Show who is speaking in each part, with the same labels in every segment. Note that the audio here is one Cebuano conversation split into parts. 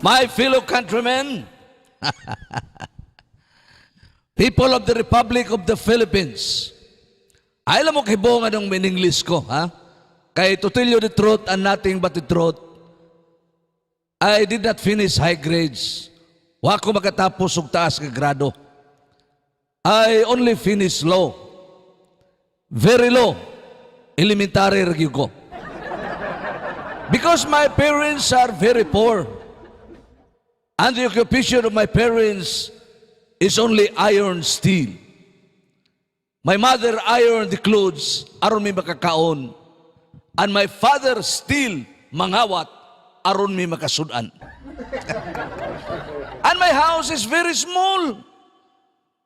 Speaker 1: My fellow countrymen, people of the Republic of the Philippines, ay alam mo kay nga nung English ko, ha? Kay to tell you the truth and nothing but the truth, I did not finish high grades. Wa ko makatapos og taas nga grado. I only finished low. Very low. Elementary ra gyud ko. Because my parents are very poor. And the occupation of my parents is only iron steel. My mother ironed the clothes aron may makakaon. And my father still mangawat aron may makasudan. And my house is very small.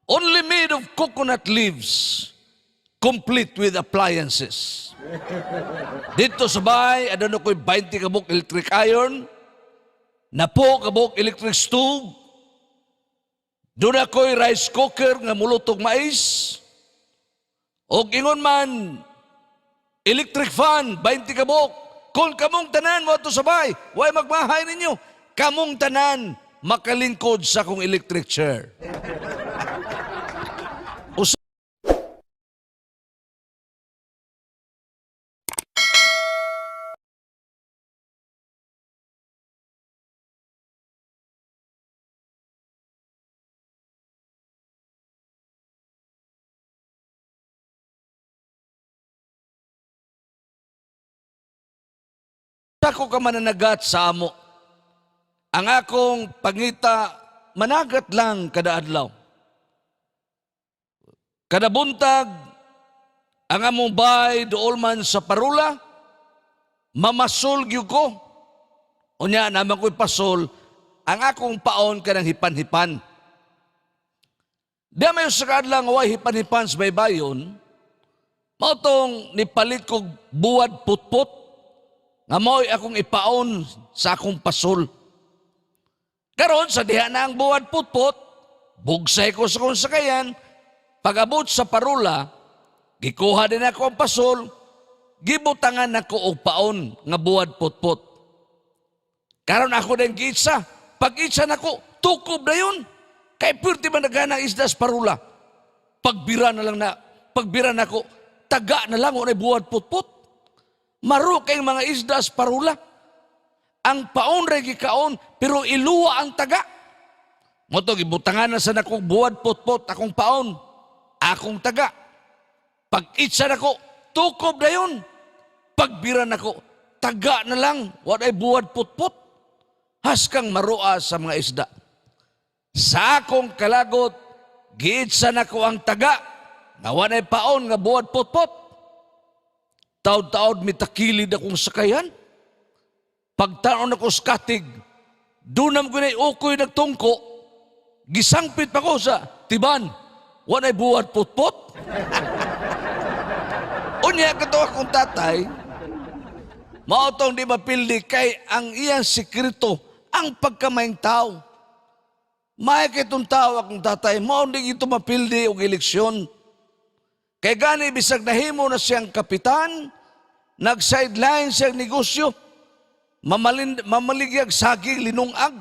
Speaker 1: Only made of coconut leaves, complete with appliances. Dito sa bahay, aduna ko'y 20 kabuk electric iron, napo kabuk electric stove, duna ko'y rice cooker nga mulutog mais, og ingon man, electric fan, 20 kabuk. Kung kamong tanan mo sa bahay, way magmahay ninyo, kamong tanan makalingkod sa akong electric chair. Usa ko ka mananagat sa amo. Ang akong pangita managat lang kada adlaw. Kada buntag, ang among bay dool man sa parula, mamasol gyud ko. Unya naman ko'y pasol, ang akong paon kanang hipan-hipan. Di may usa ka adlaw nga way hipan-hipan sa baybayon, mao tong nipalit kog buwad putput, nga mao'y akong ipaon sa akong pasol. Karon sa diha na ang buwad putput, bugsay ko sa akong sakayan, pag-abot sa parula, gikuha din ako ang pasol, gibutangan nako og paon nga buwad putput. Karon ako din giitsa, pag itsa nako, tukob na yun. Kay pwerte man nagana ang isda sa parula. Pagbira na lang na, pagbira nako, taga na lang o buwad putput. Maro kay mga isda sa parula. Ang paon ray gikaon, pero iluwa ang taga. Mao to gibutangan na sa nakong buwad putput akong paon, akong taga. Pag itsa nako, tukob na yun. Pagbira nako, taga na lang, walay buwad putput. Haskang marua sa mga isda. Sa akong kalagot, giitsa nako ang taga, nga walay paon nga buwad putput. Taod-taod mitakilid akong sakayan. Pagtaon ako sa katig, dunam ko na'y ukoy nagtungko, gisangpit pa ko sa tiban, walay buwad putput. Unya kato akong tatay, mao tong di mapildi kay ang iyang sekreto, ang pagkamaing tao. May kitong tao akong tatay, mao di ito mapildi og eleksyon. Kay gani bisag nahimo na siyang kapitan, nag-sideline siyang negosyo, mamaligyag saging linungag.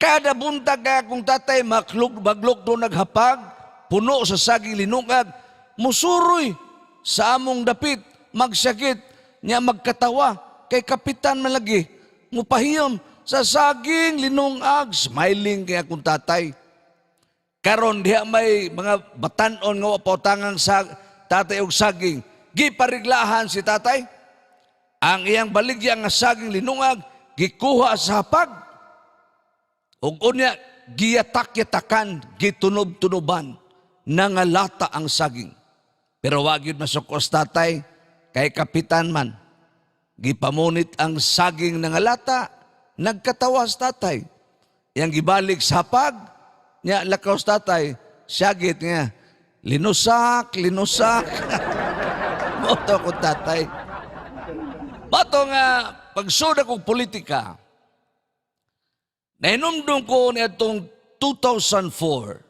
Speaker 1: Kada buntag kay akong tatay maklog maglok do naghapag, puno sa saging linungag, musuroy sa among dapit, magsakit, niya magkatawa, kay kapitan man lagi, mupahiyom sa saging linungag, smiling kay akong tatay. Karon diha may mga batanon nga wa pautangang sa tatay og saging, gipariglahan si tatay. Ang iyang baligya nga saging linungag gikuha sa hapag. Ug unya giyatak-yatakan, gitunob-tunoban, nangalata ang saging. Pero wa gyud masukos tatay kay kapitan man. Gipamunit ang saging nangalata, nagkatawas tatay. Iyang gibalik sa hapag, nya lakaw sa tatay, syagit nga, linusak, linusak. Mao to akong tatay. Bato nga, pagsud akong politika, nahinumdum ko niadtong 2004,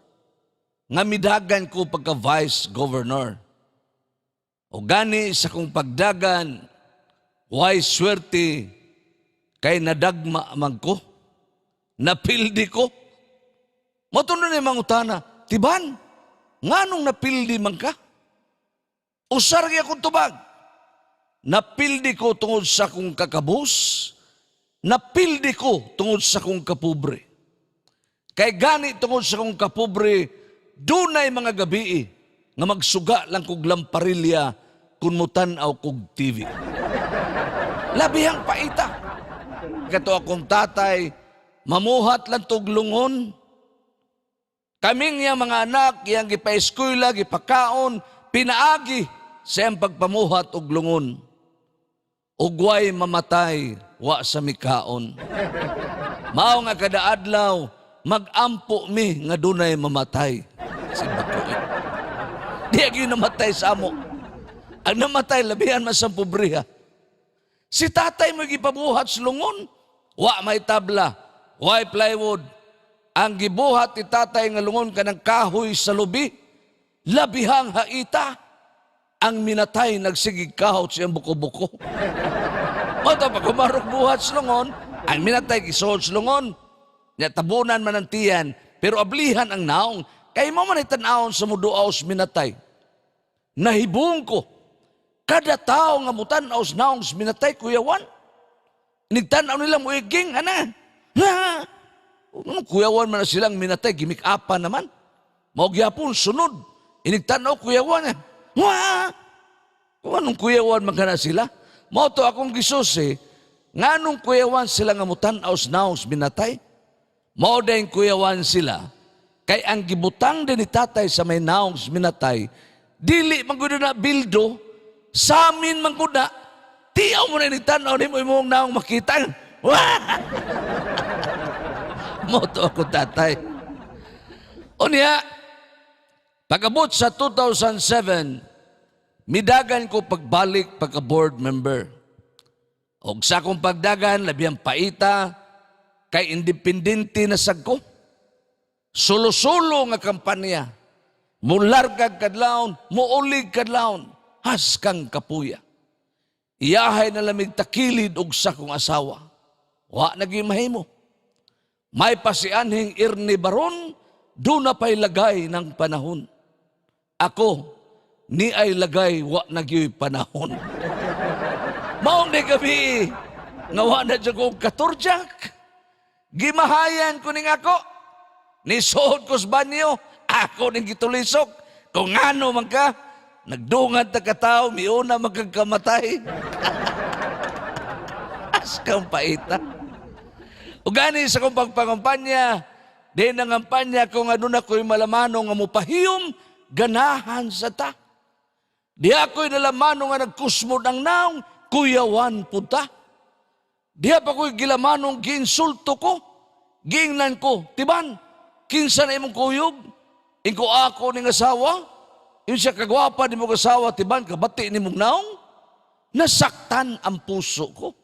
Speaker 1: nga midagan ko pagka vice governor. O gani sa kong pagdagan, way swerte, Kay nadagma man ko. Napildi ko. Mao to ni mangutana, "Tiban, nganong napildi man ka?" Usa ra akong tubag. Napildi ko tungod sa akong kakabus, napildi ko tungod sa akong kapobre. Kay gani tungod sa akong kapobre, dunay mga gabii nga magsuga lang kog lamparilya kung mutan-aw kog TV. Labihang paita. Kato akong tatay, mamuhat lang tog lungon. Kaming iyang mga anak, iyang gipa-eskwela, gipakaon, pinaagi sa iyang pagpamuhat og lungon. Ug way mamatay, wa sa mikaon. Mao nga kada adlaw, magampo mi nga dunay mamatay. Si Bakoy. Di gyud namatay sa amo. Ang namatay, labihan man sa pobriha. Si tatay mo gipabuhat sa lungon. Wa may tabla, way plywood. Ang gibuhat ni tatay nga lungon kanang kahoy sa lubi, labihang haita. Ang minatay nagsigig kahot siyang buko-buko. Mao to pag humarok buhat sa lungon, ang minatay gisuod sa lungon. Nya tabunan man ang tiyan, pero ablihan ang naong. Kay mo man tan-awon sa muduaw sa minatay. Nahibong ko, kada tao nga mutan-aw sa naong sa minatay, kuyawan. Nigtanaw nila muiging, ana. Ha? Ano, kuyawan man na silang minatay, gimik-apan naman. Mao gyapon, sunod. Inigtanaw, kuyawan. Eh. Wah! Kung anong kuyawan man kana sila. Mao to akong gisusi, nganong kuyawan sila nga mutan-aw sa naong sa minatay? Mao din kuyawan sila, kay ang gibutang din ni tatay sa may naong sa minatay, dili man gud na bildo, sa amin man gud na, tiyaw mo na ni tanaw nimo imong naong makita. Wah! Mao to ako tatay. Unya, pag-abot sa 2007, midagan ko pagbalik pagka board member. Og sa akong pagdagan, labihang paita, kay independente na sad ko. Sulo-sulo nga kampanya. Mulargag kadlawon, muulig kadlawon, haskang kapuya. Iyahay na lamig takilid og sa kong asawa. Wa na gyud mahimo. May pasianhing Ernie Baron, doon na pa'y lagay ng panahon. Ako, ni ay lagay, wa na gyud panahon. Maong ni gabi, nga wa na dyan kong katurjak. Gimahayan ko ning ako. Nisuod ko sa banyo, ako ning gitulisok. Kung ano man ka, nagdungan ta ka tao, miuna man kang kamatay. Askang paita. O gani sa kong pagpangampanya, di nangampanya kung ano na ko'y malamano nga mupahiyom, ganahan sa ta. Di ako'y nalamano nga nagkusmod ang naong, kuyawan punta. Diha pa ko'y gilamanong giinsulto ko, giingnan ko, "Tiban, kinsa na imong kuyog? Ingko ako ning asawa, yun siya kagwapa ni mong asawa, tiban, kabati ni mong naong." Nasaktan ang puso ko.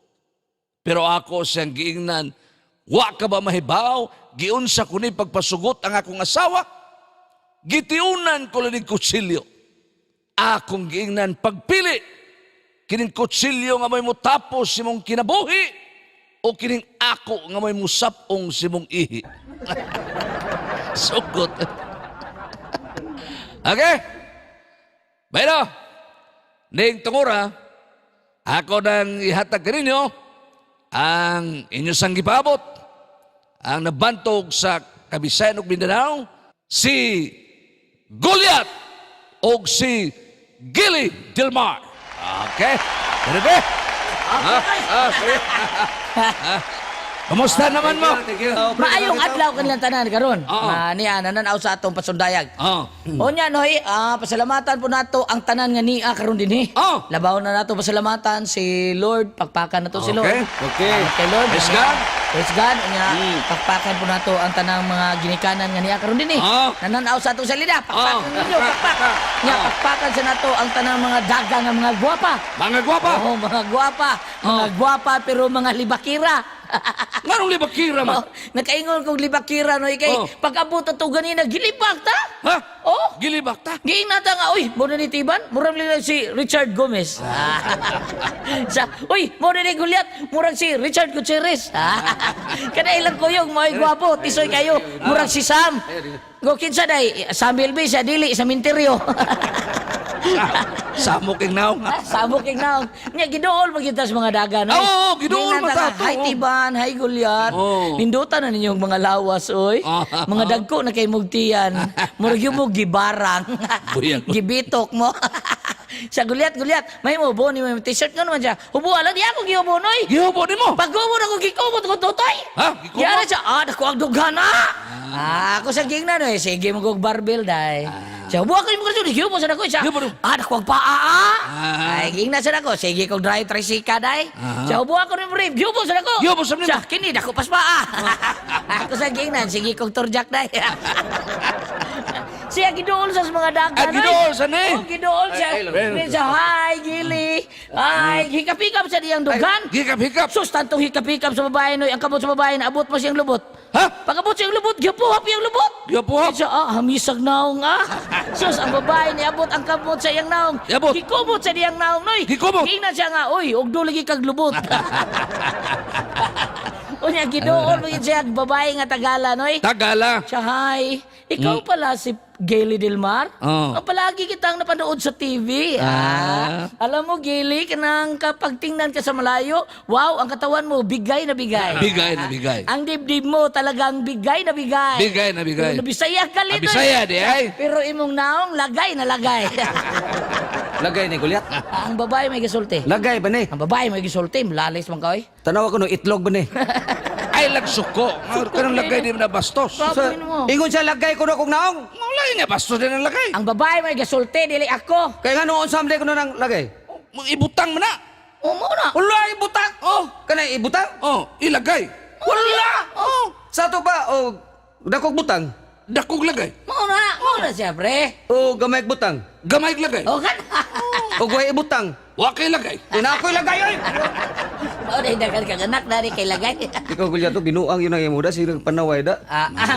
Speaker 1: Pero ako siyang giingnan, "Wa ka ba mahibaw, giunsa ko ni pagpasugot ang akong asawa? Gitiunan ko lang kutsilyo." Akong giingnan, "Pagpili, kining kutsilyo nga may mutapos si mong kinabuhi, o kining ako nga may musapong si mong ihi." Sugot. Okay? Bueno, ning tungura, ako nang ihatag kaninyo ang inyong sanggipaabot, ang nabantog sa Kabisayan ug Mindanao, si Goliath o si Gilly Del Mar. Okay? Ready? Ah, ah, sige. Ah, kumusta naman mo?
Speaker 2: Thank you.
Speaker 3: Maayong adlaw kanilang tanan karon.
Speaker 1: Oo.
Speaker 3: Ma niya nananaw sa atong pasundayag.
Speaker 1: Oh.
Speaker 3: Unya Noy, pasalamatan po nato ang tanan nga nia karon dinhi.
Speaker 1: Oh.
Speaker 3: Labaw na nato pasalamatan si Lord, pakpakan nato si Lord.
Speaker 1: Okay.
Speaker 3: Salamat kay Lord.
Speaker 1: Praise God.
Speaker 3: Praise God. Unya pakpakan po nato ang tanang mga ginikanan nga nia karon dinhi.
Speaker 1: Oh.
Speaker 3: Nananaw sa atong salida, pakpakan
Speaker 1: Oh.
Speaker 3: ninyo, pakpak. Unya pakpakan sa nato ang tanang mga daga nga mga gwapa.
Speaker 1: Mga gwapa.
Speaker 3: Oo, mga gwapa. Mga gwapa pero mga libakira.
Speaker 1: Nganong libakira man?
Speaker 3: Oh, nakaingon kong libakira no kay pag-abot ato ganina gilibak ta.
Speaker 1: Ha?
Speaker 3: Oh.
Speaker 1: Gilibak ta?
Speaker 3: Giing nata nga, uy, mo na ni Tiban, murag nila si Richard Gomez. Sa, uy, mo na ni Goliath, murag si Richard Gutierrez. Kada ilang kuyog, mo ay gwapo, tisoy kayo, murag si Sam. Go kinsa day, Sam Bilby sa dili sa minteryo.
Speaker 1: Samo king naong.
Speaker 3: Ah, Sabok king naong. Nya giduol man kita sa mga dagan.
Speaker 1: Ah, oo, giduol
Speaker 3: Giingnan
Speaker 1: man
Speaker 3: ta nga,
Speaker 1: ta to,
Speaker 3: "Hi
Speaker 1: oo.
Speaker 3: Tiban, hi Goliath.
Speaker 1: Oo.
Speaker 3: Nindutan na ninyong mga lawas oy. Mga dagko na kay mugtiyan. Murag yung mo gibarang.
Speaker 1: Buyag.
Speaker 3: Gibitok mo. Sa Goliath, Goliath, may mo ni mo t-shirt nga naman siya. Hubo ala di ako gihubo noy.
Speaker 1: Gihubo nimo.
Speaker 3: Paghubo na ko gikumot ko tutoy.
Speaker 1: Ha? Gikumot?
Speaker 3: Yara siya, dako ang dughan ah. Ah, ako sa gingna no, eh. Sige mo kog barbell dai. Siya, hubo ako yung mga gihubo sa dako siya.
Speaker 1: Gihubo.
Speaker 3: Dako ang paa ah.
Speaker 1: Ah.
Speaker 3: Ay, gingna sa dako, sige kog drive trisika dai. Siya, hubo ako ni rib, gihubo sa dako.
Speaker 1: Gihubo sa nimo.
Speaker 3: Siya, kini dako pas paa. Ako sa gingna, sige kog turjak dai. Siya giduol sa mga dagan.
Speaker 1: Ah, giduol sa ni?
Speaker 3: Oh, giduol siya. Siya, hi, gili. Ay, hikap-hikap sa diyang dughan.
Speaker 1: Hikap-hikap.
Speaker 3: Sus, tantong hikap-hikap sa babae noy, ang kamot sa babae, naabot mo siyang lubot.
Speaker 1: Ha?
Speaker 3: Pag abot siyang lubot, gipuhap iyang lubot.
Speaker 1: Gipuhap?
Speaker 3: Siya, hamisag naong ah. Sus, ang babae niabot ang kamot sa iyang naong.
Speaker 1: Niabot.
Speaker 3: Gikumot sa diyang naong noy.
Speaker 1: Gikumot.
Speaker 3: Gingnan siya nga, uy, ugdo lagi kag lubot. Unya, giduol mo yun siya, babae nga Tagala, noy.
Speaker 1: Tagala.
Speaker 3: Siya, hi. Ikaw pala si Gaily Del Mar?
Speaker 1: Oo.
Speaker 3: Ang palagi kitang napanood sa TV. Ah. Alam mo, Gaily, kanang kapag tingnan ka sa malayo, wow, ang katawan mo, bigay na bigay.
Speaker 1: Bigay na bigay.
Speaker 3: Ang dibdib mo talagang bigay na bigay.
Speaker 1: Bigay na bigay.
Speaker 3: Pero Bisaya ka
Speaker 1: Ah,
Speaker 3: lito.
Speaker 1: Bisaya di ay.
Speaker 3: Pero imong naong, lagay na lagay.
Speaker 2: Lagay ni Goliath.
Speaker 3: Ang babae may gisulti.
Speaker 2: Lagay ba ni?
Speaker 3: Ang babae may gisulti, malalis man ka, oy.
Speaker 2: Tanawa ko no itlog ba ni?
Speaker 1: Ay lagsuko. Kanang lagay di mo na bastos.
Speaker 3: Sabi mo.
Speaker 2: Ingon siya lagay ko no kong naong.
Speaker 1: Wala nga bastos din ang lagay.
Speaker 3: Ang babae may gisulti, dili ako.
Speaker 2: Kaya nga noon samday ko no nang lagay.
Speaker 1: Ibutang mo na.
Speaker 3: Umo na.
Speaker 2: Wala ibutang.
Speaker 1: Oh.
Speaker 2: Kanay ibutang.
Speaker 1: Oh, ilagay.
Speaker 2: Wala.
Speaker 1: Oh,
Speaker 2: Sa to pa o dakog butang
Speaker 1: dakog lagay.
Speaker 3: Mao na siya, pre.
Speaker 2: o gamay butang
Speaker 1: Gamay lagay.
Speaker 3: O kan.
Speaker 2: o guay ibutang.
Speaker 1: Wa kay lagay.
Speaker 2: Una ako'y lagay oy.
Speaker 3: Mao na dagan kag anak dari kay lagay.
Speaker 2: Ikaw Goliath to binuang yun ang imo da sige panaway da.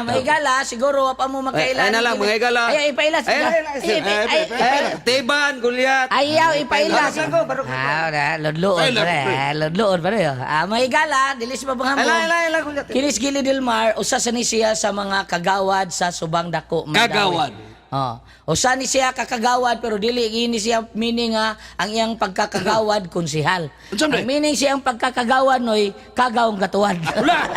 Speaker 3: May gala, siguro wa pa mo makaila.
Speaker 2: Ay, ay na lang, mga higala.
Speaker 3: Ay, ipailas.
Speaker 2: Ay, ay, ay,
Speaker 3: Ay, ay, ay,
Speaker 2: Eh, Tiban Goliath.
Speaker 3: Ayaw, ipailas.
Speaker 2: Barok lang ko, barok lang ko.
Speaker 3: Na, ludloon,
Speaker 1: Ay,
Speaker 3: pre.
Speaker 1: pre.
Speaker 3: Ludloon, pre. May gala, dilis pa bang
Speaker 2: Ay, ay, ay, ay, Goliath.
Speaker 3: Kinis Gili Del Mar, usa sa ni siya sa mga kagawad sa Subang Dako, Mandawi.
Speaker 1: Kagawad.
Speaker 3: Oh. Usa ni siya kakagawad pero dili ini siya meaning nga ang iyang pagkakagawad konsihal.
Speaker 1: Unsa man
Speaker 3: Ang meaning siyang pagkakagawad noy kagawong katuwad.
Speaker 1: Wala.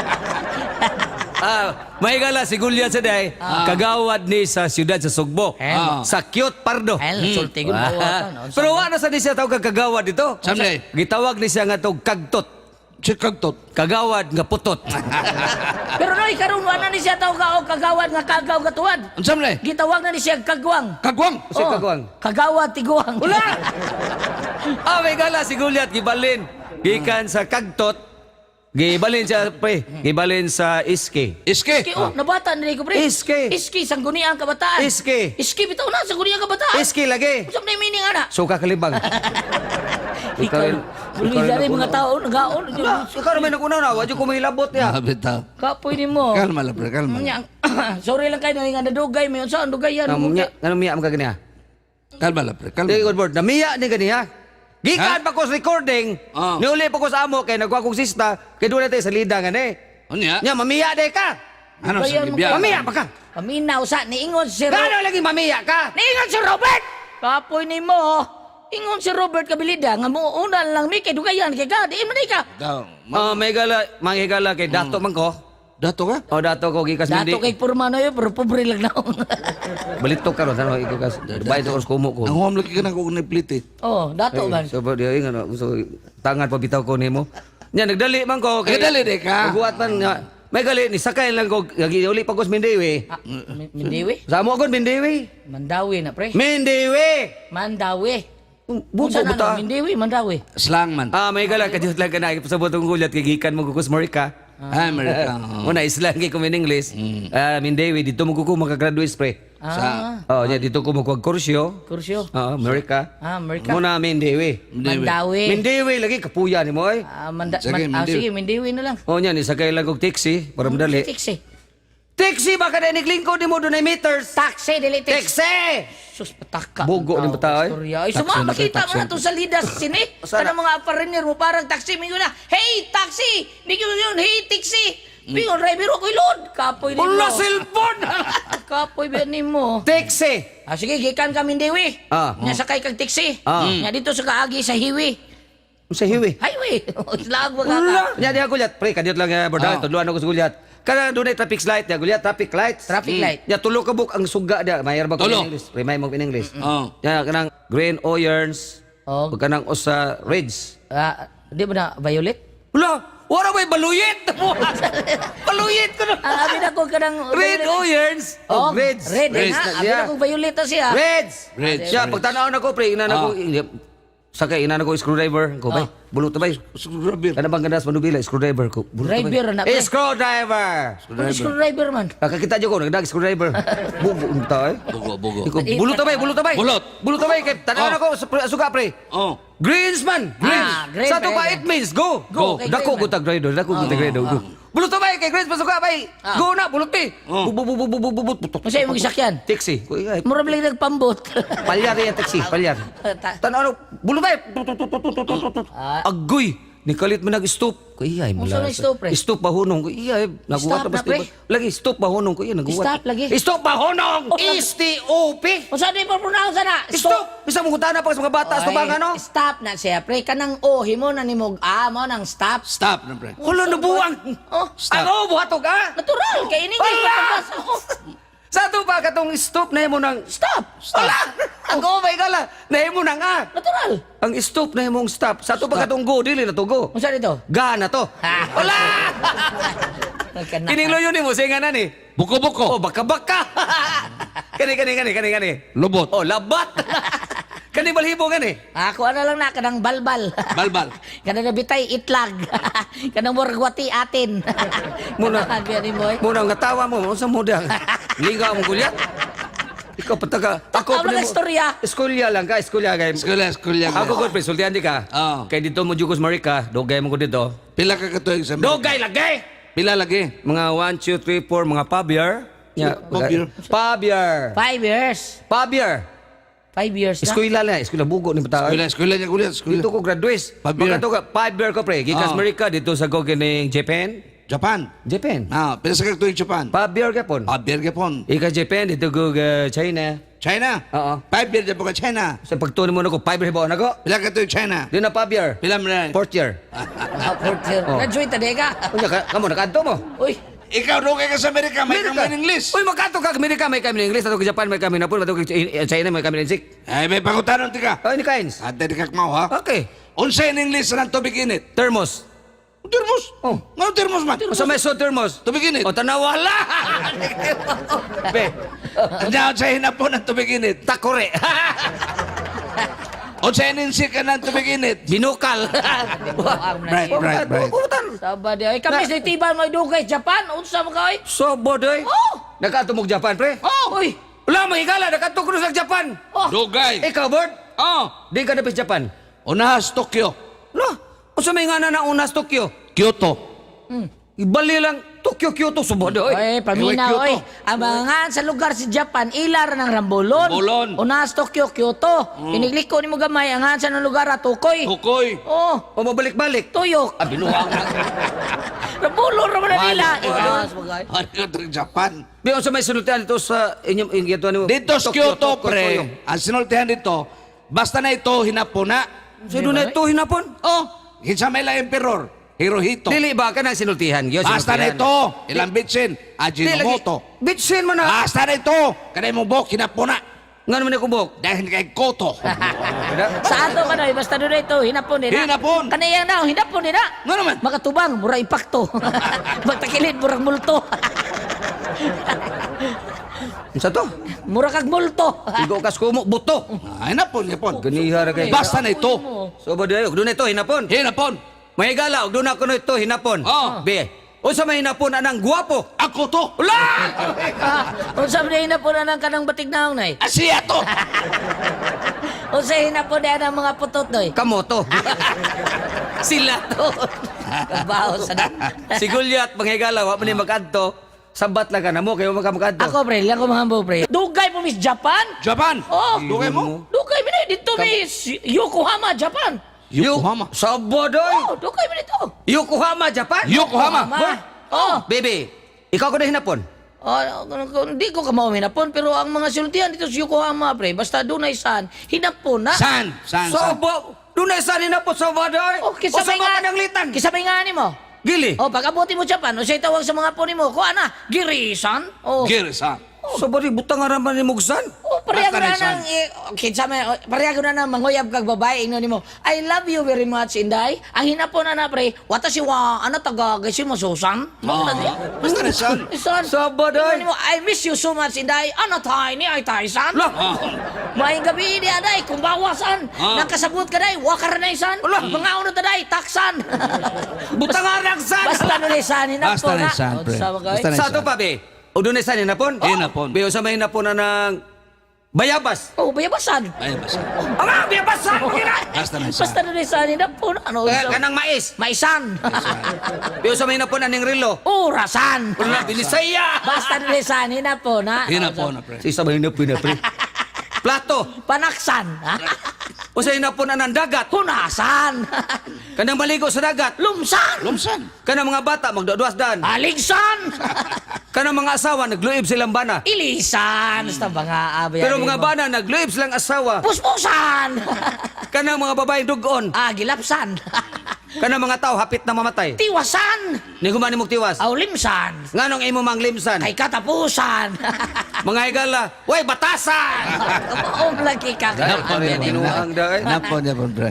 Speaker 2: Mahigala si Goliath sa day, kagawad ni sa siyudad sa Sugbo.
Speaker 3: Eh.
Speaker 2: Sa Cute Pardo.
Speaker 3: Ay, sulti gud mo.
Speaker 2: Pero wa na sa ni siya tawag kagawad dito.
Speaker 1: Samday.
Speaker 2: Gitawag ni siya nga tog kagtot.
Speaker 1: Si kagtot.
Speaker 2: Kagawad nga putot.
Speaker 3: Pero noy karon wa na ni siya tawag og kagawad nga kagaw katuwad.
Speaker 1: Unsa man eh?
Speaker 3: Gitawag na ni siya kagwang.
Speaker 1: Kagwang.
Speaker 2: Si kagwang.
Speaker 3: Kagawad tiguang.
Speaker 2: Wala! Mahigala si Goliath gibalin. Gikan sa kagtot. Gibalin siya pre, gibalin sa iske.
Speaker 1: Iske.
Speaker 3: Iski, oh, nabata na ko, pre.
Speaker 2: Iski.
Speaker 3: Iski, sangguniang kabataan.
Speaker 2: Iski.
Speaker 3: Iski, bitaw na, sangguniang kabataan.
Speaker 2: Iske lagi.
Speaker 3: Unsa man yung meaning, ana?
Speaker 2: Suka kalibang.
Speaker 3: Ikaw, uli dari mga tao, nagaon.
Speaker 2: Ikaw naman nag-una na, wadyo ko mahilabot niya.
Speaker 1: Bitaw.
Speaker 3: Kapoy ni mo.
Speaker 1: Kalma lang pre, kalma.
Speaker 3: Nya, sorry lang kayo, nga nadugay, may unsa ang dugay yan.
Speaker 2: Namiya, namiya mo ka ganiya.
Speaker 1: Kalma lang pre, kalma.
Speaker 2: Di good board, namiya ni ganiya. Gikan pa ko sa recording, niuli pa ko sa amo kay nagwa kong sista, kay doon natin sa lida nga ni.
Speaker 1: Unya?
Speaker 2: Nya mamiya day ka.
Speaker 1: Ano sa
Speaker 3: Bayan mo
Speaker 1: Libya?
Speaker 2: Mamiya pa ka.
Speaker 3: Paminaw sa, niingon si Robert.
Speaker 2: Gano lagi mamiya ka?
Speaker 3: Niingon si Robert! Kapoy ni mo. Ingon si Robert Kabilida, nga muuna lang mi, kay dugayan, kay ka, di man ka.
Speaker 1: Daw.
Speaker 2: May gala, manghigala kay dato man ko.
Speaker 1: Dato ka?
Speaker 2: O dato ko gikas
Speaker 3: Dato
Speaker 2: mindi.
Speaker 3: kay purma na yun, pero pobre lang na.
Speaker 2: Balitok ka ron, ano ikaw kas. Bayad sa oras kumo ko.
Speaker 1: Ang huwam lagi ka na kung nipliti.
Speaker 3: Oh, dato man.
Speaker 2: So ba di ay nga so tangan pa bitaw ko nimo. Nya nagdali man ko.
Speaker 1: Nagdali di ka?
Speaker 2: Nagbuhat man nga. May gali ni sakay lang ko uli pa ko sa Mindiwi.
Speaker 3: Mindiwi?
Speaker 2: Sa amo ko Mindiwi.
Speaker 3: Mandawi na, pre.
Speaker 2: Mindiwi.
Speaker 3: Mandawi.
Speaker 2: Bubo
Speaker 3: Unsa na,
Speaker 2: buta.
Speaker 3: no? Mindiwi, Mandawi.
Speaker 1: Slang man.
Speaker 2: May gala kadiyot lang ka na sa botong gulat kay gikan mo ko sa Amerika.
Speaker 1: Ah, Amerika.
Speaker 2: Una islang kay ko in English. Mindiwi dito mo ko makagraduate pre.
Speaker 1: Sa
Speaker 2: Oh, nya dito ko magkuwag kursyo.
Speaker 3: Kursyo.
Speaker 2: Oo, Amerika.
Speaker 3: Ah, Amerika.
Speaker 2: Muna Mindiwi.
Speaker 3: Mandawi.
Speaker 2: Mindiwi lagi kapuya nimo oy.
Speaker 3: Ah, manda,
Speaker 1: Sige,
Speaker 3: man, ah,
Speaker 1: Mindiwi.
Speaker 3: sige, Mindiwi na lang.
Speaker 2: Oh, nya ni sakay lang kog taxi para madali.
Speaker 3: Taxi.
Speaker 2: Taxi ba kada niglingkod nimo dunay meters?
Speaker 3: Taxi, dili taxi.
Speaker 2: Taxi!
Speaker 3: Sus, pataka.
Speaker 2: Bugo ni bata, ay.
Speaker 3: Istorya. Ay, suma,
Speaker 1: Taxi na
Speaker 3: makita
Speaker 1: taxi.
Speaker 3: mo na itong salidas sini.
Speaker 2: Sana.
Speaker 3: Kanang mga foreigner mo, parang taxi. Mingon na, "Hey, taxi!" Mingon yun, "Hey, taxi!" Mingon, driver ako, ilod. Kapoy ni mo.
Speaker 2: Wala cellphone!
Speaker 3: Kapoy ba ni mo?
Speaker 2: Taxi!
Speaker 3: Ah, sige, gikan ka Mindiwi.
Speaker 2: Ah.
Speaker 3: Nya sakay kag taxi.
Speaker 2: Ah.
Speaker 3: Nya dito sa kaagi sa highway.
Speaker 2: Sa hiwi.
Speaker 3: Highway. Lag ba ka?
Speaker 2: Wala! Nya diha gulyat. Pre, kadiyot lang borda.
Speaker 1: Ah.
Speaker 2: Tudluan ako sa gulyat. Kana dunay traffic light diha gulyat, traffic lights.
Speaker 3: Traffic light.
Speaker 2: Nya tulo ka buk ang suga diha. Mayar ba ko
Speaker 1: Tulo.
Speaker 2: in English? Pre, may mo in English.
Speaker 1: Oh.
Speaker 2: Nya kanang green irons.
Speaker 3: Oh.
Speaker 2: Ug kanang usa reds.
Speaker 3: Ah, di ba na violet?
Speaker 2: Wala! Wala may baluyit! Baluyit ko na!
Speaker 3: Ah, abi na ko kanang
Speaker 2: Red
Speaker 3: violet.
Speaker 2: irons!
Speaker 3: Oh,
Speaker 2: Oh, reds.
Speaker 3: Red,
Speaker 1: Reds
Speaker 3: na.
Speaker 2: na
Speaker 3: Abi
Speaker 2: siya.
Speaker 3: na kong violet na siya.
Speaker 2: Reds!
Speaker 1: Reds.
Speaker 2: Siya, pagtanaw na ko, pre, ina na ko, sakay, ina na ko, screwdriver. Ko, bay, bulot na bay.
Speaker 1: Screwdriver.
Speaker 2: Kana bang ganas manubila, screwdriver ko. Bulot na bay.
Speaker 3: Driver na, pre.
Speaker 2: Eh, screwdriver!
Speaker 3: Ano screwdriver man?
Speaker 2: Kakakita dyan ko, nagdag screwdriver. Bugo, unta eh.
Speaker 1: Bugo, bugo.
Speaker 2: Iko, bulot na bay, bulot na bay.
Speaker 1: Bulot.
Speaker 2: Bulot na bay, kay tanaw na ko, suga, pre.
Speaker 1: Oh.
Speaker 2: Greens man! Greens!
Speaker 3: Ah, green,
Speaker 2: Sa to
Speaker 3: pre.
Speaker 2: ba, it means go!
Speaker 1: Go.
Speaker 3: Kay
Speaker 2: Dako
Speaker 3: green
Speaker 2: ko tag rider, dako ko tag rider. Go. Bulot na bay, kay greens pasuka bay.
Speaker 3: Ah.
Speaker 2: Go na, bulot be.
Speaker 1: Oh.
Speaker 2: Bu bu bu bu bu bu bu.
Speaker 3: Unsa imong gisakyan?
Speaker 2: Taxi. Ko iya,
Speaker 3: Mura balik nagpambot.
Speaker 2: Palyar yan taxi, palyar. Tanaw na, bulot bay.
Speaker 3: Ah.
Speaker 2: Agoy! Nikalit mo nag-stop. Ko iya,
Speaker 3: Unsa may stop, pre?
Speaker 2: Stop ba hunong? Ko iya, naguwat
Speaker 3: Stop
Speaker 2: na
Speaker 3: na, pre.
Speaker 2: Lagi stop ba hunong? Ko iya, naguwat.
Speaker 3: Stop lagi.
Speaker 2: Stop ba hunong?
Speaker 3: Oh,
Speaker 2: S-T-O-P.
Speaker 3: Unsa di pa pronounce na?
Speaker 2: Stop! Bisa mo kutana pa sa mga bata sa
Speaker 3: Oy,
Speaker 2: tubangan, no?
Speaker 3: Stop na siya, pre. Kanang o, himo na nimog a, mo nang stop.
Speaker 1: Stop na pre.
Speaker 2: Hulo nabuang.
Speaker 3: Oh,
Speaker 1: Stop.
Speaker 2: Ang o, buhatog, ah!
Speaker 3: natural. Kay ini
Speaker 2: Wala!
Speaker 3: pagbasa. Oh,
Speaker 2: Sa ato ba katong stop na imo nang
Speaker 3: stop.
Speaker 2: Wala! Ang o, may gala. Na imo nang ah.
Speaker 3: Natural.
Speaker 2: Ang stop na imong stop. Sa ato ba katong go, dili na to go.
Speaker 3: Unsa dito?
Speaker 2: Ga na to. Wala!
Speaker 3: Nagkana.
Speaker 2: Kining loyo nimo singa na ni.
Speaker 1: Buko-buko.
Speaker 2: Oh, baka baka. Kani kani kani kani kani.
Speaker 1: Lubot.
Speaker 2: Oh, labat. Kani balhibo kani.
Speaker 3: Ako ano lang na kanang balbal.
Speaker 1: Balbal.
Speaker 3: Kanang nabitay itlag. Kanang muragwati atin.
Speaker 2: Muna.
Speaker 3: Kanang biya ni mo, eh.
Speaker 2: Muna nga tawa mo, unsa mo dang. Liga mo gulyat. Ikaw pataka. Ako
Speaker 3: Tama lang istorya.
Speaker 2: Eskulya lang ka, eskulya kay.
Speaker 1: Eskwela, eskwela.
Speaker 2: Ako ko pre, sultihan di ka.
Speaker 1: Oo.
Speaker 2: Kay dito mo jugos Marika, dugay mo ko dito.
Speaker 1: Pila ka katuig sa Amerika?
Speaker 2: Dugay lagay.
Speaker 1: Pila lagi?
Speaker 2: Mga 1 2 3 4 mga pabier. Ya,
Speaker 1: Pabier.
Speaker 2: Pabier.
Speaker 3: 5 years.
Speaker 2: Pabier.
Speaker 3: 5 years na.
Speaker 2: Eskwela na, eskwela bugo ni bata.
Speaker 1: Eskwela, eskwela niya kulit, eskwela.
Speaker 2: Dito ko graduate.
Speaker 1: 5 year.
Speaker 2: Makato ka 5 year ko pre. Gikas
Speaker 1: Oo.
Speaker 2: Amerika dito sa ko kining Japan.
Speaker 1: Japan.
Speaker 2: Japan.
Speaker 1: Ah, pila sa katuig Japan?
Speaker 2: 5 year ka pon.
Speaker 1: 5 year ka pon.
Speaker 2: Ika Japan dito ko China.
Speaker 1: China.
Speaker 2: Oo.
Speaker 1: 5 year po ka China.
Speaker 2: Sa pagtuon mo nako 5 year ba nako?
Speaker 1: Pila ka tuig China?
Speaker 2: Di na 5 year.
Speaker 1: Pila mo na?
Speaker 2: Fourth year.
Speaker 3: Ah, fourth year.
Speaker 2: Oh.
Speaker 3: Graduate ta ka.
Speaker 2: Unya ka kamo nakaadto mo.
Speaker 3: Uy,
Speaker 1: Ikaw dugay ka sa Amerika, may kang English.
Speaker 2: Uy, makaadto ka Amerika, may kami English, ato ka Japan, may kami Napol, ato ka China, may kami Insik.
Speaker 1: Ay, may pangutanon ti ka.
Speaker 2: Ay, ni Kains.
Speaker 1: Ate di ka mau ha?
Speaker 2: Okay.
Speaker 1: Unsa in English ng tubig init?
Speaker 2: Thermos.
Speaker 1: Termos.
Speaker 2: Oh.
Speaker 1: Ngano termos man?
Speaker 2: Sa may so thermos.
Speaker 1: Tubig init.
Speaker 2: O tanawala. Be,
Speaker 1: Anya unsa hinapon ng tubig init?
Speaker 2: takore.
Speaker 1: Unsa in ka ng tubig init?
Speaker 2: Binukal.
Speaker 3: Buang na
Speaker 1: Right,
Speaker 3: siya.
Speaker 1: right, right.
Speaker 2: Utan.
Speaker 3: Saba di. Ay, kami sa tiban mo dugay Japan. Unsa mo ka oy?
Speaker 2: So bodoy.
Speaker 3: Oh!
Speaker 2: Nakaadto mo Japan, pre.
Speaker 3: Oh! Uy!
Speaker 2: Wala mahigala, nakaadto ko sa Japan.
Speaker 3: Oh!
Speaker 1: Dugay.
Speaker 2: Ikaw, Bert,
Speaker 1: Oh.
Speaker 2: di ka na Japan.
Speaker 1: Unahas Tokyo.
Speaker 2: Lo, unsa may nga na unas Tokyo?
Speaker 1: Kyoto.
Speaker 2: Ibali lang Tokyo Kyoto subodoy.
Speaker 3: Oy, paminaw,
Speaker 1: Ewe,
Speaker 3: oy.
Speaker 1: Kyoto.
Speaker 3: Ang mga nga sa lugar si Japan, ilar ng Rambolon.
Speaker 1: Rambolon.
Speaker 3: Unas Tokyo, Kyoto. Inigliko ni mo gamay, ang nga sa ng lugar, ah, Tukoy.
Speaker 1: Tukoy.
Speaker 3: Oh,
Speaker 2: O mabalik-balik.
Speaker 3: tuyok.
Speaker 2: Ah, binuha ka.
Speaker 3: Rambolon raman na nila.
Speaker 1: Ano ka Japan?
Speaker 2: Di unsa may sinultian dito sa inyong inyong nimo?
Speaker 1: Dito sa Kyoto, pre.
Speaker 2: Kyoto.
Speaker 1: Ang sinultihan dito, basta na ito, hinapuna.
Speaker 2: Sa doon na ito hinapon.
Speaker 1: Oh, kinsa may la emperor, Hirohito.
Speaker 2: Dili ba ka nang sinultihan? Gyud,
Speaker 1: Basta na
Speaker 2: sinultihan.
Speaker 1: ito, ilang bitsin,
Speaker 2: Di, lagi.
Speaker 1: Ajinomoto.
Speaker 2: Bitsin mo na.
Speaker 1: Basta na ito, kanay mong bok, hinapuna.
Speaker 2: Nga naman ako bok.
Speaker 1: Dahil kay Koto.
Speaker 3: Sa ato man oy, basta doon ito, hinapon nila.
Speaker 1: Hinapon.
Speaker 3: Kaniyang na, hinapon nila.
Speaker 1: Nga naman.
Speaker 3: Makatubang, mura impakto. Magtakilid, murag multo.
Speaker 2: Unsa to?
Speaker 3: Mura kag multo.
Speaker 2: Igo kas kumo buto.
Speaker 1: Ah, hinapon, hinapon.
Speaker 2: Ganiha ra kay.
Speaker 1: Basta na ito,
Speaker 2: So ba dayo, doon ito hinapon.
Speaker 1: hinapon.
Speaker 2: Mahigala og doon ako ito hinapon.
Speaker 1: Oh.
Speaker 2: Be, Unsa may hinapon anang guwapo?
Speaker 1: Ako to.
Speaker 2: Ula!
Speaker 3: Ah, unsa man hinapon anang kanang batig naong nay?
Speaker 1: Asiya to.
Speaker 3: Unsa hinapon na ang mga putot noy?
Speaker 2: Kamoto.
Speaker 3: Sila to. Kabaho sa na.
Speaker 2: Si Goliath, mga higala, wa man ni magadto. Sabat lang ka na mo, kayo magkamakadto.
Speaker 3: Ako pre, lang ko mahambog pre. Dugay po Miss Japan.
Speaker 1: Japan.
Speaker 3: Oh.
Speaker 1: Dugay mo.
Speaker 3: Dugay mi na dito Miss Yokohama, Japan.
Speaker 1: Yokohama.
Speaker 2: Sabodoy!
Speaker 3: Oh, dugay mi dito.
Speaker 2: Yokohama, Japan?
Speaker 1: Yokohama.
Speaker 3: Oh.
Speaker 2: Baby, ikaw ko na hinapon.
Speaker 3: Oh, hindi ko kamao hinapon pero ang mga sultihan dito sa Yokohama pre, basta dunay san, hinapon na.
Speaker 1: San? San? San?
Speaker 2: Sobo! Dunay san hinapon, sabodoy!
Speaker 3: Oh, kisa
Speaker 2: Usa
Speaker 3: may
Speaker 2: ka
Speaker 3: nga
Speaker 2: pananglitan?
Speaker 3: Kisa may nga nimo.
Speaker 2: Gili!
Speaker 3: Oh, pag abuti mo Japan, unsay tawag sa mga apo nimo? Kuha na, girisan. Oh.
Speaker 1: Girisan.
Speaker 2: Sabodoy, butang nga raman ni Mugsan.
Speaker 3: Oh, pareha
Speaker 1: Basta
Speaker 3: na
Speaker 1: na
Speaker 3: nang eh, kinsa may oh, pareha na nang mangoyab kag babae ingon nimo. I love you very much, Inday. Ang hinapon na na pre, watashi wa ana taga gasi masusan.
Speaker 1: Ah. Basta na san.
Speaker 3: San.
Speaker 2: Sabodoy.
Speaker 3: Ingon nimo, I miss you so much, Inday. Ana tay ni ay tay san.
Speaker 2: Lah!
Speaker 1: Ah.
Speaker 3: Maayong gabi ni aday, kung bawasan.
Speaker 1: Ah.
Speaker 3: Nakasabot ka day, wakar na san.
Speaker 2: Ala.
Speaker 3: Mga uno ta day, taksan.
Speaker 2: Butang nga rang san!
Speaker 3: Basta nulay san hinapon
Speaker 1: Basta
Speaker 3: na.
Speaker 1: na san, pre.
Speaker 3: Unsa ba kay?
Speaker 1: Basta na
Speaker 2: Sa ato pa, be. O dunay san hinapon?
Speaker 1: Hinapon.
Speaker 2: Be, usa may hinapon na ng bayabas.
Speaker 3: Oh, bayabasan.
Speaker 1: Ay, basta.
Speaker 2: Ama, bayabasan!
Speaker 1: Basta na san.
Speaker 3: Basta nulay san hinapon. Ano?
Speaker 2: Eh, Kanang mais.
Speaker 3: Maisan.
Speaker 2: Be, usa may hinapon aning relo.
Speaker 3: Orasan.
Speaker 2: Wala, binisaya!
Speaker 3: Basta nulay san hinapon na.
Speaker 1: Hinapon na pre.
Speaker 2: Sa isa may hinapon na, pre. Plato.
Speaker 3: Panaksan.
Speaker 2: Usa hinapon anang dagat.
Speaker 3: Hunasan.
Speaker 2: Kanang maligo sa dagat.
Speaker 3: Lumsan.
Speaker 1: Lumsan.
Speaker 2: Kanang mga bata magduduas dan.
Speaker 3: Aligsan.
Speaker 2: Kanang mga asawa nagluib silang bana.
Speaker 3: Ilisan. Basta ba nga abay.
Speaker 2: Pero mga bana nagluib silang asawa.
Speaker 3: Puspusan.
Speaker 2: Kanang mga babae dugon.
Speaker 3: Ah, gilapsan.
Speaker 2: Kanang mga tao hapit na mamatay.
Speaker 3: Tiwasan.
Speaker 2: Ni humani mong tiwas.
Speaker 3: Aulimsan.
Speaker 2: Nganong imo mang limsan?
Speaker 3: Kay katapusan.
Speaker 2: Mga higala, way batasan.
Speaker 3: Kapaom lagi ka.
Speaker 1: Hinapon
Speaker 2: Ay, Ginuang daw, eh.
Speaker 1: Hinapon niya pre.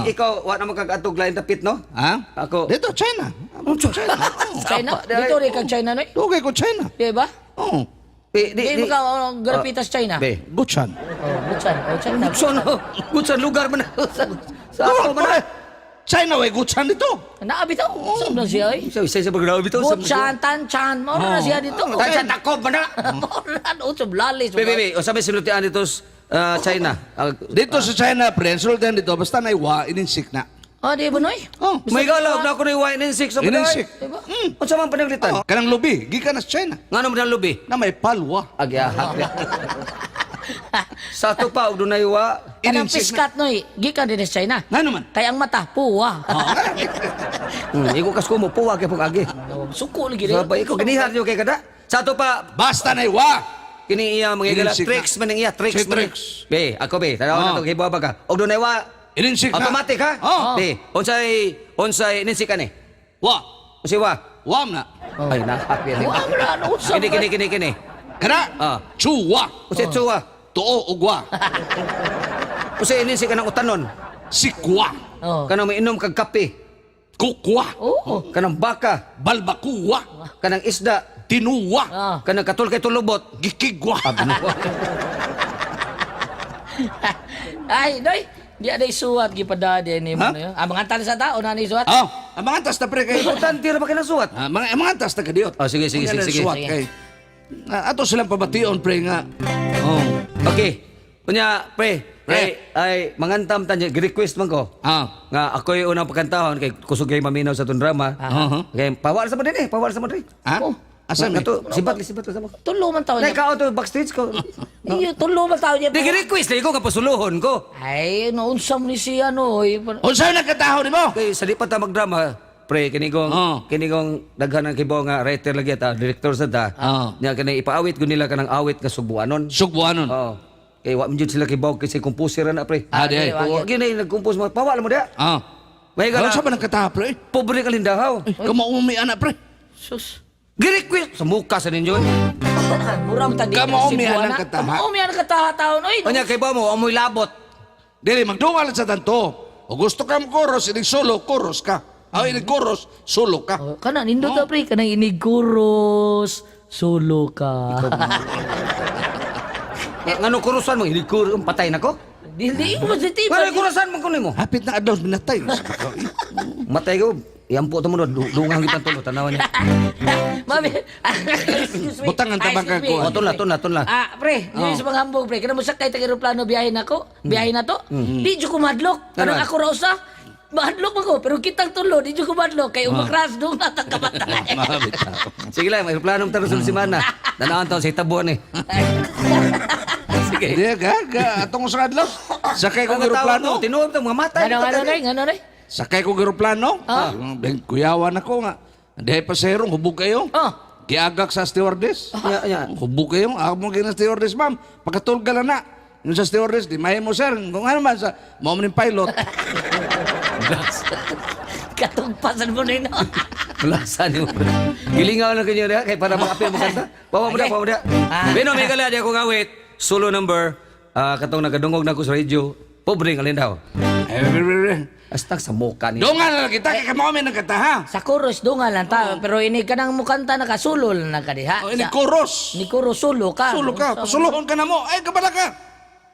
Speaker 2: Ikaw wa na magkagatog lain tapit no?
Speaker 1: Ha?
Speaker 2: Ako.
Speaker 1: Dito, China. China. Oh.
Speaker 3: China? Dito rin kag China, noy?
Speaker 1: Dugay ko China.
Speaker 3: Di ba?
Speaker 1: Oh.
Speaker 2: Di di
Speaker 3: Di mo ka oh, garapitas China.
Speaker 2: Be.
Speaker 1: Gutsan.
Speaker 3: Oh, Butsan. Oh, China.
Speaker 2: Gutsan, oh. Gutsan lugar man. Sa ako man.
Speaker 1: Pre. China way gutsan dito.
Speaker 3: Naabi to. Saan na siya, oy?
Speaker 2: Sa isa sa paggrabe to.
Speaker 3: Butsan, Tanchan. Mauro na siya dito.
Speaker 2: Tanchan takob man na.
Speaker 3: Mauro na. Utsob lalis.
Speaker 2: Be, be, be, usa may sinultian dito sa China. Ah,
Speaker 1: Dito sa China, pre, sultan dito, basta na iwa, ininsik na.
Speaker 3: Oh, di ba, noy?
Speaker 1: Oh.
Speaker 2: May galaw na ako ni YNN6 sa
Speaker 1: Ininsik.
Speaker 3: Di ba?
Speaker 2: Unsa man pananglitan?
Speaker 1: Oh. Kanang lubi, gikan na sa China.
Speaker 2: Ngano man ang lubi?
Speaker 1: Na may palwa.
Speaker 2: Agyahak. Sa ato pa og dunay wa.
Speaker 3: Kanang
Speaker 1: Ininsik na.
Speaker 3: piskat, noy. Gikan din sa China.
Speaker 1: Ngano man?
Speaker 3: Kay ang mata, puwa.
Speaker 2: Iko kas ko mo puwa kay pug agi.
Speaker 3: Suko lagi rin.
Speaker 2: Sabay iko ginihan yo kay kada. Sa ato pa
Speaker 1: Basta na iwa.
Speaker 2: kini iya mga gala
Speaker 1: Ininsik na.
Speaker 2: tricks man ang iya tricks
Speaker 1: Si
Speaker 2: man.
Speaker 1: tricks.
Speaker 2: Be, ako be, tanaw na
Speaker 1: Oh.
Speaker 2: to hibaw ba ka. Og dunay wa
Speaker 1: Ininsik na.
Speaker 2: automatic ha?
Speaker 1: Oh.
Speaker 2: Be, unsay unsay ninsik ani?
Speaker 1: Wa.
Speaker 2: Unsay wa?
Speaker 1: Wam na.
Speaker 2: Ay na.
Speaker 3: Wa mo na, ano, usap
Speaker 2: Kini kini kini kini.
Speaker 1: Kana.
Speaker 2: Ah.
Speaker 1: Chuwa.
Speaker 2: Unsay tsuwa?
Speaker 1: Tuo ugwa.
Speaker 2: Unsay ininsik kanang utanon?
Speaker 1: Sikwa.
Speaker 3: Oh.
Speaker 2: Kanang mainom kag kape,
Speaker 1: Kukwa.
Speaker 3: Oo.
Speaker 2: kanang baka,
Speaker 1: Balbakuwa.
Speaker 2: kanang isda,
Speaker 1: Tinuwa.
Speaker 3: Ah.
Speaker 2: kanang katul kay tulubot.
Speaker 1: Gikigwa.
Speaker 3: Ay, noy. Di aday suwat gipadadi ni mo
Speaker 1: Ha?
Speaker 3: na yun. Ah, mga antal sa tao na ni suwat.
Speaker 1: Oh, ang mga antas na pre kay.
Speaker 2: Importante ra ba kanang suwat?
Speaker 1: Ah, mga antas na kadiot.
Speaker 2: Oh, sige, sige,
Speaker 1: Mga
Speaker 2: sige, sige.
Speaker 1: Suwat kay. Ah, ato silang pabation pre nga. Oh.
Speaker 2: Okay. Unya, pre,
Speaker 1: Pre.
Speaker 2: ay, ay mangantam ta niya, request man ko.
Speaker 1: Ah.
Speaker 2: Nga ako'y unang pagkantahon kay kusog kay maminaw sa tong drama.
Speaker 1: Ah.
Speaker 2: Kay pawal sa mo din eh, pawal sa mo din.
Speaker 1: Ha?
Speaker 3: Oh.
Speaker 1: Asa mi?
Speaker 2: Kato, sibat sibat sa mo.
Speaker 3: Tulo man tao
Speaker 2: Nay
Speaker 3: niya.
Speaker 2: kao to backstage ko.
Speaker 3: Iyo, tulo man tao niya.
Speaker 2: Di request ko nga pasuluhon ko.
Speaker 3: Ay, naunsa mo ni siya, noy.
Speaker 1: Unsa na kataho nimo?
Speaker 2: Kay sa di pa ta magdrama, pre kinigong
Speaker 1: Oh.
Speaker 2: kinigong daghan ang kibaw nga writer lagi ta, director sa ta.
Speaker 1: Oh.
Speaker 2: Nya kanang ipaawit ko nila kanang awit nga subuanon.
Speaker 1: Sugbuanon.
Speaker 2: Oh. Kay wa man jud sila kibaw kasi composer na pre.
Speaker 1: Ah, di ay.
Speaker 2: Oo, gini nag-compose mga pawal mo dia.
Speaker 1: Ah.
Speaker 2: May
Speaker 1: Ano
Speaker 2: gala.
Speaker 1: sa ba nang kataho pre?
Speaker 2: Pobre ka lindahaw.
Speaker 1: Ay, kamo umi anak pre.
Speaker 3: Sus.
Speaker 2: Gi-request sa muka sa ninyo.
Speaker 3: Murang tadi.
Speaker 1: Kamo umi anang kataha.
Speaker 3: Umi anang kataha taon, oy.
Speaker 2: Unya kay ba mo amoy labot.
Speaker 1: Dili magduwa lang sa tanto. O gusto ka mo koros, inig solo, koros ka. Ah, inig koros, solo ka.
Speaker 3: Oh, kana nindot ta pre kanang iniguros solo ka.
Speaker 2: Ngano kurusan mo ilikur patay nako.
Speaker 3: Dili mo si tiba.
Speaker 2: Ngano kurusan mo kuno mo?
Speaker 1: Hapit na adlaw minatay.
Speaker 2: Matay ko. Iampo to mo dungang kitang tulo tanawan niya.
Speaker 3: Mami, excuse me.
Speaker 1: Butang ang
Speaker 3: Ah,
Speaker 1: tabang
Speaker 3: excuse me.
Speaker 1: kagkuhan.
Speaker 2: Oh, tunla, tunla, tunla.
Speaker 3: Ah, pre, oh. Sa mga hambog, pre. Kana mo sakay tag eroplano biyahe nako, biyahe na to. Di jud ko madlok.
Speaker 2: Ano?
Speaker 3: Kanang ako ra usa. Madlok man ko, pero kitang tulo, di jud ko madlok kay umakras dong natang kamatay.
Speaker 2: Sige lang, may plano taro sa semana. Tanawan to sa hitabuan eh. Sige.
Speaker 1: Di ga ga atong sa adlaw. Sakay kong eroplano.
Speaker 2: Tinuod to mga matay.
Speaker 3: Ano ano nay, ngano nay?
Speaker 1: Sakay kong eroplano.
Speaker 3: Ah.
Speaker 1: Ben kuyawan ako nga. Dihay paserong hubog kayo.
Speaker 3: Oh.
Speaker 1: Giagak sa stewardess.
Speaker 2: Nya, nya.
Speaker 1: Hubog kayo. Ako mo gina stewardess, ma'am. Pagkatulga lang na. Yung sa stewardess, di mahay mo, sir. Kung ano man sa, mao man yung pilot.
Speaker 3: Katugpasan mo na no.
Speaker 2: Lasa ni mo. Gilingaw lang kanyo diha kay para makapil mo kanta. Pawa mo da, pawa mo da.
Speaker 3: Ah.
Speaker 2: Beno may gala di ako ngawit. Solo number katong nagadungog na ko sa radyo. Pobre nga lindaw.
Speaker 1: Eh, bre, bre, bre.
Speaker 2: Astag sa moka ni.
Speaker 1: Dungan na lang kita, kaya kamo kami nagkanta, ha?
Speaker 3: Sa chorus dunga lang ta, pero ini kanang mukanta nakasulol na ka diha.
Speaker 1: Oh, ini
Speaker 3: Sa-
Speaker 1: chorus.
Speaker 3: Ni chorus sulo ka.
Speaker 1: Sulo ka, pasuluhon ka na mo. Ay, kabala ka.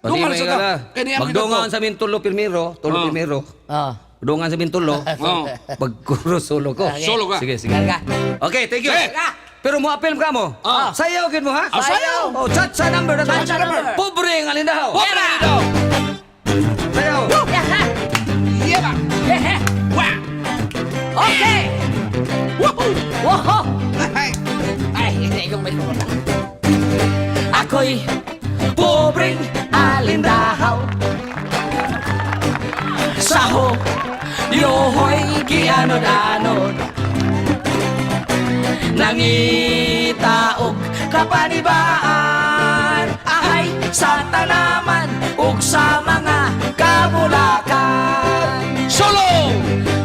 Speaker 1: Dungan
Speaker 2: Pati
Speaker 1: sa
Speaker 2: may
Speaker 1: ka.
Speaker 2: gala.
Speaker 1: Kaya niya
Speaker 2: Magdungan sa mintulo primero, tulo
Speaker 1: Oh.
Speaker 2: primero.
Speaker 3: Oh.
Speaker 2: Dungan sa mintulo.
Speaker 1: Oh.
Speaker 2: Pagkuro solo ko.
Speaker 3: Okay.
Speaker 1: Solo ka.
Speaker 2: Sige, sige.
Speaker 3: Karga.
Speaker 2: Okay, thank you.
Speaker 1: Sige.
Speaker 2: Pero mo apel ka mo.
Speaker 1: Ah.
Speaker 2: Sayaw gid mo ha?
Speaker 1: Ah, sayaw.
Speaker 2: Oh, chat sa number na to.
Speaker 3: Chat sa number.
Speaker 2: Pobre nga lindaw.
Speaker 1: Pobre nga lindaw.
Speaker 2: Sayaw.
Speaker 3: Yaha!
Speaker 1: Yeah.
Speaker 3: Yehe!
Speaker 1: Wah.
Speaker 3: Okay!
Speaker 1: Woohoo.
Speaker 3: Woho!
Speaker 1: Ay.
Speaker 3: Ay, hindi ko may kumuna. Ako'y pobreng alindahaw. Saho, yohoy, gianod-anod. Nangitaog kapanibaan. Ahay, sa tanaman ug sa mga kabulakan.
Speaker 1: Solo.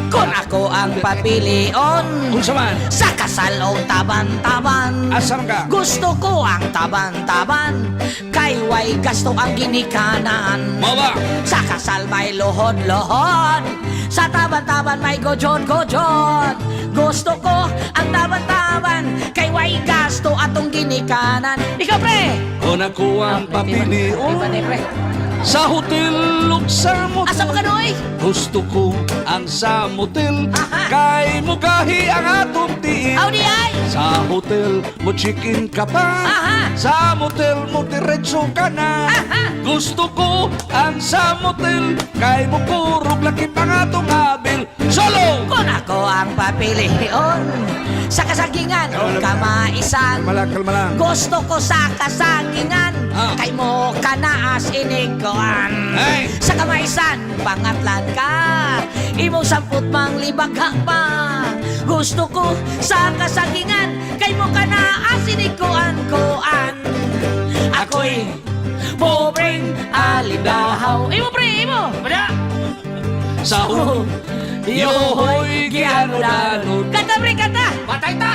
Speaker 3: Kung ako ang papilion
Speaker 1: Unsa man?
Speaker 3: sa kasal o taban-taban.
Speaker 1: Asa man ka?
Speaker 3: Gusto ko ang taban-taban kay way gasto ang ginikanan.
Speaker 1: Mao ba?
Speaker 3: Sa kasal may lohod-lohod, sa taban-taban may gojon-gojon. Gusto ko ang taban-taban kay way gasto atong ginikanan. Ikaw pre!
Speaker 1: Kung ako ang papilion
Speaker 3: Iba ni pre.
Speaker 1: sa hotel ug sa motel.
Speaker 3: Asa mo ka noy?
Speaker 1: Gusto ko ang sa motel
Speaker 3: Aha.
Speaker 1: kay mugahi ang atong tiil.
Speaker 3: Aw di ay!
Speaker 1: Sa hotel mo chicken ka pa.
Speaker 3: Aha.
Speaker 1: Sa motel mo diretso ka na.
Speaker 3: Aha.
Speaker 1: Gusto ko ang sa motel kay mo kurog laki pa nga atong abil. Solo!
Speaker 3: Kung ako ang papilion sa kasagingan o kamaisan.
Speaker 1: Kalma lang, kalma lang.
Speaker 3: Gusto ko sa kasagingan
Speaker 1: Ah.
Speaker 3: kay mo kanaas inigkoan.
Speaker 1: Ay!
Speaker 3: Sa kamaisan, pangatlan ka. Imong samput mang libagha pa. Gusto ko sa kasagingan kay mo kanaas inigkoan koan. Ako'y pobreng alindahaw. Imo pre, imo. Wala.
Speaker 1: Sa
Speaker 3: Oh,
Speaker 1: Yohoy, gianod-anod.
Speaker 3: Kanta pre, kanta!
Speaker 1: Patay ta!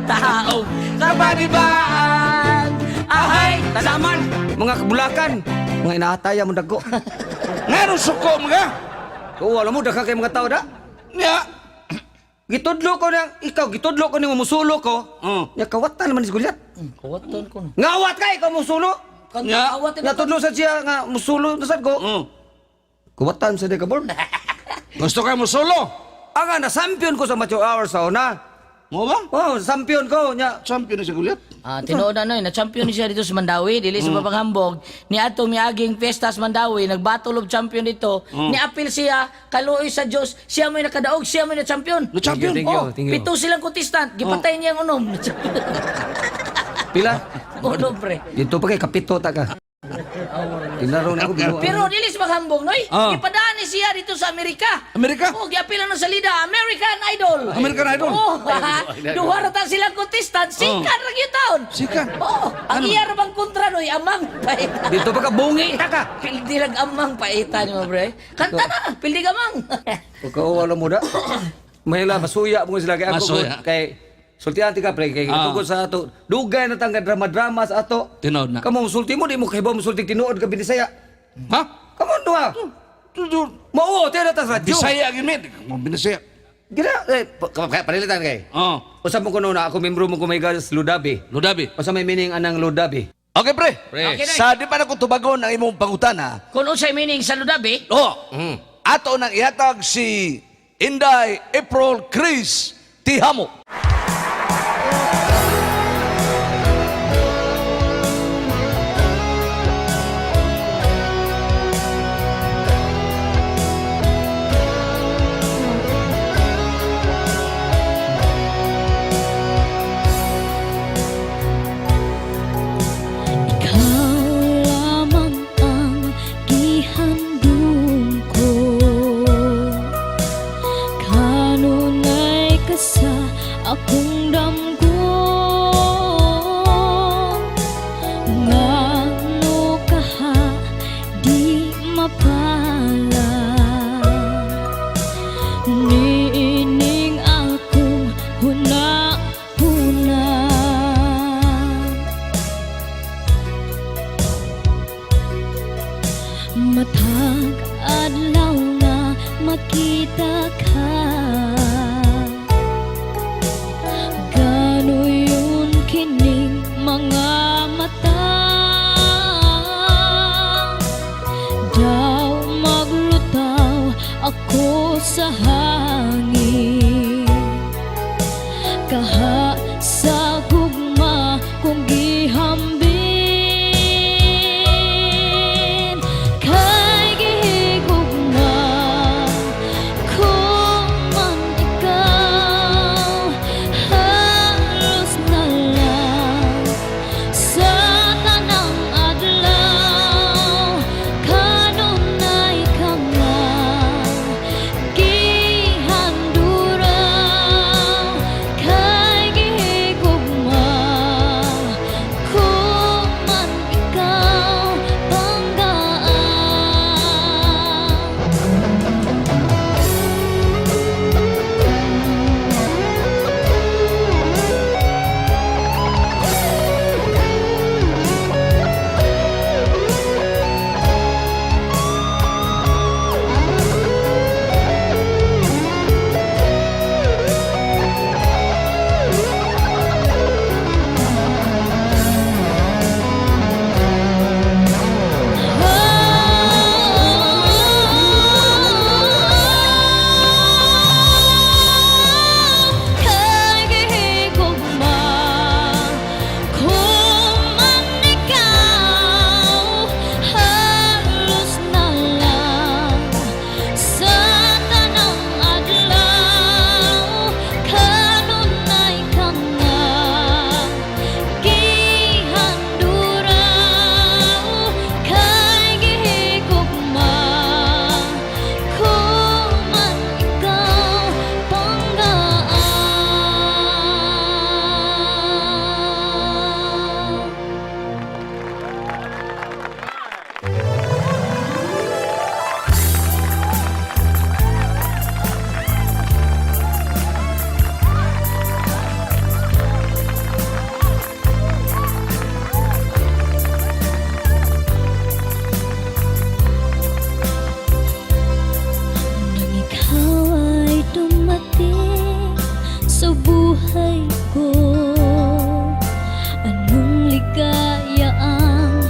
Speaker 3: Tao kapanibaan. Ahay!
Speaker 2: Tanaman, mga kabulakan, mga inaataya mo dagko.
Speaker 1: Ngano suko mga?
Speaker 2: Oo, alam mo daghan kay mga tao da.
Speaker 1: Nya.
Speaker 2: Gitudlo ko na, ikaw gitudlo ko nimo musulo ko.
Speaker 1: Oh.
Speaker 2: Nya kawatan man ni Gulyat.
Speaker 3: Kawatan ko na.
Speaker 2: Ngawat ka ikaw musulo.
Speaker 1: Nya.
Speaker 2: Natudlo sa siya nga musulo na sad ko.
Speaker 1: Oh.
Speaker 2: Kawatan sa ka born.
Speaker 1: Gusto ka mo solo?
Speaker 2: Anga na champion ko sa Macho Hour sa una.
Speaker 1: Mo ba?
Speaker 2: Oh, champion ko nya.
Speaker 1: Champion na si Goliath.
Speaker 3: Ah, tinuod na noy, na champion ni siya dito sa Mandawi, dili sa Papanghambog. Ni ato miaging piyesta sa Mandawi, nagbattle of champion dito. Ni apil siya, kaluoy sa Dios, siya may nakadaog, siya may na champion.
Speaker 1: Na champion.
Speaker 2: Thank you,
Speaker 3: Oh,
Speaker 2: thank you.
Speaker 3: pito silang contestant, gipatay niya ang unom.
Speaker 2: Pila?
Speaker 3: Unom pre.
Speaker 2: Dito pa kay kapito ta ka. Tinaro na ako binuang.
Speaker 3: Pero dili sa Paghambog noy, gipadaan ni siya dito sa Amerika.
Speaker 1: Amerika?
Speaker 3: Oh, giapil na sa Lida, American Idol.
Speaker 1: American Idol?
Speaker 3: Oh, duha ra ta silang contestant, sikan ra gyud taon.
Speaker 1: Sikan?
Speaker 3: Oh, ang iya ra bang kontra noy, amang paita.
Speaker 2: Dito pa ka bungi ta ka.
Speaker 3: Pildi lang amang paita ni mo pre. Kanta na, pildi ka mang.
Speaker 2: Pagka alam mo da. Mahila masuya mo sila kay ako
Speaker 1: Masuya.
Speaker 2: kay sultian ti ka pre kay tungkol sa ato. Dugay na tang drama-drama sa ato.
Speaker 1: Tinuod na.
Speaker 2: Kamo musulti mo di mo kahibaw musulti tinuod ka binisaya.
Speaker 1: Ha?
Speaker 2: Kamo duha. Mao tira ta sa radyo.
Speaker 1: Bisaya gyud mi. Mo Bisaya.
Speaker 2: Gina eh panilitan kay.
Speaker 1: Oh,
Speaker 2: Usa mo kuno na ako membro mo kumay sa Ludabi.
Speaker 1: Ludabi.
Speaker 2: Usa may meaning anang Ludabi.
Speaker 1: Okay, pre.
Speaker 2: Pre.
Speaker 3: Okay, Nay.
Speaker 1: Sa di pa na ko tubagon ang imong pangutana.
Speaker 3: Kung unsay meaning sa ludabi,
Speaker 1: Oh. Ato nang ihatag si Inday April Chris Tihamo.
Speaker 4: Ikaw lamang ang gihandom ko. Kanunay ka sa akong damgo. Ngano ka ha di mapala niining akong huna-huna. Matag adlaw nga makita ka, Ganuyon kining mga mata. Daw maglutaw ako sa hangin kaha sa gugma kong gihambin. Kay gihigugma ko man ikaw, halos na lang sa tanang adlaw. Kanunay ka nga gihanduraw. Kay gihigugma ko man ikaw, panggaan. Kay gihigugma ko man ikaw, halos na lang sa tanang adlaw. Kanunay ka nga gihanduraw. Kay gihigugma ko man ikaw, panggaan. Nang ikaw ay dumating sa buhay ko, anong ligaya ang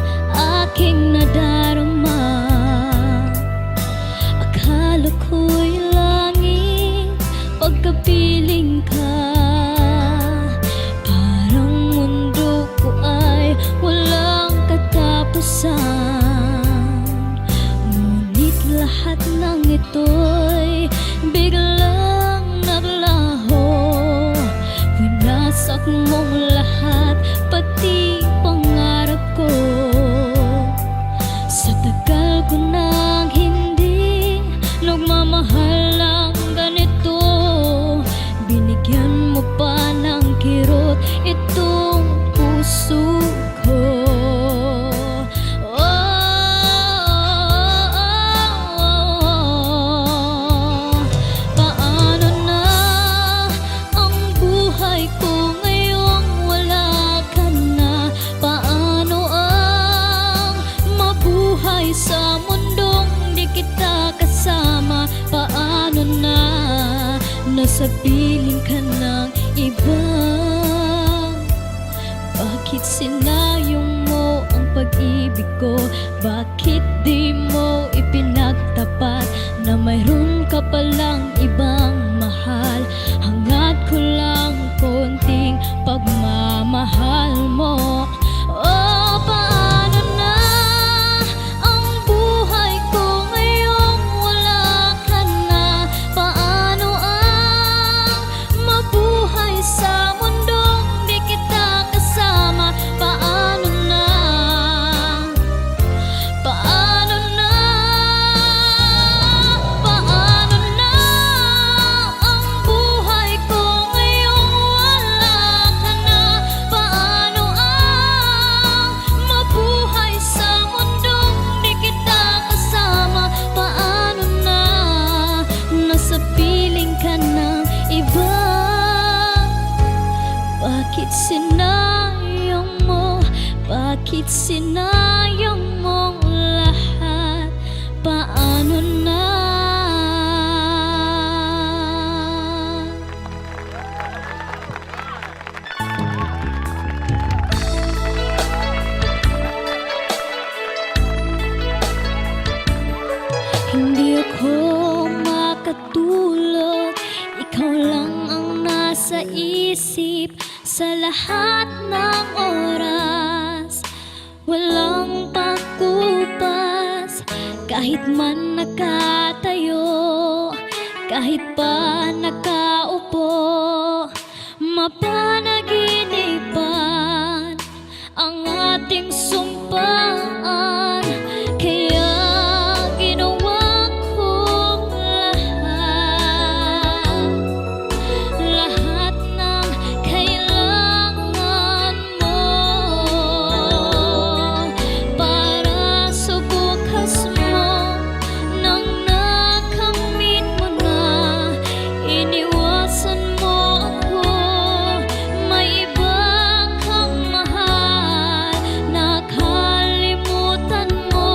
Speaker 4: aking nadarama? Akala ko'y langit pagkapiling ka. Parang mundo ko ay walang katapusan. Ngunit lahat ng ito'y biglang naglaho. Winasak mong lahat, pati pangarap ko. Sa tagal ko nang hindi nagmamahal ng ganito, binigyan mo pa ng kirot itong puso ko. Oh, paano na ang buhay ko ngayong wala ka na? Paano ang mabuhay sa mundong di kita kasama? Paano na nasa piling ka ng iba? Bakit sinayong mo ang pag-ibig ko? Bakit di mo ipinagtapat na mayroon ka palang iba? Bakit sinayang mo? Bakit sinayang mo lahat? Paano na? Hindi ako makatulog. Ikaw lang ang nasa isip sa lahat ng oras. Walang pagkupas. Kahit man nakatayo, kahit pa nakaupo, mapanaginipan ang ating sumpaan. Kaya ginawa kong lahat, lahat ng kailangan mo para sa bukas mo. Nang nakamit mo na, iniwasan mo ako. May iba kang mahal. Nakalimutan mo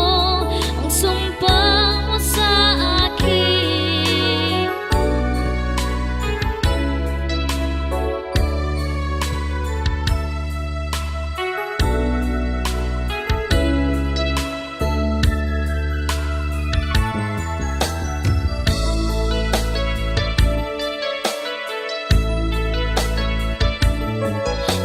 Speaker 4: ang sumpa mo sa akin.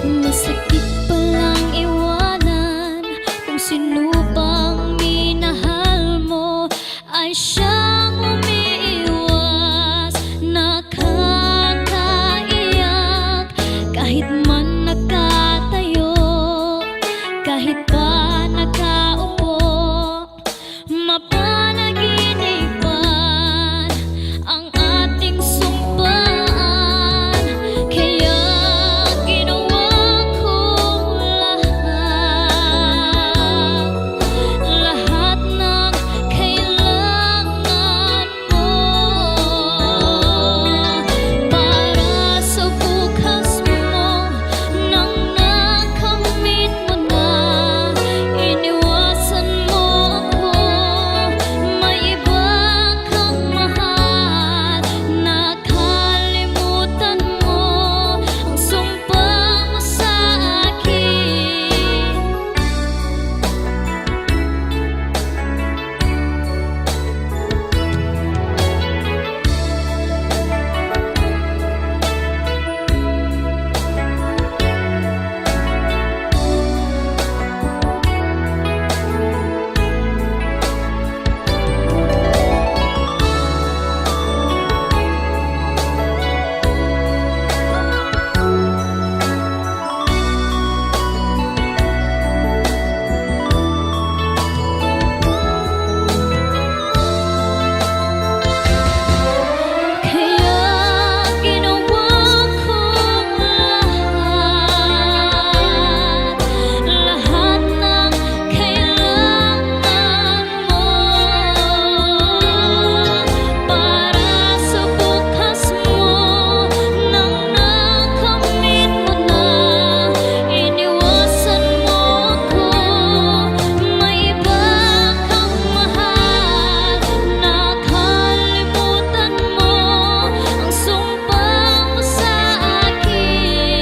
Speaker 4: Masakit palang iwanan kung sino pang minahal mo ay siyang umiiwas. Nakakaiyak kahit man nakatayo, kahit pa nakaupo, mapanaginipan ang ating sumpaan. Kaya ginawa ko lahat, lahat ng kailangan mo para sa bukas mo. Nang nakamit mo na, iniwasan mo ako. May iba kang mahal. Nakalimutan mo ang sumpa mo sa akin. Kaya ginawa ko lahat, lahat ng kailangan mo para sa bukas mo. Nang nakamit mo na, iniwasan mo ako. May iba kang mahal. Nakalimutan mo ang sumpa mo sa akin.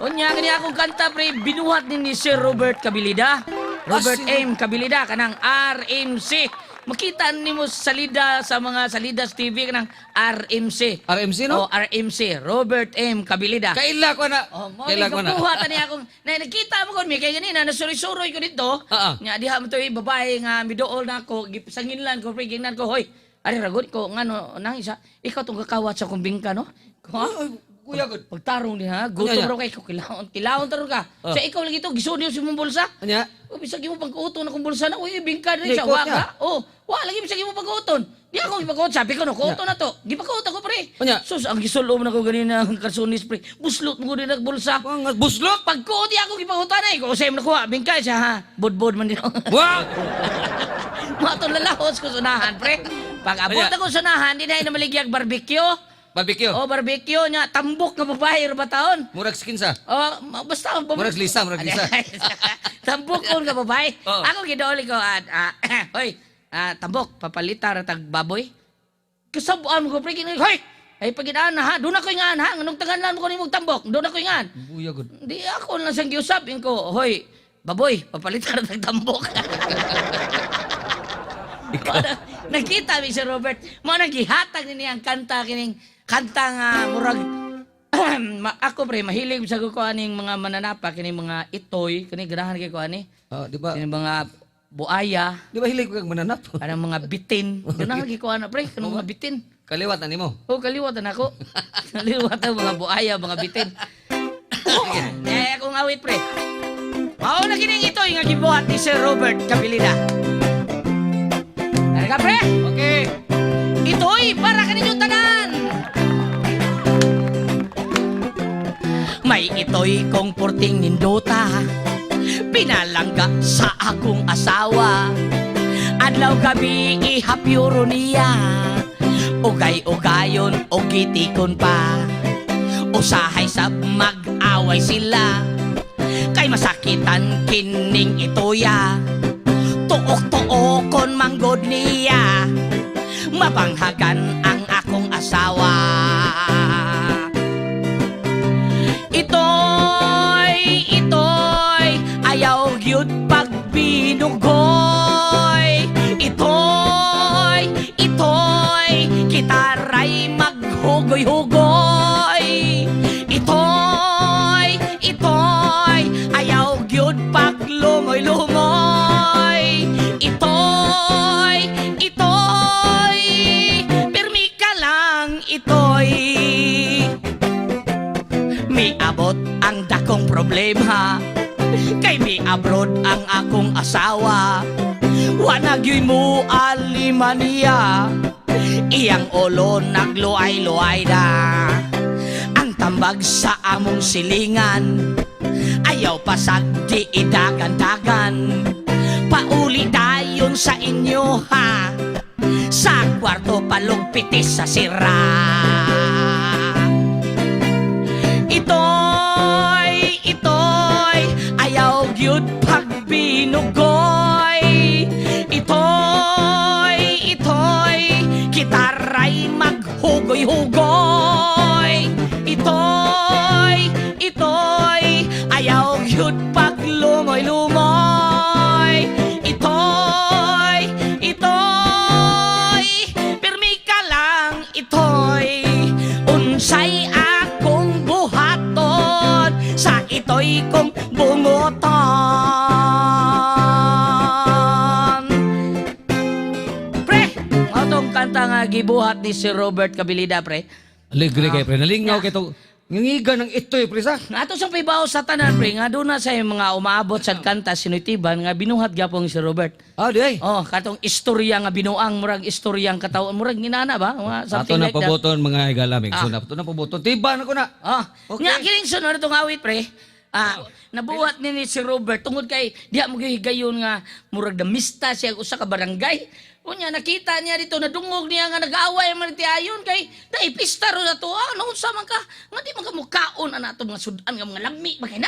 Speaker 3: Unya kani akong kanta, pre, binuhat ni Sir Robert Cabilida. Robert M. Cabilida kanang RMC. Makita nimo salida sa mga Salidas TV kanang RMC.
Speaker 1: RMC, no?
Speaker 3: Oh, RMC, Robert M. Cabilida.
Speaker 1: Kaila ko na.
Speaker 3: Oh, mo
Speaker 1: Kaila ko na.
Speaker 3: Kaila tani akong na nakita mo kon mi kay ganina nasuroy-suroy ko dito.
Speaker 1: Ah, ah.
Speaker 3: Nya diha mo to eh, babae nga miduol na ako, gisanginlan ko, pre, gingnan ko, hoy. Ari ragod ko ngano nang isa, ikaw tong kakawat sa akong bingka, no? Ko, ha?
Speaker 2: Kuya gud.
Speaker 3: Pagtarong ni ha, gutom
Speaker 2: Anya, anya?
Speaker 3: raw kay ko kilawon, kilawon taron ka.
Speaker 2: Ah.
Speaker 3: Sa ikaw lagi to gisuod niyo sa imong bulsa.
Speaker 2: Anya?
Speaker 3: O bisag imo pagkuuton akong bulsa na, uy bingka rin
Speaker 2: Hindi,
Speaker 3: siya,
Speaker 2: kuot
Speaker 3: wa
Speaker 2: niya.
Speaker 3: ka. Oh, wa lagi bisag imo pagkuuton. Di ako gipagkuot, sabi ko no, kuuton na to. Gipagkuot ako, pre.
Speaker 2: Anya?
Speaker 3: Sus, ang gisulom na ko ganina ang karsunis, pre. Buslot mo ko din ang bulsa.
Speaker 2: Wa nga buslot.
Speaker 3: Pagkuot di ako gipagkutan ay, ko usay mo nakuha, bingka siya ha. Budbud man din.
Speaker 2: Wa!
Speaker 3: Mga lalahos ko sunahan, pre. Pag abot
Speaker 2: Anya?
Speaker 3: ako sunahan, di na namaligya barbecue.
Speaker 2: Barbecue.
Speaker 3: Oh, barbecue nya, tambok nga babae ra ba taon?
Speaker 2: Murag skinsa.
Speaker 3: Oh, basta
Speaker 2: Murag Lisa, murag Lisa.
Speaker 3: Tambok kon nga babae.
Speaker 2: Oo.
Speaker 3: Ako gidooli ko hoy, tambok papalita ra tag baboy. Kasabuan ko pre kini, hoy. Ay pagidaan na ha, doon ako ingan ha, nganong taganlan mo ko nimong tambok, doon ako ingan.
Speaker 2: Buya gud.
Speaker 3: Di ako lang siyang giusap ko, hoy, baboy, papalitan ra tag tambok.
Speaker 2: Ikaw.
Speaker 3: Nakita mi si Robert, mo nang gihatag ni ang kanta kining kanta nga murag ako pre mahilig sa ko aning mga mananapa kining mga itoy kini ganahan kay ko ani
Speaker 2: Oh, di ba?
Speaker 3: kining mga buaya
Speaker 2: Di ba hilig ko kag mananap?
Speaker 3: kanang mga bitin ganahan kay ko ana pre kanang mga bitin.
Speaker 2: Kaliwat na nimo.
Speaker 3: Oh, kaliwat na ako. Kaliwat ang mga buaya, mga bitin. Eh, akong awit, pre. Mao na kining itoy nga gibuhat ni Sir Robert Cabilida. Tara ka, pre!
Speaker 2: Okay.
Speaker 3: Ito'y para kaninyong tanan! May ito'y kong porting nindota, pinalangga sa akong asawa. Adlaw gabi ihapyuro niya, ugay-ugayon o gitikon pa. Usahay sab mag-away sila, kay masakitan kining itoya. Tuok-tuokon manggod niya, mapanghagan ang akong asawa. Itoy, itoy, ayaw gyud pagbinugoy. Itoy, itoy, kitaray maghugoy-hugoy. Itoy, itoy, ayaw gyud paglumoy-lumoy. Itoy, itoy, pirmi ka lang itoy. Miabot ang dakong problema kay miabrod ang akong asawa. Wa na gyud mo alima niya, iyang ulo nagluay-luay na. Ang tambag sa among silingan, ayaw pasag di idagan-dagan. Pauli dayon sa inyo ha, sa kwarto palugpitis sa sira. Itoy, itoy, ayaw gyud pagbinugoy. Itoy, itoy, kitaray maghugoy-hugoy. Itoy, itoy, ayaw gyud paglumoy-lumoy. Itoy, itoy, pirmi ka lang itoy. Unsay akong buhaton sa itoy kong bunguton. Pre, mao tong kanta nga gibuhat ni Sir Robert Cabilida, pre.
Speaker 2: Alegre kay pre. Nalingaw kay to. Ngingiga ng itoy pre sa.
Speaker 3: Nga ato sang pibaw sa tanan, pre, nga doon na sa mga umaabot sa kanta sinuytiban nga binuhat gapong si Robert.
Speaker 2: Ah, di ay.
Speaker 3: Oh, katong istorya nga binuang murag istoryang kataw murag ginana ba? Mga
Speaker 2: Ato
Speaker 3: something
Speaker 2: na
Speaker 3: like that.
Speaker 2: paboton mga higalamig. So na ato na paboton. Tiba na ko na.
Speaker 3: Ah,
Speaker 2: Okay.
Speaker 3: nga kining sunod itong awit, pre. Ah, nabuhat ni si Robert tungod kay diha mo gihigayon nga murag damista siya usa ka barangay. Unya nakita niya dito nadungog niya nga nag-away man ti ayon kay naipista ro na to. Ah, naunsa man ka nga di man ka mukaon ana ato mga sudan nga mga lami ba kay na.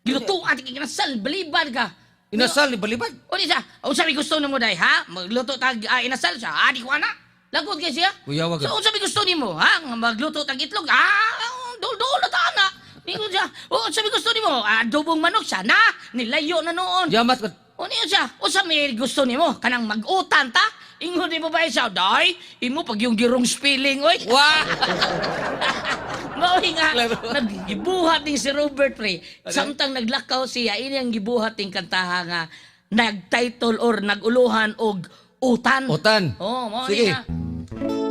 Speaker 3: Gilutuan ti kinasal baliban ka.
Speaker 2: Inasal ni balibad.
Speaker 3: O di siya, unsa may gusto nimo day ha? Magluto tag inasal siya. Ah, di ko ana. Lagot kay siya.
Speaker 2: Kuya, wag.
Speaker 3: So unsa may gusto nimo ha? Nga magluto tag itlog. Ah, dol-dol na ta ana. Ningon siya. O unsa may gusto nimo? Ah, adobong manok siya na. Nilayo na noon.
Speaker 2: Yamat ka.
Speaker 3: O niyo siya, unsa may gusto nimo? Kanang mag-utan ta? Ingon ni babae siya, day, imo pag yung girong spelling, oy.
Speaker 2: Wah!
Speaker 3: Mao nga, naggibuhat ning si Robert pre. Samtang naglakaw siya, ini ang gibuhat ning kantaha nga nagtitle or naguluhan og Utan.
Speaker 2: Utan.
Speaker 3: Oh, mao
Speaker 2: Sige.
Speaker 3: ni nga.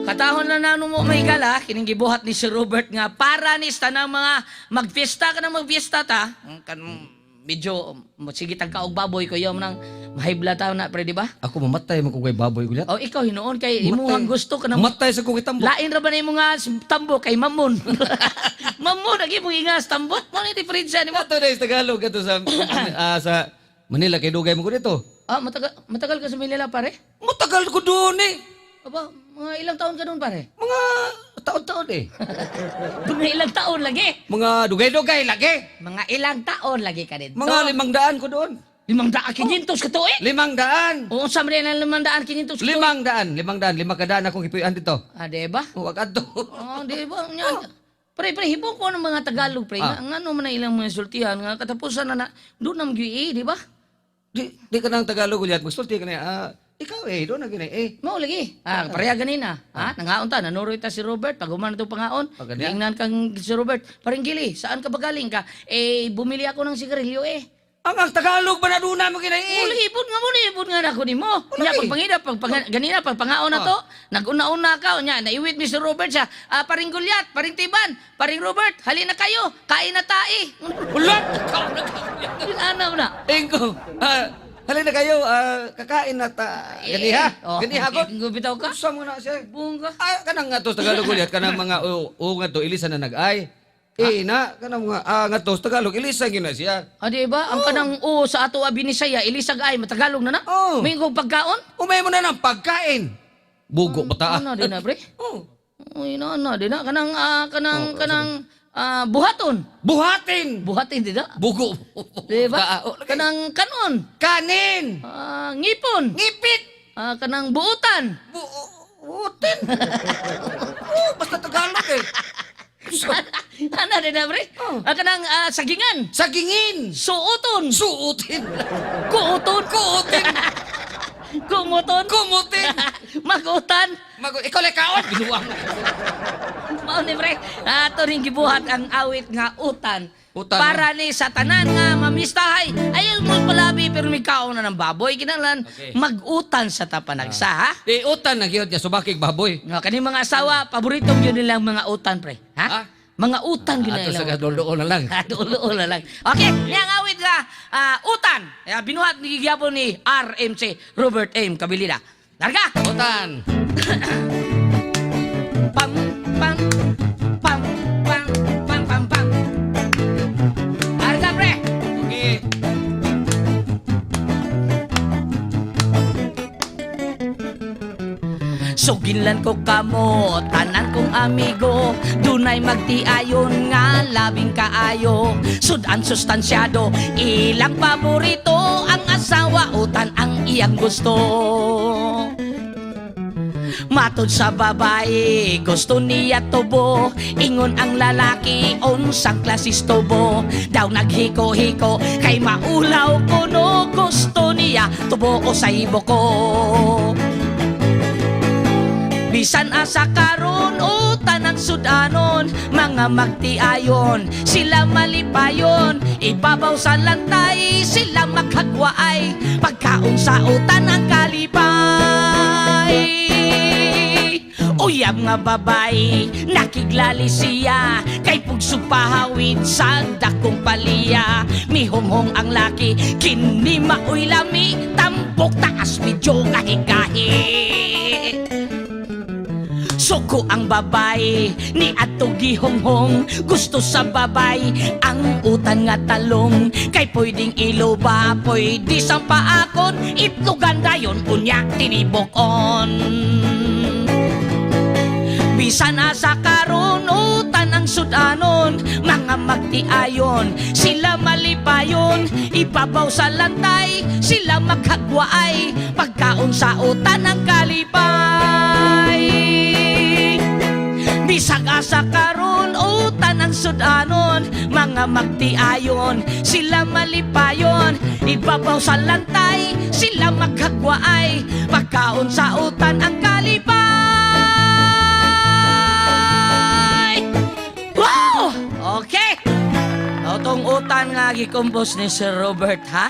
Speaker 3: Katahon na nano mo may gala, kining gibuhat ni Sir Robert nga para ni sa tanang mga magfiesta ka na magfiesta ta. Ang kan medyo sige tag kaog baboy ko yom nang mahibla ta na pre, di ba?
Speaker 2: Ako mamatay man kung kay baboy gulyat.
Speaker 3: O ikaw hinuon kay imuhang gusto ka na
Speaker 2: Matay sa kong itambo.
Speaker 3: Lain ra ba na imong nga tambo kay mamon. Mamon lagi mong ingas tambot mo ni diferensya nimo.
Speaker 2: Ato na sa Tagalog ato sa sa Manila kay dugay mo ko dito.
Speaker 3: Ah, matagal matagal ka sa Manila pare?
Speaker 2: Matagal ko doon eh.
Speaker 3: Aba, mga ilang taon ka doon pare?
Speaker 2: Mga taon-taon eh.
Speaker 3: Mga ilang taon lagi.
Speaker 2: Mga dugay-dugay lagi.
Speaker 3: Mga ilang taon lagi ka dito.
Speaker 2: Mga 500 ko doon.
Speaker 3: 500, 500 ka tuig.
Speaker 2: 500.
Speaker 3: Oo, sa man ang 500, 500 ka tuig.
Speaker 2: 500, 500, 500 akong gipuy-an dito.
Speaker 3: Ah, di ba?
Speaker 2: Wag adto.
Speaker 3: Oo, di ba? Nya, pre, pre, hibo ko ng mga Tagalog, pre.
Speaker 2: Ah.
Speaker 3: Nga, ngano man ang ilang mga sultihan, nga katapusan na na, doon na mag di ba?
Speaker 2: Di ka nang Tagalog ulit. Magsulti ka na. Ikaw eh, doon na gini eh.
Speaker 3: Mao lagi. Ah, pareha ganina. Ha, nangaon ta, nanuroy ta si Robert pag human na pangaon.
Speaker 2: Ah, ganyan?
Speaker 3: Giingnan kang si Robert, paring gili, saan ka ba galing ka? Eh, bumili ako ng sigarilyo eh.
Speaker 2: Ang Tagalog ba na doon na mo gini eh?
Speaker 3: Uli, ipon nga mo, ipon nga na ako nimo.
Speaker 2: Wala
Speaker 3: Nya
Speaker 2: eh.
Speaker 3: pagpangida, ganina pagpangaon na to, naguna-una ka, nya naiwit mi si Robert siya. Ah, paring Gulyat, paring Tiban, paring Robert, halina kayo, kain na tae.
Speaker 2: Ulat!
Speaker 3: Ana mo na.
Speaker 2: Engko, halina kayo, kakain na ta. Ganiha,
Speaker 3: Oh,
Speaker 2: ganiha ko.
Speaker 3: Bitaw ka.
Speaker 2: Usa mo na siya.
Speaker 3: Bunga.
Speaker 2: Ah, kanang nga to sa Tagalog ulit, kanang mga o nga to, ilisan na nag-ay. Eh, na, kanang mga, nga to sa Tagalog, ilisan yun na siya.
Speaker 3: Ah, di ba? Ang kanang o sa ato binisaya, ilisag ay matagalog na na.
Speaker 2: Oh.
Speaker 3: May kong pagkaon.
Speaker 2: Umay mo na ng pagkain. Bugo ba ta?
Speaker 3: Ano din na, pre?
Speaker 2: Oh.
Speaker 3: Uy, no, no, di na kanang kanang kanang buhaton.
Speaker 2: Buhatin!
Speaker 3: Buhatin di na.
Speaker 2: Bugo.
Speaker 3: Di ba?
Speaker 2: Ah, oh, lagi.
Speaker 3: Kanang kanon,
Speaker 2: Kanin!
Speaker 3: Ngipon,
Speaker 2: Ngipit!
Speaker 3: Kanang buutan.
Speaker 2: Buutin! Oh, basta Tagalog eh. So,
Speaker 3: Ano din na, pre?
Speaker 2: Oh.
Speaker 3: Kanang sagingan.
Speaker 2: sagingin!
Speaker 3: Suoton.
Speaker 2: Suotin!
Speaker 3: Kuoton.
Speaker 2: Kuotin!
Speaker 3: Kumuton.
Speaker 2: Kumutin!
Speaker 3: Magutan.
Speaker 2: Ikaw lang kaon! Binuang!
Speaker 3: Mao ni pre, ato ning gibuhat ang awit nga utan.
Speaker 2: Utan,
Speaker 3: Para ni sa tanan nga mamistahay. Ayaw mo palabi pero may kaon na ng baboy kinahanglan
Speaker 2: Okay.
Speaker 3: magutan sa tapanagsa ha.
Speaker 2: Di utan na gyud niya subakig baboy.
Speaker 3: Nga kani mga asawa, paborito gyud nilang mga utan pre. Ha?
Speaker 2: Ha?
Speaker 3: Mga utan gyud
Speaker 2: Ato
Speaker 3: nila.
Speaker 2: sa kaduloo na lang.
Speaker 3: Dulo na lang. Okay, niya ang awit nga utan. Binuhat ni gihapon ni RMC Robert M. Cabilida. Larga!
Speaker 2: Utan!
Speaker 3: Pam pam pam pam pam pam pam. Larga pre.
Speaker 2: Okay.
Speaker 3: Sugilan ko kamo, tanan kong amigo, dunay magtiayon nga labing kaayo. Sudan sustansyado, ilang paborito, ang asawa utan ang iyang gusto. Matod sa babae, gusto niya tubo. Ingon ang lalaki, unsang klasis tubo. Daw naghiko-hiko, kay maulaw kuno. Gusto niya tubo o sa buko. Bisan asa karon o tanang sudanon, mga magtiayon, sila malipayon. Ibabaw sa lantay, sila maghagwaay. Pagkaon sa utan ang kalipay. Uyab nga babae, nakiglali siya. Kay pugsupahawid sa dakong paliya. Mihonghong ang laki, kini maoy lami. Tambok taas medyo kahi-kahi. Suko ang babae ni ato gihonghong. Gusto sa babae ang utan nga talong. Kay pwedeng iluba, pwede sampaakon. Itlogan dayon unya tinibokon. Bisan asa karon utan ang sudanon, mga magtiayon, sila malipayon. Ibabaw sa lantay, sila maghagwaay. Pagkaon sa utan ang kalipay. Bisag asa karon utan ang sudanon, mga magtiayon, sila malipayon. Ibabaw sa lantay, sila maghagwaay. Pagkaon sa utan ang kalipay. Wow! Okay! Otong utan nga gikompose ni Sir Robert, ha?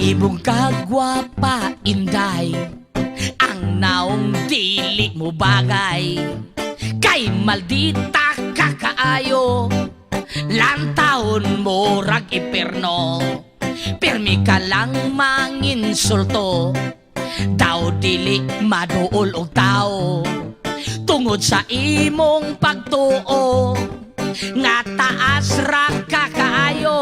Speaker 3: imong kagwapa, inday. Ang naong dili mo bagay, kay maldita ka kaayo. Lantahon mo rag iperno, pirmi ka lang manginsulto. Daw dili maduol og tao, tungod sa imong pagtuo nga taas ra ka kaayo.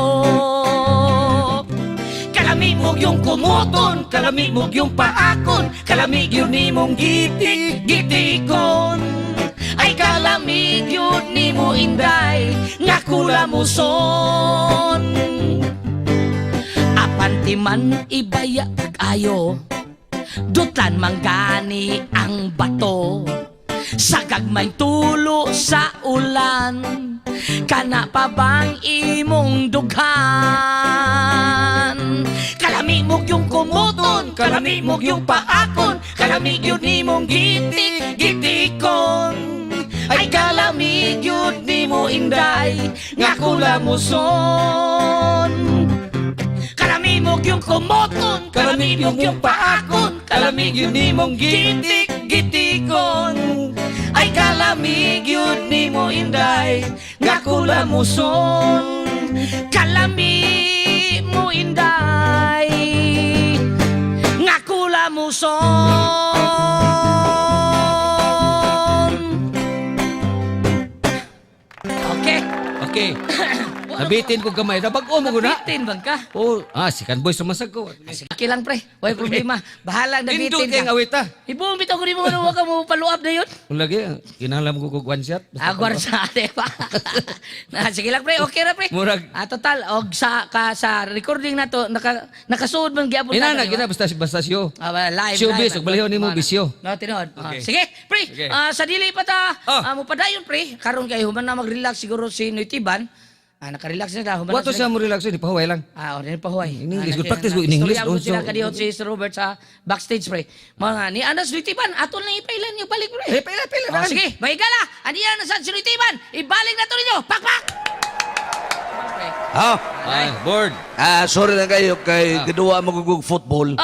Speaker 3: Kalami mo yung kumuton, kalami mo yung paakon, kalami yun nimong gitik, gitikon. Ay kalami yun nimo, inday, nga kulamuson. Apan ti man ibaya kag-ayo, dutlan manggani ang bato. Sa gagmay tulo sa ulan, kana pa bang imong dughan? Kalami mo yung kumuton, kalami mo yung paakon, kalami yun nimong gitik, gitikon. Ay kalami yun nimo, inday, nga kulamuson. Kalami mo yung kumuton, kalami mo yung paakon, kalami yun nimong gitik, gitikon. Ay kalami yun nimo, inday, nga kulamuson. Kalami mo, inday, nga kulamuson. Okay.
Speaker 2: Okay. Nabitin ko gamay. Nabag-o mo guna.
Speaker 3: Nabitin bang ka?
Speaker 2: Oh, sikan boys sumasag ko.
Speaker 3: Sige lang, pre, way problema. Bahala nabitin
Speaker 2: Indot
Speaker 3: ka.
Speaker 2: kayong awit ah.
Speaker 3: Ibuong bitaw ko nimo wa ka mo paluab na yun.
Speaker 2: Kung lagi, kinahanglan ko kog one shot.
Speaker 3: Agwar sa ate pa. Na, sige lang, pre, okay ra, pre.
Speaker 2: Murag-
Speaker 3: Total og sa ka, sa recording nato nakasuod man gyapon
Speaker 2: Ina na
Speaker 3: di ba?
Speaker 2: gina basta basta siyo.
Speaker 3: Ba, live,
Speaker 2: Showbiz,
Speaker 3: live.
Speaker 2: ug baliho nimo
Speaker 3: Ano.
Speaker 2: bisyo.
Speaker 3: No, tinuod.
Speaker 2: Okay.
Speaker 3: Sige, pre.
Speaker 2: Okay.
Speaker 3: Sa dili pa ta, mupadayon, pre. Karon kay human na mag-relax siguro si Noy Tiban. Naka-relax na human na
Speaker 2: Wato
Speaker 3: sila.
Speaker 2: siya mo relax ni pahuway lang.
Speaker 3: Ordinary pa huway.
Speaker 2: In English, good practice ko in English
Speaker 3: Istorya mo
Speaker 2: also.
Speaker 3: sila kadihot si Sir Robert sa backstage, pre. Mga ni Anas Lutiban, aton lang ipailan yung balik, pre.
Speaker 2: Eh, paila, paila,
Speaker 3: Oh,
Speaker 2: paila.
Speaker 3: sige, maigala. Aniya na sa si Lutiban. Ibalik na to ninyo. Pak, pak! Pre.
Speaker 1: Ha?
Speaker 2: Ay, board.
Speaker 1: Sorry lang kayo kay giduwa mo kog football.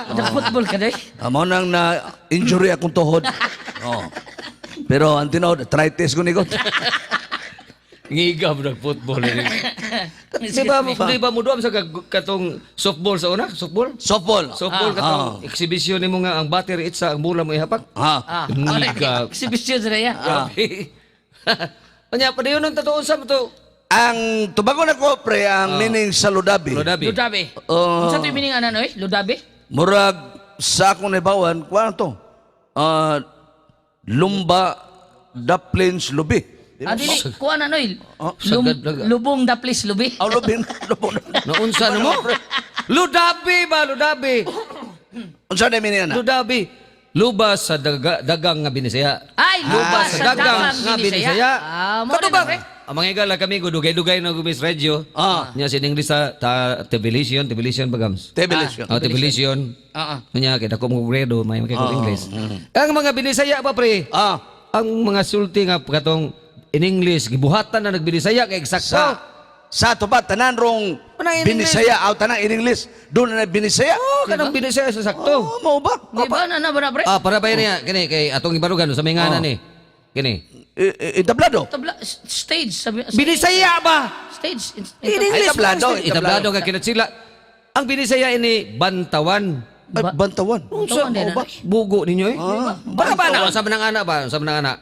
Speaker 3: Nag-football ka, day?
Speaker 1: Amo nang na injury akong tuhod. Oh. Pero ang tinuod, arthritis ko ni ko.
Speaker 2: Ngigab nag football. Di ba mo duam sa katong softball sa una? Softball?
Speaker 1: Softball.
Speaker 2: Softball katong exhibition nimo nga ang battery itsa ang bola mo ihapak.
Speaker 1: Ha.
Speaker 2: Ngigab.
Speaker 3: Exhibition sa niya.
Speaker 2: Grabe. Anya pa dayon totoo sa to.
Speaker 1: Ang tubagon ako, pre, ang meaning sa ludabi.
Speaker 2: Ludabi.
Speaker 3: Ludabi.
Speaker 1: Oh.
Speaker 3: Unsa to meaning ana, noy? Ludabi?
Speaker 1: Murag sa akong nabawan, kuha na to. Lumba daplins lubi.
Speaker 3: Dili kuha na, noy.
Speaker 1: Oh,
Speaker 2: sagad lang.
Speaker 3: Lubong daplis lubi.
Speaker 1: Aw, lubi. Lubong.
Speaker 2: Naunsa na mo? Ludabi ba ludabi?
Speaker 1: Unsa na meaning ana?
Speaker 2: Ludabi. Luba sa dagang nga Binisaya.
Speaker 3: Ay, luba sa dagang
Speaker 2: nga Binisaya.
Speaker 3: Mo
Speaker 2: Kato ba?
Speaker 3: pre.
Speaker 2: Ang mga igala kami, dugay-dugay na gumis radio. Nya sin English sa ta, television, television bagams.
Speaker 1: Television.
Speaker 2: Oh, television.
Speaker 3: Oo.
Speaker 2: Nya kay dako mo grado, may mga kay English. Ang mga Binisaya pa, pre. Ang mga sulti nga katong in English gibuhatan na nagbinisaya kay eksakto.
Speaker 1: Sa ato ba tanan rong
Speaker 2: Manang in English.
Speaker 1: Binisaya aw tanan in English doon na Binisaya.
Speaker 2: Oh, kanang Binisaya sa sakto.
Speaker 1: Oh, mao ba?
Speaker 3: Di ba na na ba, pre?
Speaker 2: Para ba niya kini kay atong ibarugan sa mga ni. Kini.
Speaker 1: Itablado.
Speaker 3: Tabla stage sabi
Speaker 2: Binisaya ba?
Speaker 3: Stage.
Speaker 2: In English.
Speaker 1: Ay, tablado,
Speaker 2: Itablado nga kinatsila. Ang Binisaya ini bantawan.
Speaker 1: Ay, bantawan.
Speaker 3: Unsa
Speaker 1: Mao ba?
Speaker 2: Bugo ninyo eh. Para ba na? Unsa man ang ana ba? Unsa man ang ana?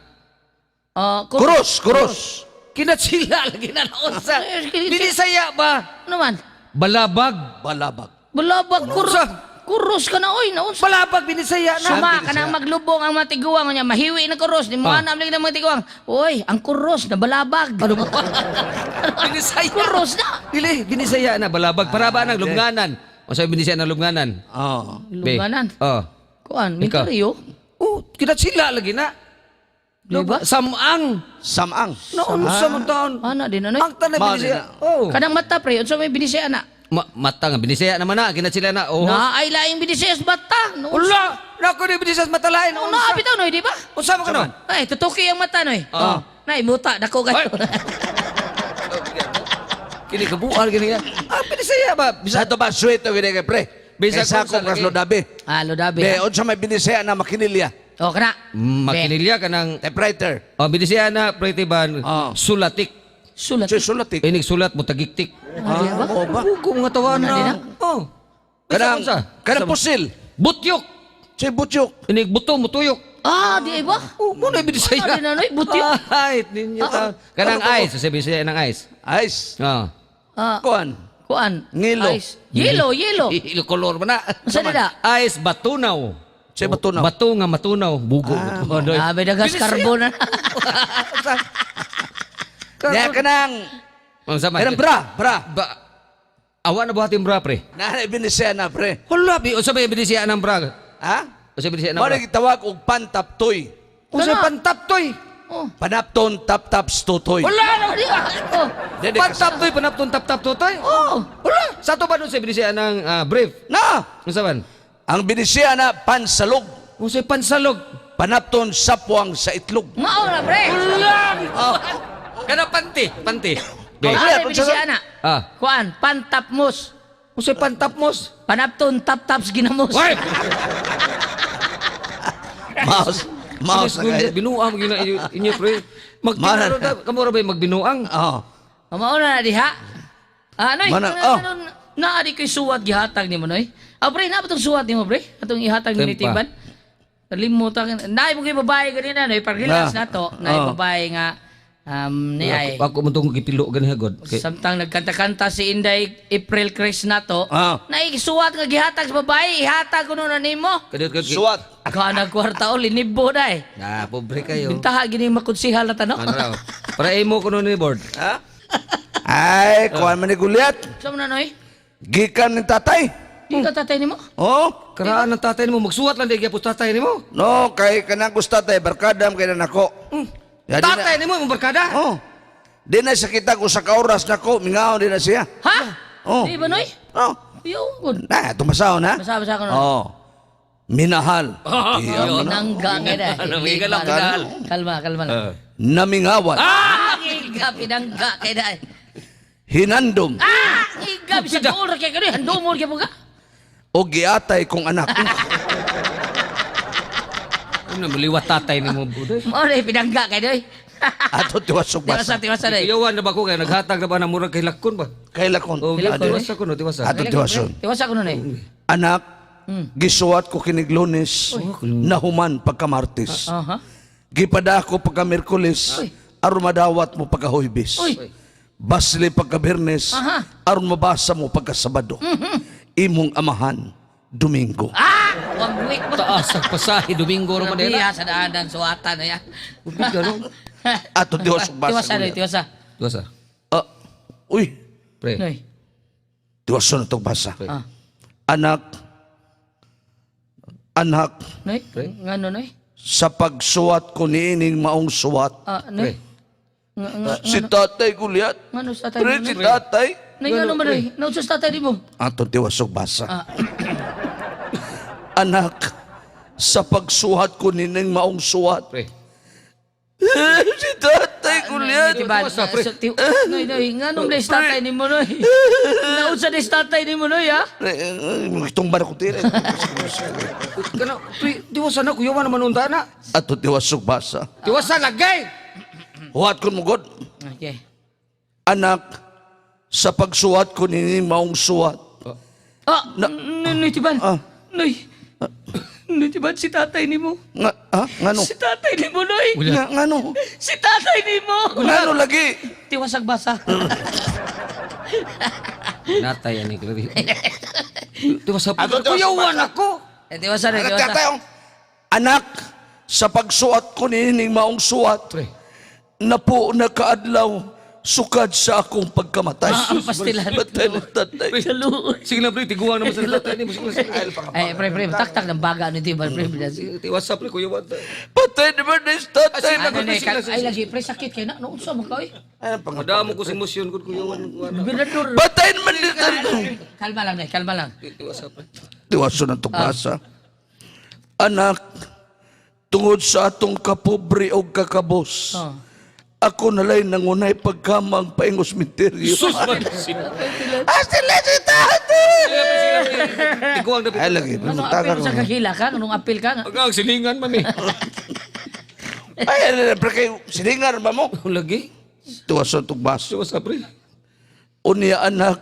Speaker 1: Kuros, kuros.
Speaker 2: Kinatsila lagi na naunsa. Binisaya ba?
Speaker 3: Ano man?
Speaker 2: Balabag.
Speaker 1: Balabag.
Speaker 3: Balabag kuros.
Speaker 2: Unsa?
Speaker 3: Kuros ka na oy, naunsa.
Speaker 2: Balabag Binisaya na.
Speaker 3: Suma ka nang maglubong ang mga tiguang niya, mahiwi na kuros, di mo anam lagi ng mga tiguang. Oy, ang kuros na balabag. Ano
Speaker 2: Binisaya.
Speaker 3: Kuros na.
Speaker 2: Dili, Binisaya na balabag. Para ba nang lubnganan? Unsa yung Binisaya na lubnganan?
Speaker 1: Oh.
Speaker 2: Be.
Speaker 3: Lubnganan.
Speaker 2: Oh.
Speaker 3: Kuan,
Speaker 2: Ikaw.
Speaker 3: minteryo.
Speaker 2: Oh, kinatsila lagi na.
Speaker 3: Di ba?
Speaker 2: Samang.
Speaker 1: Samang.
Speaker 2: Naunsa man taon.
Speaker 3: Ana din ano?
Speaker 2: Ang tanan
Speaker 1: Mao
Speaker 2: Binisaya.
Speaker 1: din
Speaker 2: Oh.
Speaker 3: Kanang mata, pre, unsa may Binisaya na?
Speaker 2: Mata nga Binisaya naman na, kinatsila na. Oh.
Speaker 3: Na ay laing Binisaya sa mata. No.
Speaker 2: Ula! Nako ni Binisaya sa matalain.
Speaker 3: No, na bitaw noy, di ba?
Speaker 2: Unsa man ka nun?
Speaker 3: Ay, tutuki ang mata noy.
Speaker 2: Ah.
Speaker 3: Nay, muta dako kayo.
Speaker 2: Kini kabuan kini. Ah, Binisaya ba?
Speaker 1: Sa ato ba sweet o gini kay pre?
Speaker 2: Bisag
Speaker 1: Bisag sa
Speaker 2: kung sa
Speaker 1: akong
Speaker 2: lagi.
Speaker 1: kaslodabi.
Speaker 3: Ah, Lodabi.
Speaker 1: Be, unsa may Binisaya na makinilya?
Speaker 3: Oh, kana.
Speaker 2: Makinilya ka ng
Speaker 1: Typewriter.
Speaker 2: Oh, Binisaya na pretty ban
Speaker 1: Ah.
Speaker 2: sulatik.
Speaker 3: Sulat.
Speaker 1: Siya sulatik.
Speaker 2: Inig sulat mo tagiktik.
Speaker 3: Ah,
Speaker 1: oo ba?
Speaker 2: Bugo mga tawana.
Speaker 3: Ano
Speaker 2: Oh.
Speaker 1: Kanang
Speaker 2: Unsa, unsa?
Speaker 1: kanang pusil.
Speaker 2: Butyok.
Speaker 1: Siya butyok.
Speaker 2: Inig buto mutuyok.
Speaker 3: Ah, di ay ba?
Speaker 2: Oh, mo na Binisaya.
Speaker 3: Ano din na, noy? Butyok?
Speaker 2: Ay, ninyo ta. Kanang ice, sa Binisaya ng ice.
Speaker 1: Ice.
Speaker 2: Oh.
Speaker 3: Ah,
Speaker 1: Kuan.
Speaker 3: kuan.
Speaker 1: Ngilo.
Speaker 3: Ice. Yelo, yelo.
Speaker 2: Ilo kolor man na.
Speaker 3: Unsa nila?
Speaker 2: Ice batunaw.
Speaker 1: Siya batunaw.
Speaker 2: Bato nga matunaw. Bugo. Ah,
Speaker 3: Ah, may dagas carbon na.
Speaker 1: Nya kanang
Speaker 2: Unsa man?
Speaker 1: kanang bra, bra.
Speaker 2: Ba Awa na buhatin bra pre.
Speaker 1: Na Binisaya na pre.
Speaker 2: Hala, bi unsa may Binisaya ng bra?
Speaker 1: Ha?
Speaker 2: Unsa Binisaya ng
Speaker 1: Mao
Speaker 2: bra?
Speaker 1: na gitawag og pantaptoy.
Speaker 2: Unsa
Speaker 3: Kana.
Speaker 2: pantaptoy?
Speaker 3: Oh.
Speaker 1: Panapton tap-taps tutoy.
Speaker 2: Wala na.
Speaker 3: Di ba? Oh.
Speaker 1: Dili ka sa-
Speaker 2: Pantaptoy panapton tap-tap tutoy.
Speaker 3: Oh.
Speaker 2: Wala. Sa ato ba nun sa Binisaya ng brief?
Speaker 1: Na!
Speaker 2: Unsa man?
Speaker 1: Ang Binisaya na pansalog.
Speaker 2: Unsa pansalog?
Speaker 1: Panapton sapwang sa itlog.
Speaker 3: Mao na, pre.
Speaker 2: Wala. Kana panty, panty. Be.
Speaker 3: Ah,
Speaker 1: Kuya,
Speaker 3: may Binisaya na.
Speaker 2: Ah.
Speaker 3: Kuan, pantapmos.
Speaker 2: Unsa pantapmos?
Speaker 3: Panapton tap-taps ginamos.
Speaker 2: Hoy!
Speaker 1: Mouse. Mouse na kayo.
Speaker 2: Binuang gyud na inyo, inyo pre.
Speaker 1: Mana.
Speaker 2: Magtinaro ta, kamo ra ba magbinuang?
Speaker 1: Oo.
Speaker 3: Mao na na diha. Ah, noy.
Speaker 1: Mana-
Speaker 3: Ano,
Speaker 1: oh.
Speaker 3: ano, naa di ko'y suwat gihatag nimo, noy. Ah, pre, naa ba tong suwat nimo, pre? Atong ihatag ni
Speaker 2: Tempa.
Speaker 3: Tiban. Kalimutan. Naay mo kay babae ganina, noy. Pag-relax
Speaker 1: Na.
Speaker 3: na to, naay
Speaker 1: Oh.
Speaker 3: babae nga ni ay.
Speaker 2: Ako, ako mo tong gipilo gani hagod. Kay,
Speaker 3: Samtang nagkanta-kanta si Inday April Chris na to,
Speaker 1: Ah.
Speaker 3: naigsuwat nga gihatag sa babae, ihatag ko nun na nimo.
Speaker 2: kadiyot kadiyot.
Speaker 1: Suwat.
Speaker 3: Kanag kwarta o, linibo na eh.
Speaker 2: Na, pobre kayo.
Speaker 3: Bintaha gini makunsihal na tanong.
Speaker 2: Ano raw? Para imo kuno ni board.
Speaker 1: Ha? Ay, kuan man ni Goliath.
Speaker 3: Sa mo na, Noy?
Speaker 1: Gikan ni tatay.
Speaker 3: Di ka tatay nimo?
Speaker 1: Oh.
Speaker 2: Karaan ng tatay nimo magsuwat lang di gyapon tatay nimo.
Speaker 1: No, kay kanang gusto tatay, barkadam kay nako. Ya, di na-
Speaker 2: Tatay nimo imong barkada.
Speaker 1: Oh. Di na siya kita kung sa kaoras nako, mingaw di na siya.
Speaker 3: Ha?
Speaker 1: Oh.
Speaker 3: Di ba, Noy?
Speaker 1: Oh.
Speaker 3: Yo, good.
Speaker 1: Na, tumasaw na.
Speaker 3: Basa, basa ko na.
Speaker 1: Oh. Minahal. Iya mo na.
Speaker 3: Pinangga ka na.
Speaker 2: Minahal, minahal.
Speaker 3: Kalma, kalma lang.
Speaker 1: Namingawat.
Speaker 3: Ah! Ngiga, pinangga kay na.
Speaker 1: Hinandom.
Speaker 3: Ah! Ngiga, bisa duol ra kay kani, handumol kay ka.
Speaker 1: O giatay kong anak.
Speaker 2: Ano maliwat tatay nimo buday.
Speaker 3: Mao na pinangga kay Noy.
Speaker 1: Ato tiwasok
Speaker 3: Tiwasa,
Speaker 1: basa.
Speaker 3: tiwasa na.
Speaker 2: Iyawan na ba ko kay naghatag na ba na murag kay lakon ba?
Speaker 1: Kay lakon.
Speaker 2: Oh,
Speaker 3: Lakon,
Speaker 2: tiwasa ko no, tiwasa.
Speaker 1: Ato tiwason.
Speaker 3: Tiwasa ko nun eh.
Speaker 1: Anak, gisuwat ko kinig Lunes, nahuman pagka Martes.
Speaker 3: Aha.
Speaker 1: Gipada ako pagka Miyerkules,
Speaker 3: Uy.
Speaker 1: aron madawat mo pagka Huwebes.
Speaker 3: Uy.
Speaker 1: Basli pagka Biyernes,
Speaker 3: Aha.
Speaker 1: aron mabasa mo pagka Sabado. Imong amahan, Domingo.
Speaker 3: Ah! Wag week mo.
Speaker 2: Taas ang pasahe Domingo ra man
Speaker 3: Grabe
Speaker 2: dira.
Speaker 3: ha, sa daan ng suwatan na yan.
Speaker 2: Ubi no.
Speaker 1: Ato tiwasok basa.
Speaker 3: Tiwasa na, tiwasa.
Speaker 2: Tiwasa.
Speaker 1: Ah, uy,
Speaker 2: Pre.
Speaker 3: Noy.
Speaker 1: tiwason na itong basa.
Speaker 3: Ah.
Speaker 1: Anak, anak,
Speaker 3: Noy, ngano noy?
Speaker 1: sa pagsuwat ko niining maong suwat,
Speaker 3: Ah, noy. Nga nga
Speaker 1: si tatay Gulyat,
Speaker 3: ngano sa tatay
Speaker 1: pre,
Speaker 3: mo,
Speaker 1: si
Speaker 3: noy?
Speaker 1: tatay,
Speaker 3: Noy, ngano ba noy? Nausa sa tatay nimo?
Speaker 1: Ato tiwasok basa.
Speaker 3: Ah.
Speaker 1: Anak, sa pagsuhat ko nining maong suwat.
Speaker 2: Pre.
Speaker 1: Si tatay Gulyat.
Speaker 3: Tiban,
Speaker 2: Tiwasa, pre.
Speaker 3: so, Noy, noy, ngano ba sa tatay nimo noy? Nausa ni sa tatay nimo noy ha?
Speaker 1: Itong ba ko tira?
Speaker 2: Kana pre, tiwasa na kuyawan naman unta na.
Speaker 1: Ato tiwasok basa.
Speaker 2: Tiwasa lagay.
Speaker 1: Huwat ko mo God.
Speaker 3: Okay.
Speaker 1: Anak, sa pagsuwat ko nining maong suwat.
Speaker 3: Ah, noy, noy, tiban.
Speaker 1: Ah.
Speaker 3: Noy. Noy, tiban si tatay nimo.
Speaker 1: Nga, ha? Ngano?
Speaker 3: Si tatay nimo noy.
Speaker 1: Nga, ngano?
Speaker 3: Si tatay nimo.
Speaker 1: Ngano lagi?
Speaker 3: Tiwasag basa.
Speaker 2: Natay ani klari. Tiwasa.
Speaker 1: Ato, tiwasa,
Speaker 2: Kuyawan
Speaker 1: basa.
Speaker 2: ako.
Speaker 3: Eh, tiwasa noy,
Speaker 1: Anak,
Speaker 3: tiwasa.
Speaker 1: tatay, oh. Anak, sa pagsuwat ko nining maong suwat,
Speaker 2: Pre.
Speaker 1: napo na kaadlaw sukad sa akong pagkamatay.
Speaker 3: Ah, ang pastilan.
Speaker 1: Patay ng tatay.
Speaker 3: Kaluoy.
Speaker 2: Sige na pre, tiguan naman sa tatay nimo. Sige na, sige na.
Speaker 3: Ay, pre, pre, taktak ng baga ni Tiban, pre.
Speaker 2: Tiwasa pre, kuyawan ta.
Speaker 1: Patay naman na yung tatay.
Speaker 3: Ano
Speaker 2: Ay,
Speaker 3: na,
Speaker 2: sige na, sige
Speaker 3: ay, lagi, pre, sakit kayo na. No, unsa man ka, oy.
Speaker 2: Madamo ko sa emosyon ko kuyawan.
Speaker 3: Binador.
Speaker 1: Patay naman na yung tatay.
Speaker 3: Kalma lang, nay, kalma lang.
Speaker 2: Tiwasa pre.
Speaker 1: Tiwaso ng tukasa. Anak, tungod sa atong kapobre o kakabos,
Speaker 3: Oh.
Speaker 1: Ako nalay nangunay pagkamang paingos misteryo.
Speaker 2: Sus, man.
Speaker 1: Ah, sila si tatay!
Speaker 2: Sila, pre, sila, pre. Tiguang na, pre.
Speaker 1: Ay, lagi.
Speaker 3: Anong
Speaker 1: Taga
Speaker 3: apil sa kakila ka? Anong apil ka?
Speaker 2: Ang silingan, mami.
Speaker 1: Ay, ay, pre, kay silingan ba mo?
Speaker 2: Ang lagi.
Speaker 1: Tuwason tugbas.
Speaker 2: Suwas ka, pre.
Speaker 1: Unya, anak,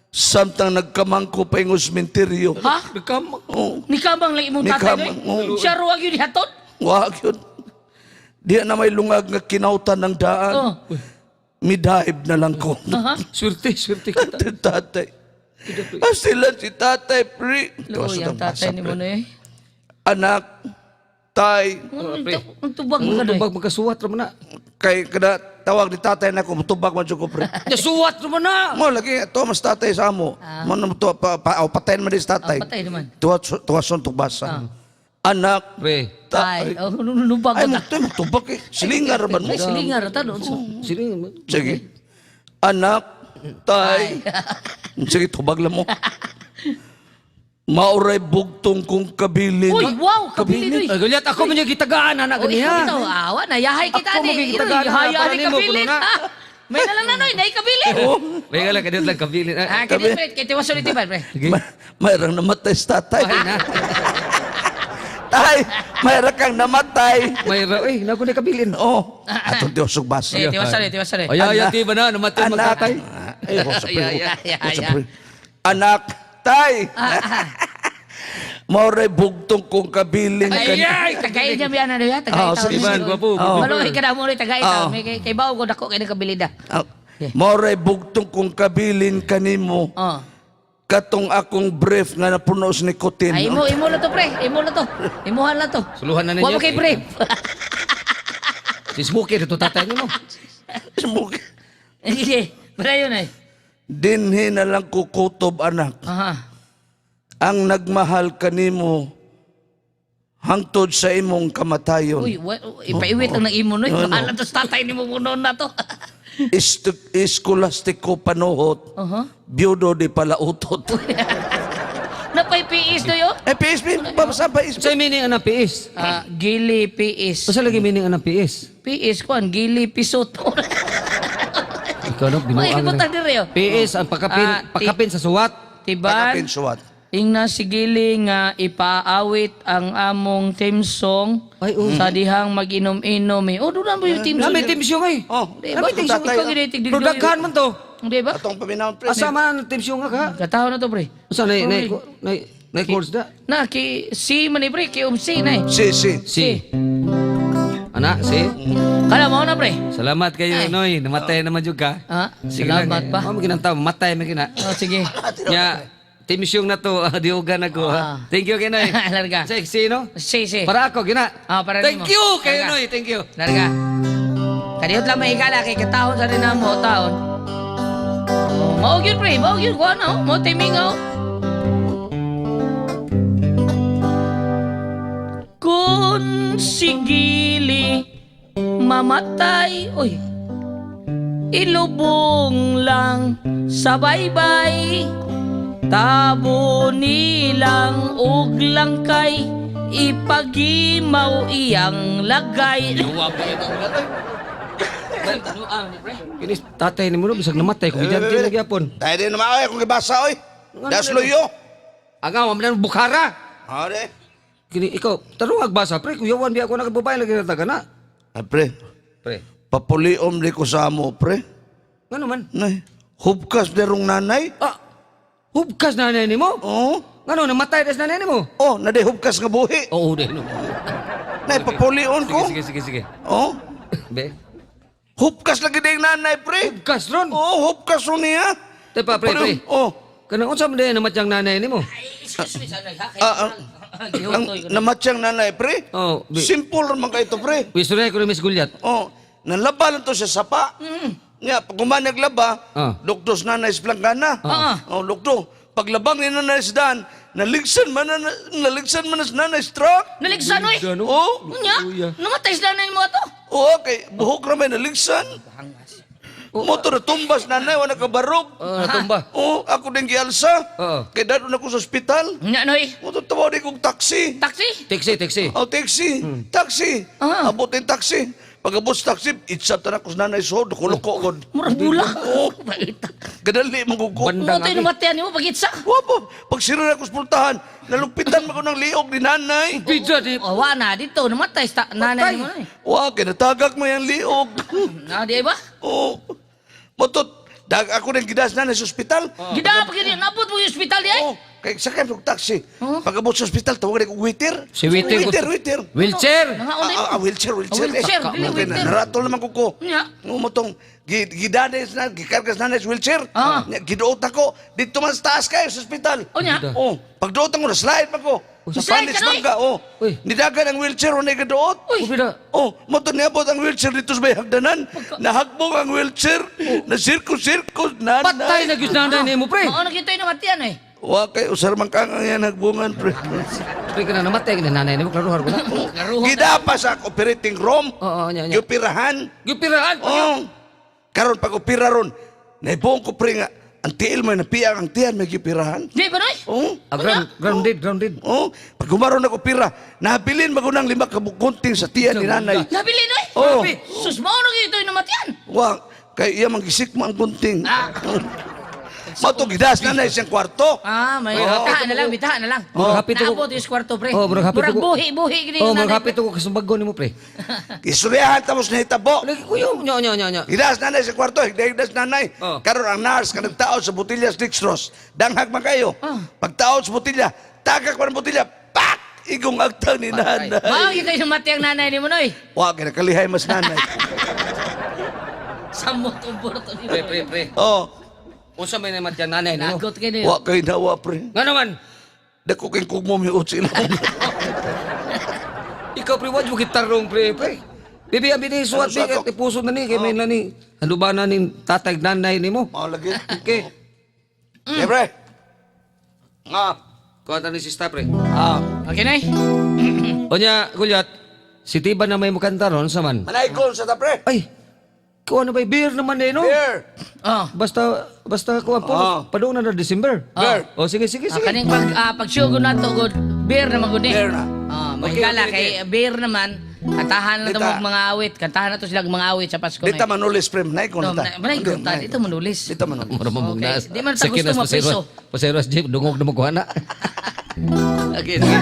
Speaker 1: samtang nagkamangko paingos misteryo.
Speaker 3: Ha?
Speaker 2: Nagkama.
Speaker 1: Oh,
Speaker 3: Nikamang lang imong tatay
Speaker 1: Nikamang,
Speaker 3: noy.
Speaker 1: oo.
Speaker 3: Siya ruwag yun haton.
Speaker 1: wag yun. Di na may lungag nga kinautan ng daan.
Speaker 3: Oh.
Speaker 1: Midive na lang ko.
Speaker 3: Aha.
Speaker 2: Swerte, swerte kita.
Speaker 1: Tatay. Ah, sila si tatay, pre.
Speaker 3: Luoy ang tatay ni mo noy.
Speaker 1: Anak, tay,
Speaker 2: pre.
Speaker 3: Ang tubag mo ka noy.
Speaker 2: Tubag magkasuwat raman na.
Speaker 1: Kay kada tawag ni tatay na ko, tubag man jud ko, pre.
Speaker 2: Nasuwat raman na.
Speaker 1: Mo lagi to mas tatay sa amo. Mo na to pa, pa oh, patayin man din sa tatay.
Speaker 3: Ah, patay naman.
Speaker 1: Tuwa tuwason tugbasa. Anak,
Speaker 2: Pre,
Speaker 3: Tay,
Speaker 1: tay.
Speaker 3: oh, nubag
Speaker 1: Ay
Speaker 3: mo
Speaker 1: mo to mo tubag eh. Silingar man mo.
Speaker 3: Ay, silingar ta doon.
Speaker 2: silingan man.
Speaker 1: Sige. Anak, tay. Sige, tubag lang mo. Mauray bugtong kong kabilin.
Speaker 3: Uy, wow, kabilin oy.
Speaker 2: Ay, Gulyat, ako man yung gitagaan, anak
Speaker 3: Oh, ikaw
Speaker 2: niya.
Speaker 3: bitaw, awa na yahay kita
Speaker 2: Ako
Speaker 3: ni.
Speaker 2: magigitagaan na,
Speaker 3: Yahay
Speaker 2: para
Speaker 3: ni
Speaker 2: nimo,
Speaker 3: kabilin.
Speaker 2: kuno na.
Speaker 3: Ah, May na lang na noy, nay kabilin.
Speaker 2: May lang, kadiyot lang kabilin.
Speaker 3: Ah,
Speaker 2: Ah,
Speaker 3: kini pre, kay tiwason ni Tiban, pre.
Speaker 2: Sige.
Speaker 1: Mayroong namatay sa tatay.
Speaker 2: Ay, na.
Speaker 1: Tay, mayroon kang namatay.
Speaker 2: May ra, eh, naku na kabilin.
Speaker 1: Oh, atong Diyos ugbasa.
Speaker 3: Eh, tiwason ni, tiwason ni.
Speaker 2: Ay, ay, ay, ba na, namatay magtatay.
Speaker 1: Ay, ko sa pre.
Speaker 2: Ay, ay,
Speaker 3: ay,
Speaker 1: Ko sa
Speaker 3: ay,
Speaker 1: pre. Anak, tay. Mauray bugtong kong kabilin.
Speaker 3: Ay, ay, tagay niya biya na niya, tagay
Speaker 1: Ah,
Speaker 3: taon.
Speaker 1: sige,
Speaker 2: Iban, gwapo.
Speaker 1: Oo.
Speaker 3: Maluhi ka na mo rin, tagay taon.
Speaker 1: Oo.
Speaker 3: May kay bawo ko dako kay nakabilida.
Speaker 1: Ah, Mauray bugtong kong kabilin kanimo.
Speaker 3: Oh.
Speaker 1: Katong akong brief nga napuno sa nikotin.
Speaker 3: Ay, imo, imo na to, pre. Imo na to. Imuhan na to.
Speaker 2: Suluhan na ninyo.
Speaker 3: Wa mo kay brief.
Speaker 2: Si Smokey, ito tatay nimo.
Speaker 1: Smoke.
Speaker 3: Sige, para yun ay.
Speaker 1: Dinhi na lang kukutob, anak.
Speaker 3: Aha.
Speaker 1: Ang nagmahal kanimo hangtod sa imong kamatayon.
Speaker 3: Uy, ipaiwit ang nang imo noy. Bahala to sa tatay nimo munon na to.
Speaker 1: Eskolastiko panuhot,
Speaker 3: Aha.
Speaker 1: biyudo di palautot.
Speaker 3: Napay PS do yo.
Speaker 1: Eh, PSP, babasa pa PSP.
Speaker 2: Sa meaning anang PS?
Speaker 3: Ah, gili PS.
Speaker 2: Basta lagi meaning anang PS?
Speaker 3: PS kuan gili pisot.
Speaker 2: Ikaw no,
Speaker 3: Uy,
Speaker 2: binuang
Speaker 3: ibutang
Speaker 2: na.
Speaker 3: diri oh.
Speaker 2: PS, ang pakapin,
Speaker 3: Ah,
Speaker 2: pakapin sa suwat.
Speaker 3: Tiban.
Speaker 1: Pakapin suwat.
Speaker 3: Ingna si Gili nga ipaawit ang among team song
Speaker 2: Ay, oh.
Speaker 3: sa dihang mag-inom-inom eh. Oh, doon na mo yung team song.
Speaker 2: Nami team siyong eh.
Speaker 1: Oh,
Speaker 3: Di ba?
Speaker 2: Nami team siyong.
Speaker 1: Tatay,
Speaker 3: Ikaw ginitig
Speaker 2: Pero daghan man to.
Speaker 3: Di ba?
Speaker 1: Atong paminawon, pre.
Speaker 2: Asa man ang team siyong ka?
Speaker 3: Katawa na to, pre.
Speaker 2: Asa na na na na chords da?
Speaker 3: Na, ki C man eh, pre. Ki C na eh.
Speaker 1: Si, si.
Speaker 2: Si. Ana, si.
Speaker 3: Kala mo na, pre.
Speaker 2: Salamat kayo,
Speaker 3: Ay.
Speaker 2: Noy. Namatay naman jud ka.
Speaker 3: Ah,
Speaker 2: Sige lang,
Speaker 3: salamat
Speaker 2: eh.
Speaker 3: pa.
Speaker 2: Mao man ginang tao, matay man gina.
Speaker 3: Oh, sige.
Speaker 2: Nya, team siyong na to, diugan ako. ha.
Speaker 3: Ah.
Speaker 2: Thank you kay Noy.
Speaker 3: Larga.
Speaker 2: Si, si, no?
Speaker 3: C, C.
Speaker 2: Para ako, gina.
Speaker 3: Ah, para
Speaker 2: Thank
Speaker 3: nimo.
Speaker 2: you kay
Speaker 3: Larga.
Speaker 2: Noy, thank you.
Speaker 3: Larga. Kadiyot lang may igala kay katahon sa rin mo taon. Oh, mao gyud pre, mao gyud kuan oh, mao timing oh. Kun sigili mamatay, oy. Ilubong lang sa baybay. Tabo nilang og langkay, ipagimaw iyang lagay.
Speaker 2: Kinis tatay ni mo no, bisag namatay ko bijan din nagyapon.
Speaker 1: Tayo din naman, oy, akong gibasa, oy. Dasloyo.
Speaker 2: Aga, wa man Bukhara.
Speaker 1: Hare.
Speaker 2: Kini ikaw, tarong agbasa pre, kuyawan biya ako nakababae lagi nataga na.
Speaker 1: Ay, pre,
Speaker 2: Pre.
Speaker 1: papuliom di ko sa amo, pre.
Speaker 2: Ngano man?
Speaker 1: Nay, hubkas derong nanay.
Speaker 2: Ah, hubkas nanay nimo?
Speaker 1: Oh,
Speaker 2: Ngano namatay das nanay nimo?
Speaker 1: oh, naday hubkas nga buhi.
Speaker 2: Oo, dai no.
Speaker 1: Nay, papulion ko.
Speaker 2: Sige, sige, sige.
Speaker 1: Oh,
Speaker 2: Be.
Speaker 1: hubkas lagi ding nanay, pre.
Speaker 2: Hubkas ron.
Speaker 1: Oh, hubkas ron niya.
Speaker 2: Tepa pre, pre.
Speaker 1: Oh,
Speaker 2: Kanang unsa man day namatyang nanay nimo?
Speaker 3: Excuse me, sanay ha.
Speaker 1: ah, ah, ang namatyang nanay, pre.
Speaker 2: Oh, be.
Speaker 1: Simple man kayo to, pre.
Speaker 2: Wisure ko ni Miss Gulyat.
Speaker 1: Oh, nanlaba lang to siya sapa. Nga, pag gumanag laba,
Speaker 2: Ah.
Speaker 1: lukdos nanay sa planggana.
Speaker 3: Ah.
Speaker 1: Oh, lukdo. Paglabang ni nanay sa daan, naligsan man na sa nanay sa truck.
Speaker 3: Naligsan oy.
Speaker 2: Ano?
Speaker 1: Oh,
Speaker 3: Unya, namatay sila na mo ato.
Speaker 1: oh, okay. Buhok ra may naligsan. Motor na tumbas nanay, wala kabarog.
Speaker 2: Oh, natumba.
Speaker 1: Oh, ako din gialsa.
Speaker 2: Oo.
Speaker 1: Kay dadon ako sa ospital.
Speaker 3: Unya noy.
Speaker 1: Motor tawag kong taxi.
Speaker 3: Taxi.
Speaker 2: Taxi, taxi.
Speaker 1: Oh, taxi. Taxi.
Speaker 3: Ah.
Speaker 1: Abutin taxi. Pagabot sa taxi, itsa ta na ko sa nanay so, dukuloko ko.
Speaker 3: Murag bula.
Speaker 1: Oo.
Speaker 3: Paita.
Speaker 1: Gadali man ko.
Speaker 2: Bandang
Speaker 3: Mo tayo
Speaker 2: abi.
Speaker 3: namatayan nimo pag-itsa.
Speaker 1: Wapo, pag sira na ko sa pultahan, nalugpitan man ko ng liog ni nanay.
Speaker 2: Pizza di.
Speaker 3: Oh, wa na dito namatay sa nanay nimo na.
Speaker 1: Wa, kinatagak mo yung liog.
Speaker 3: Na di ba?
Speaker 1: Oo. Motot, dag ako nang gidas nanay sa ospital.
Speaker 3: Gida pa gid nabot mo yung ospital di ay.
Speaker 1: Oh, kay sakay og taxi.
Speaker 3: Oh.
Speaker 1: Pag-abot sa ospital, tawagan ko waiter.
Speaker 2: Si waiter.
Speaker 1: Waiter, waiter.
Speaker 2: Wheelchair.
Speaker 3: Nangaon
Speaker 1: Ah, ah, wheelchair, wheelchair.
Speaker 3: Ah, wheelchair,
Speaker 1: Eh,
Speaker 3: dili
Speaker 1: okay,
Speaker 3: wheelchair.
Speaker 1: Naratol naman ko ko.
Speaker 3: Nya.
Speaker 1: Ngumutong, gidanes na, gikargas na na sa wheelchair.
Speaker 3: Ah.
Speaker 1: Nya, giduot ako. Dito man sa taas kayo sa ospital.
Speaker 3: O nya.
Speaker 1: Oh, pagduot ako, na-slide pa ko. Sa
Speaker 3: Slide
Speaker 1: panis
Speaker 3: ka, noy?
Speaker 1: bangga, oh.
Speaker 2: Uy.
Speaker 1: Nidagan ang wheelchair, o nagaduot.
Speaker 3: Uy.
Speaker 2: Pila.
Speaker 1: Oh, moto niabot ang wheelchair dito sa may hagdanan. Nahagbong ang wheelchair. Na sirko-sirko, nanay.
Speaker 2: Patay na gyud nanay nimo, pre.
Speaker 3: Mao na gyud tayo namatayan eh.
Speaker 1: Wa kay usar man kang ang yan hagbungan, pre.
Speaker 2: Pre ka na namatay na nanay nimo, klaruhar ko na.
Speaker 3: Klaruhar.
Speaker 1: Gidapa sa operating room.
Speaker 2: Oo, nya, nya.
Speaker 1: Gioperahan.
Speaker 2: Gipiraan.
Speaker 1: Oo. Karon pag opera ron, naibuong ko pre nga, ang tiil mo napiang ang tiyan may gipirahan.
Speaker 3: Di ba noy?
Speaker 1: Oo.
Speaker 2: Ah, grounded, grounded.
Speaker 1: Oo. Pag gumaron ako opera, nabilin magunang lima kabukunting sa tiyan ni nanay.
Speaker 3: Nabili noy?
Speaker 1: Oo.
Speaker 3: Sus mao na gyud tayo namatayan.
Speaker 1: Wa, kay iya manggisik mo ang gunting.
Speaker 3: Ah.
Speaker 1: Mato gidas nanay siyang kwarto.
Speaker 3: Ah, may
Speaker 2: Oh.
Speaker 3: bitahan na lang, bitahan na lang.
Speaker 2: Oh, hapit ako.
Speaker 3: Naabot yung kwarto, pre.
Speaker 2: Oh, murag hapit
Speaker 3: Murag
Speaker 2: ako.
Speaker 3: buhi, buhi. Gini
Speaker 2: Oh,
Speaker 3: yung
Speaker 2: murag
Speaker 3: nanay,
Speaker 2: hapit ko kasumbago nimo, pre.
Speaker 1: Istoryahan tapos nahitabo.
Speaker 2: Lagi kuyo, nya nya nya nya.
Speaker 1: Hidas nanay sa kwarto, higdas nanay.
Speaker 2: Oh.
Speaker 1: Karon ang nurse kanang taon sa botilya sa dextrose. Danghag man kayo.
Speaker 3: Oh.
Speaker 1: Pagtaon sa botilya, tagak pa ng botilya, pak! Igong agtang ni nanay.
Speaker 3: pre. Mao gyud tayo namatay ang nanay ni mo, noy.
Speaker 1: Wa kinakalihaymas nanay.
Speaker 3: Samot umbor to ni.
Speaker 2: Pre, pre, pre.
Speaker 1: Oh,
Speaker 2: Unsa may namatay nanay nimo?
Speaker 3: Nagot kay niyo.
Speaker 1: wa kay nawa pre.
Speaker 2: Nga naman.
Speaker 1: Dako kay kugmo mi utsi lang.
Speaker 2: Ikaw pre, wag mo gitarong pre, pre. Bibi ang bini suwat
Speaker 1: Ano sa
Speaker 2: ni
Speaker 1: ato?
Speaker 2: kay puso na ni kay may na ni. Ano ba na ni tatay nanay nimo?
Speaker 1: Mao lagi.
Speaker 2: Okay.
Speaker 1: Eh, pre. Nga.
Speaker 2: Kuha ta ni si Star, pre.
Speaker 1: Ah,
Speaker 3: Okay, nay.
Speaker 2: Onya, Gulyat, si Tiba na may mukanta ron sa man.
Speaker 1: manaikon sa ta pre.
Speaker 2: Ay, kuha na ba? Beer naman eh, no?
Speaker 1: Beer.
Speaker 3: Oh.
Speaker 2: Basta, basta kuha po.
Speaker 1: Ah.
Speaker 2: Padung na na December.
Speaker 1: Beer.
Speaker 2: Oh, sige, sige,
Speaker 3: Ah,
Speaker 2: sige.
Speaker 3: kaning pag pagsugo nato god beer naman gud ni.
Speaker 1: Beer na.
Speaker 3: Ah, may
Speaker 2: Okay,
Speaker 3: gala
Speaker 2: okay,
Speaker 3: kay beer naman. Kantahan na
Speaker 1: Dita.
Speaker 3: to mga awit, kantahan na to sila mga awit sa Pasko.
Speaker 1: Dita
Speaker 3: na.
Speaker 1: manulis pre, manaikon
Speaker 3: No,
Speaker 1: na ta.
Speaker 3: manaikon ta, dito manulis.
Speaker 1: Dito manulis.
Speaker 2: Mura mo
Speaker 3: Okay.
Speaker 2: mong
Speaker 3: Di man ta gusto mapriso.
Speaker 2: Paseros, jeep, dungog na mo kuha na. Okay, sige.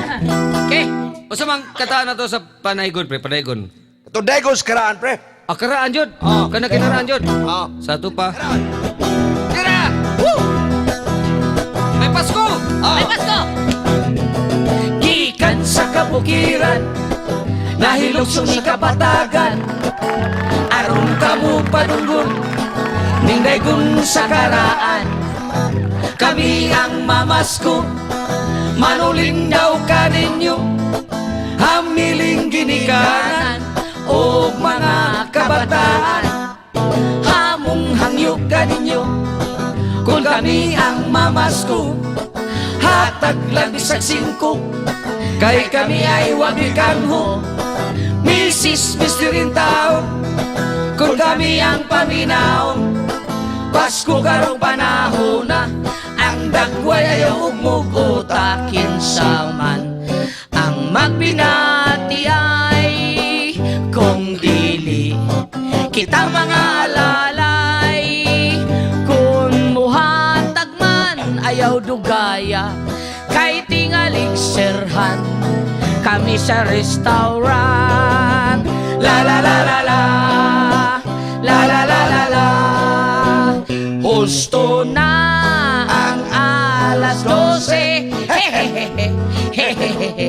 Speaker 3: Okay.
Speaker 2: Usa mang kataan na to sa Panaygon, pre, Panaygon.
Speaker 1: Ito dagos karaan pre.
Speaker 2: Akaraan jud. Kana kinaraan jud.
Speaker 1: Ah.
Speaker 2: Sa ato pa. Tira! Woo! May Pasko!
Speaker 3: Ay Pasko.
Speaker 2: Gikan sa kabukiran, nahilugso ni kapatagan, aron kamo padunggon, nindaygon sa karaan. Kami ang mamasko, manulindaw ka ninyo, hamiling ginikanan, o mga kabataan, hamong hangyo ka ninyo, kung kami ang mamasko, hatag lang bisag singko, kay kami ay wagi kanho, Mrs. Mr. in town, kung kami ang paminaw, Pasko karong panahon na, ang dagway ayaw ugmugota,
Speaker 3: Kinsa man ang magbinati ay kung dili kita mga alalay kung muhatag man ayaw dugaya kay tingalig serhan kami sa restaurant. La la la la la, la la la la la. Husto na ang 12:00. Hehehehe, hehehehe.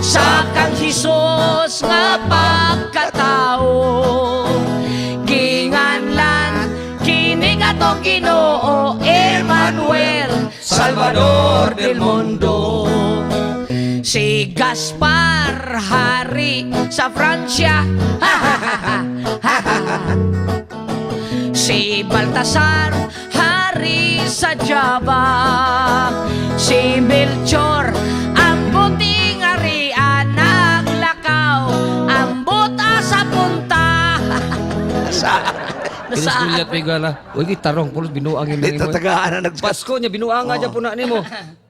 Speaker 3: Sa kang Jesus nga pagkatao, ginganlan kini nga to Ginoo Emmanuel, Salvador del mundo. Si Gaspar hari sa Francia. Si Baltasar hari sa Java. Si Melchor ang puting arian naglakaw ang buta sa punta.
Speaker 1: Sa
Speaker 2: Kinis Gulyat may gala. Uy, gitarong pulos binuang yun.
Speaker 1: Dito tagaan na nag
Speaker 2: Pasko niya binuang nga dyan po na nimo.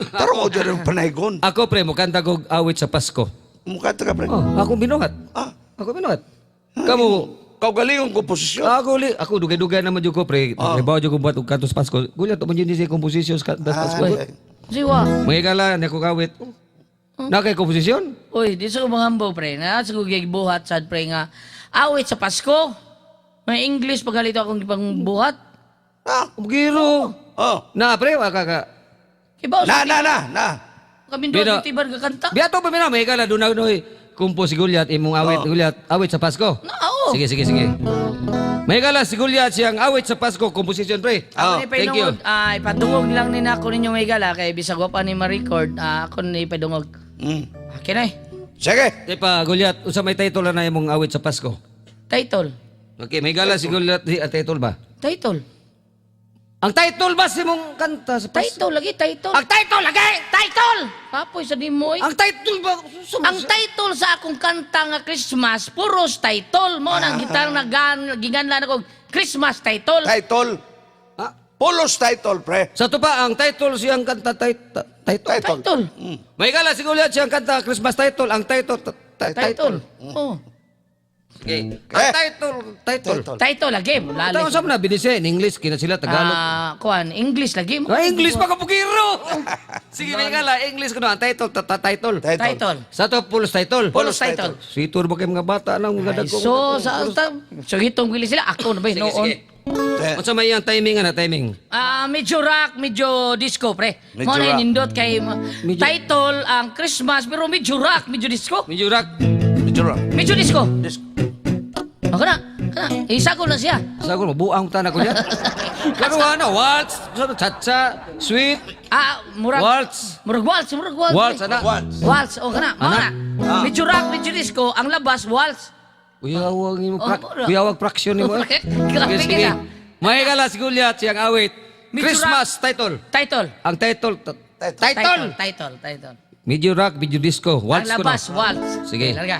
Speaker 1: Tarong o dyan ang panaygon.
Speaker 2: Ako pre, mukanta kog awit sa Pasko.
Speaker 1: Mukha ta ka pre.
Speaker 2: Oh, ako binuhat.
Speaker 1: Ah,
Speaker 2: Ako binuhat. Kamu
Speaker 1: Kaugalingong komposisyon.
Speaker 2: Ako li, ako dugay-dugay naman jud ko, pre. Oh. Jud ko buhat og kantos Pasko. Gulyat man jud ni siya komposisyon sa kantos Pasko.
Speaker 1: Ay.
Speaker 3: Siwa.
Speaker 2: Mga higala ni ako kawit. Na kay komposisyon?
Speaker 3: Uy, di sa ko mga hambaw, pre. Na sa ko gibuhat sad, pre, nga awit sa Pasko. May English paghalito akong gipangbuhat.
Speaker 1: Ah.
Speaker 2: Giro.
Speaker 1: Oh.
Speaker 2: Na pre, wa ka ka.
Speaker 3: Kibaw
Speaker 1: Na
Speaker 3: sa
Speaker 1: na na na.
Speaker 3: kami
Speaker 2: Bino-
Speaker 3: doon tibar gakanta.
Speaker 2: Biato pa mina, may higala doon na kompos si Gulyat imong awit Gulyat, awit sa Pasko.
Speaker 3: Na, oo.
Speaker 2: Sige, sige, sige. May higala si Gulyat siyang awit sa Pasko komposisyon, pre.
Speaker 3: Ako
Speaker 1: Oh,
Speaker 3: ni
Speaker 2: thank you.
Speaker 3: painungod, ipadungog lang ni nako ninyo may gala kay bisag wa pa ni ma-record, ako ni ipadungog. Okay na eh.
Speaker 1: Sige.
Speaker 2: Di pa Gulyat, unsa may title na imong awit sa Pasko?
Speaker 3: Title.
Speaker 2: Okay, may gala si Gulyat di ang title ba?
Speaker 3: Title.
Speaker 2: Ang title ba si mong kanta sa Pasko?
Speaker 3: Title lagi, title.
Speaker 2: Ang title lagi!
Speaker 3: Title! Kapoy sa di mo eh.
Speaker 2: Ang title ba?
Speaker 3: Ang title sa akong kanta nga Christmas, puros title. Mo nang gitar na gan, giganlan ako Christmas title.
Speaker 1: Title.
Speaker 2: Ah,
Speaker 1: Pulos title, pre.
Speaker 2: sa to pa, ang title siyang kanta title. Title.
Speaker 1: Title.
Speaker 3: Title.
Speaker 2: May gala si Goliath siyang kanta Christmas title. Ang title.
Speaker 3: Title. Oh.
Speaker 2: Okay. Ang title. Title.
Speaker 1: Title.
Speaker 3: Title lagi.
Speaker 2: Taon
Speaker 3: Lali.
Speaker 2: sa na binise in English kina sila Tagalog.
Speaker 3: Ah, kuan, English lagi.
Speaker 2: Ah, English pa kapugiro. Sige, may gala English kuno ang title title.
Speaker 1: Title.
Speaker 3: Title.
Speaker 2: Sa to pulos title.
Speaker 3: Pulos title.
Speaker 2: Situr ba kay mga bata nang mga
Speaker 3: Ay,
Speaker 2: dagko.
Speaker 3: so sa so itong gili sila ako na ba
Speaker 2: Sige,
Speaker 3: noon.
Speaker 2: sige. Unsa may iyang timing ana timing?
Speaker 3: Ah, medyo rock, medyo disco, pre.
Speaker 1: Medyo
Speaker 3: Mo na
Speaker 1: rock.
Speaker 3: nindot kay
Speaker 2: Medyo-
Speaker 3: title ang Christmas pero medyo rock, medyo disco.
Speaker 2: Medyo rock.
Speaker 1: Medyo rock.
Speaker 3: Medyo disco.
Speaker 1: Disco.
Speaker 3: Ako na. Kana, isa ko na siya.
Speaker 2: Sa ko mabuang ta na ko niya. Pero ano, waltz, cha-cha, sweet,
Speaker 3: Ah, murag
Speaker 2: waltz.
Speaker 3: Murag waltz, murag waltz.
Speaker 2: Waltz,
Speaker 3: pre.
Speaker 2: ana.
Speaker 1: Waltz.
Speaker 3: Waltz, oh kana, mao
Speaker 2: Ana.
Speaker 3: na. Medyo rock, medyo disco, ang labas waltz.
Speaker 2: Kuyawag nimo
Speaker 3: Oh, mura.
Speaker 2: kuyawag fraction nimo. Eh.
Speaker 3: Grabe
Speaker 2: Sige, sige.
Speaker 3: kita.
Speaker 2: May gala si Goliath siyang awit.
Speaker 3: Medyo
Speaker 2: Christmas title.
Speaker 3: Title.
Speaker 2: Ang title
Speaker 1: Title.
Speaker 2: title.
Speaker 3: Title, title.
Speaker 2: Medyo rock, medyo disco.
Speaker 3: Ang
Speaker 2: Waltz ko na.
Speaker 3: labas waltz.
Speaker 2: Sige.
Speaker 3: Okay, larga.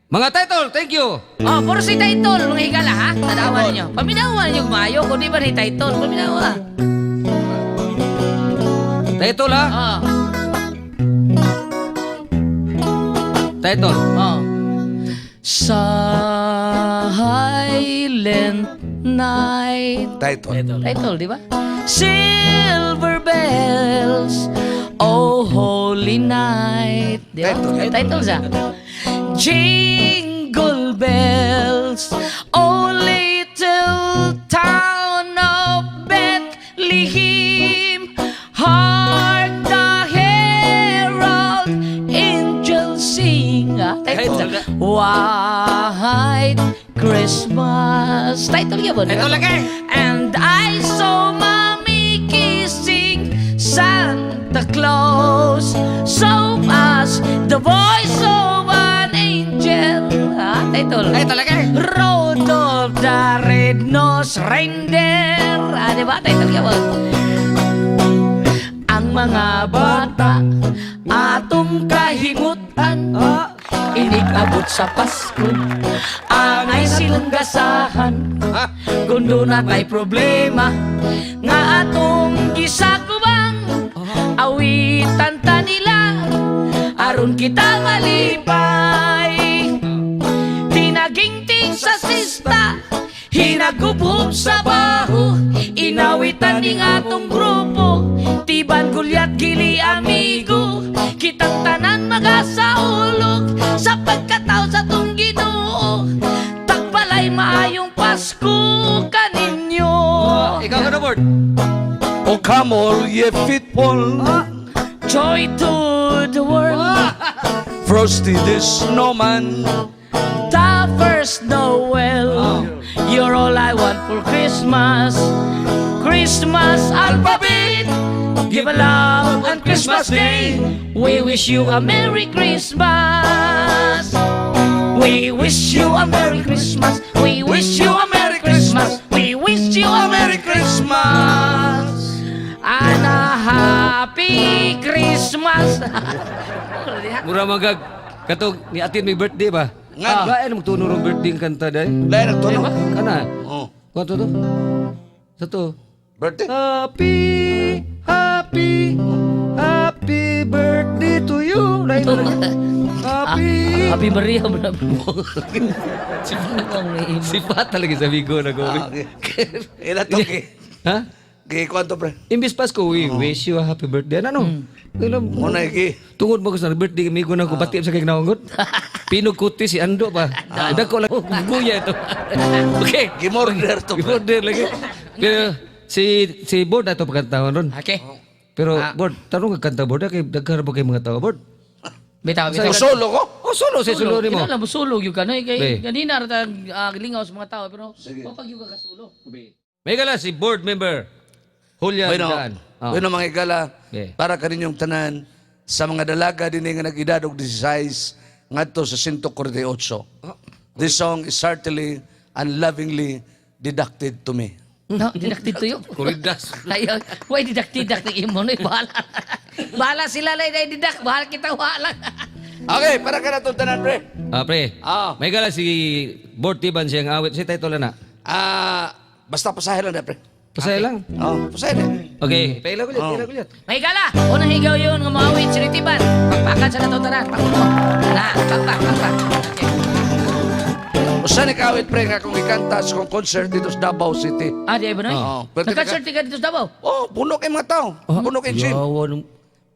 Speaker 2: Mga title, thank you.
Speaker 3: Oh, puro si title, mga higala ha. Tanawan ninyo. Paminawan ninyo maayo kung di ba ni title, paminawa.
Speaker 2: Title ha.
Speaker 3: Oh.
Speaker 2: Title.
Speaker 3: Oh. Silent night.
Speaker 1: Title.
Speaker 3: Title, di ba? Silver bells, oh holy night. Di ba?
Speaker 1: Title.
Speaker 3: Title siya. Jingle bells, oh little town of Bethlehem, hark the herald angels sing. Ah, title siya. White Christmas. Title niya ba?
Speaker 2: Title lagi.
Speaker 3: And I saw mommy kissing Santa Claus. So as the voice of an angel. Ah, title.
Speaker 2: Title lagi.
Speaker 3: Rudolph the Red-Nosed Reindeer. Ah, di ba? Title niya ba? Ang mga bata atong kahimutan
Speaker 2: Ah.
Speaker 3: inig-abot sa Pasko angay silang gasahan
Speaker 2: Ah.
Speaker 3: kung doon na tay problema nga atong gisakubang awitan ta nila aron kita malipay. Tinaginting sa sista, hinagubhob sa baho, inawitan ning atong grupo, Tiban Gulyat Gili amigo, kitang tanan magasaulog sa pagkatao sa tong Ginoo. Takbalay maayong Pasko kaninyo.
Speaker 2: Ikaw ka na board.
Speaker 1: Oh, come all ye faithful.
Speaker 3: Joy to the world.
Speaker 1: Frosty the Snowman.
Speaker 3: The first Noel. You're all I want for Christmas. Christmas alphabet. Give a love on Christmas Day. We wish you a Merry Christmas. We wish you a Merry Christmas. We wish you a Merry Christmas. We wish you a Merry
Speaker 1: Christmas.
Speaker 3: And a Happy Christmas.
Speaker 2: Mura magag katong ni atin may birthday ba?
Speaker 1: Nga.
Speaker 2: Ah, lain mo tuno rong birthday ang kanta day.
Speaker 1: Lain ang tono.
Speaker 2: Kana.
Speaker 1: Oh.
Speaker 2: Kuan to to? Sa to.
Speaker 1: Birthday.
Speaker 2: Happy, happy, happy birthday to you. Lain na lagi. Happy.
Speaker 3: Happy Maria ba?
Speaker 2: Sipat talaga sa Bigo na ko.
Speaker 1: Ah, okay. Ila to ki.
Speaker 2: Ha?
Speaker 1: Gi kwanto, pre.
Speaker 2: Imbis Pasko, we wish you a happy birthday. Ano? Ano?
Speaker 1: Mo na gi.
Speaker 2: Tungod mo ko sa birthday amigo na ko bati sa kay naungod. Pinog kuti si Ando pa. Dako lang guya ito. Okay.
Speaker 1: Gimorder to, pre.
Speaker 2: Order lagi. Pero si si Board ato pagkantahon ron.
Speaker 3: Okay.
Speaker 2: Pero Board, tanong ka kanta Board kay daghan ba kay mga tao Board?
Speaker 3: Bitaw, bitaw.
Speaker 1: Solo ko.
Speaker 2: Oh, solo si solo nimo.
Speaker 3: Kinahanglan mo sulog yung kanoy
Speaker 2: Be.
Speaker 3: kay ganina ra ta lingaw sa mga tao pero wapag yung ka kasulo.
Speaker 2: May gala si board member Julian
Speaker 1: Bueno,
Speaker 2: Daan. Oh.
Speaker 1: bueno mga igala,
Speaker 2: Okay.
Speaker 1: para kaninyong tanan sa mga dalaga dinhi nga nag-edad og 16 ngadto sa 148. This song is heartily and lovingly deducted to me.
Speaker 3: No, deducted to you.
Speaker 2: Kuridas.
Speaker 3: Ayaw, why deducted deduct imo no bahala. Bahala sila na deduct, bahala kita wala.
Speaker 1: Okay, para ka na itong tanan, pre.
Speaker 2: Ah, pre.
Speaker 1: Ah.
Speaker 2: May gala si Board Tiban siyang awit. Si title na.
Speaker 1: Ah, basta pasahe lang na, pre.
Speaker 2: Pasaya lang.
Speaker 1: Oh, pasahe na.
Speaker 2: Okay. Paila ko liat, paila ko liat.
Speaker 3: May gala, unang higaw yun nga moawit si Ritiban. Pakpakan sa nato tanan, pakulo. Na, pakpak, pakpak. Okay.
Speaker 1: Usa ni kawit, pre, nga kung ikanta sa kong concert dito sa Davao City.
Speaker 3: Ah, di ba noy?
Speaker 1: Oo. Pwede
Speaker 3: Nag-concert ka dito sa Davao.
Speaker 1: Oh, puno kay mga tao. Puno kay gym.
Speaker 2: Yawa nung-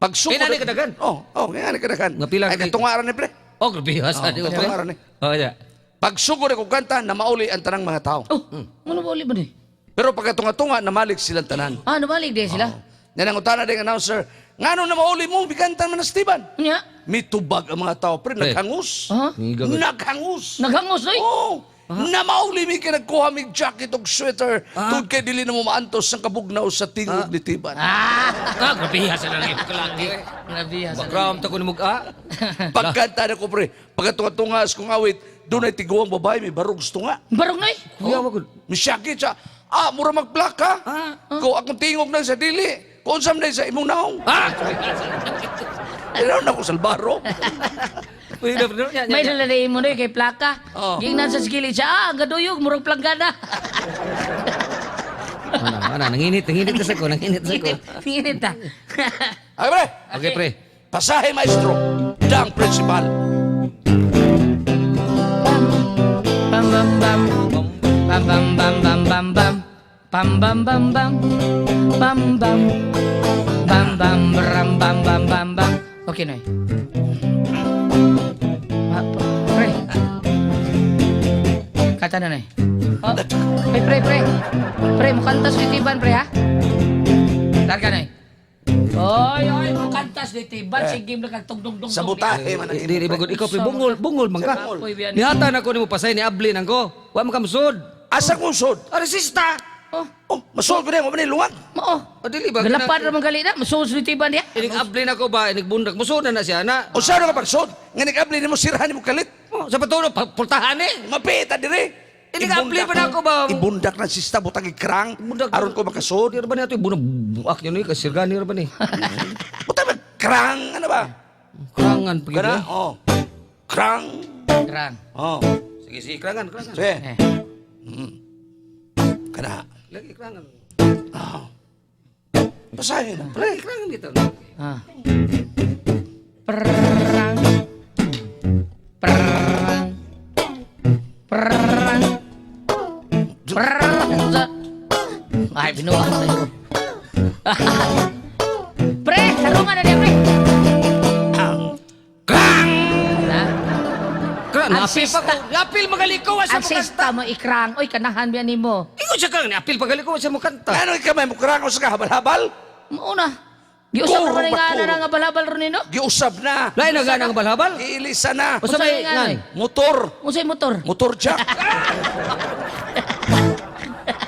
Speaker 1: Pagsuko.
Speaker 2: Kaya nani kadagan?
Speaker 1: Oh, kaya nani kadagan.
Speaker 2: Nga pila
Speaker 1: Ay, katungaran ni, pre.
Speaker 2: Oh, grabe. Asa di ko, pre.
Speaker 1: katungaran ni.
Speaker 2: Oh, yeah.
Speaker 1: Pagsuko na kong kanta, na mauli ang tanang mga tao.
Speaker 3: Oh, ano ba uli ba ni?
Speaker 1: Pero pagkatunga-tunga, namalik silang tanan.
Speaker 3: Ah, nabalik din sila.
Speaker 1: Yan ang utana ding announcer, ngano na mauli mo, bigantan man na Steven.
Speaker 3: Nya.
Speaker 1: Mitubag ang mga tao, pre,
Speaker 2: Pre.
Speaker 1: naghangus.
Speaker 3: Ha?
Speaker 2: Ngiga ko.
Speaker 1: Naghangus.
Speaker 3: Naghangos noy.
Speaker 1: Oh, na mauli mi kay nagkuha mig jacket og sweater tug kay dili na mo maantos ang kabugnaw sa tingog ni Tiban.
Speaker 3: Ah,
Speaker 2: Ah, grabe. Asa lang yung kalaki.
Speaker 3: grabe asa.
Speaker 2: Bakram ta ko ni mug-a.
Speaker 1: Pagkanta na ko pre, pagkatunga-tunga sa kong awit, doon ay tiguang babae, may barog sa tunga.
Speaker 3: Barong noy.
Speaker 2: Kuya mo ko.
Speaker 1: Misyakit siya, mura magplaka.
Speaker 2: Ah,
Speaker 1: Ko akong tingog na sa dili. Kung saan na sa imong naong.
Speaker 2: Ah!
Speaker 1: Ilaw na ko salbaro.
Speaker 2: Uy, na, pre. Nya, nya,
Speaker 3: May
Speaker 2: nya.
Speaker 3: dala na imo noy kay plaka.
Speaker 1: Oo.
Speaker 3: Gingnan sa gilid siya, ah, ang gaduyog murag planggana.
Speaker 2: Ana, ana, nanginit, nanginit na sa ko, nanginit sa ko.
Speaker 3: Init ta.
Speaker 1: Ay pre,
Speaker 2: Okay, pre.
Speaker 1: pasahe maestro, dang principal.
Speaker 3: Bam bam bam. Bam bam bam bam bam bam. Bam bam bam bam. Bam bam. Bam bam bram bam bam bam bam. Okay noy. Ah, pre. Kata na noy. Oh. Pre pre pre. Pre, mukantas ni Tiban pre ha. Larga noy. Oy oy, mukantas ni Tiban sige lang kag tugdog dog.
Speaker 1: Sabotahe man ang
Speaker 2: Di, di, bagod. Ikaw, pre, bungol, bungol man ka.
Speaker 3: Apoy, biyan.
Speaker 2: Nihatan ako nimo pasay ni Ablin angko. Wa man ka musod.
Speaker 1: Asa kong sod?
Speaker 2: Arisista.
Speaker 3: Oh,
Speaker 1: Oh, masod ko na yung luwag.
Speaker 3: mao.
Speaker 2: O dili ba?
Speaker 3: Galapad ra man gali na, musuos ni Tiban diha.
Speaker 2: Inig Ablin ako ba, inig bundak. Musod na na siya na.
Speaker 1: O saan ka pagsod? Nga nag-abli ni mo, sirahan ni mo kalit.
Speaker 2: Oh, sa patulo, pultahan eh.
Speaker 1: Mapita dire.
Speaker 2: Ini ka-apply pa na ako ba?
Speaker 1: Ibundak na sista, butang ikrang.
Speaker 2: Ibundak.
Speaker 1: Aron ko makasod.
Speaker 2: Di ba niya ito, ibundak. Buak yun eh, kasirgani ra ba ni?
Speaker 1: Butang krang, ano ba?
Speaker 2: Krangan pag
Speaker 1: Kana, oh. Krang.
Speaker 3: Krang.
Speaker 1: Oh.
Speaker 2: Sige, sige, krangan, krangan.
Speaker 1: Sige.
Speaker 3: Eh.
Speaker 1: Kana.
Speaker 2: Lagi krangan.
Speaker 1: Basahin na.
Speaker 2: Lagi krangan dito.
Speaker 3: Ah. Prang. Prang. Prang. Prang. Ay, binuha sa'yo. Pre, sarungan na niya, pre.
Speaker 2: Krang!
Speaker 3: Na?
Speaker 2: Krang,
Speaker 3: Ang
Speaker 2: napil pa
Speaker 3: sista.
Speaker 2: ko. Napil magaliko, wa siya
Speaker 3: Ang
Speaker 2: mo kanta.
Speaker 3: sista mo ikrang. Oy, kanahan biya nimo.
Speaker 2: Ingon siya kang, napil pagaliko, wa siya mo kanta.
Speaker 1: Ano ikaw may mukrang o sa kahabal-habal?
Speaker 3: Mauna. Giusap
Speaker 1: Kuro
Speaker 3: ra man
Speaker 1: ba,
Speaker 3: nga
Speaker 1: kuro?
Speaker 3: na nga balabal ron nino.
Speaker 1: Giusab na.
Speaker 2: Lain na ganang balhabal.
Speaker 1: Giilisa na.
Speaker 2: O sa may
Speaker 3: Usa may
Speaker 2: ngan.
Speaker 3: ngan.
Speaker 1: Motor.
Speaker 3: Unsay motor?
Speaker 1: Motor jack.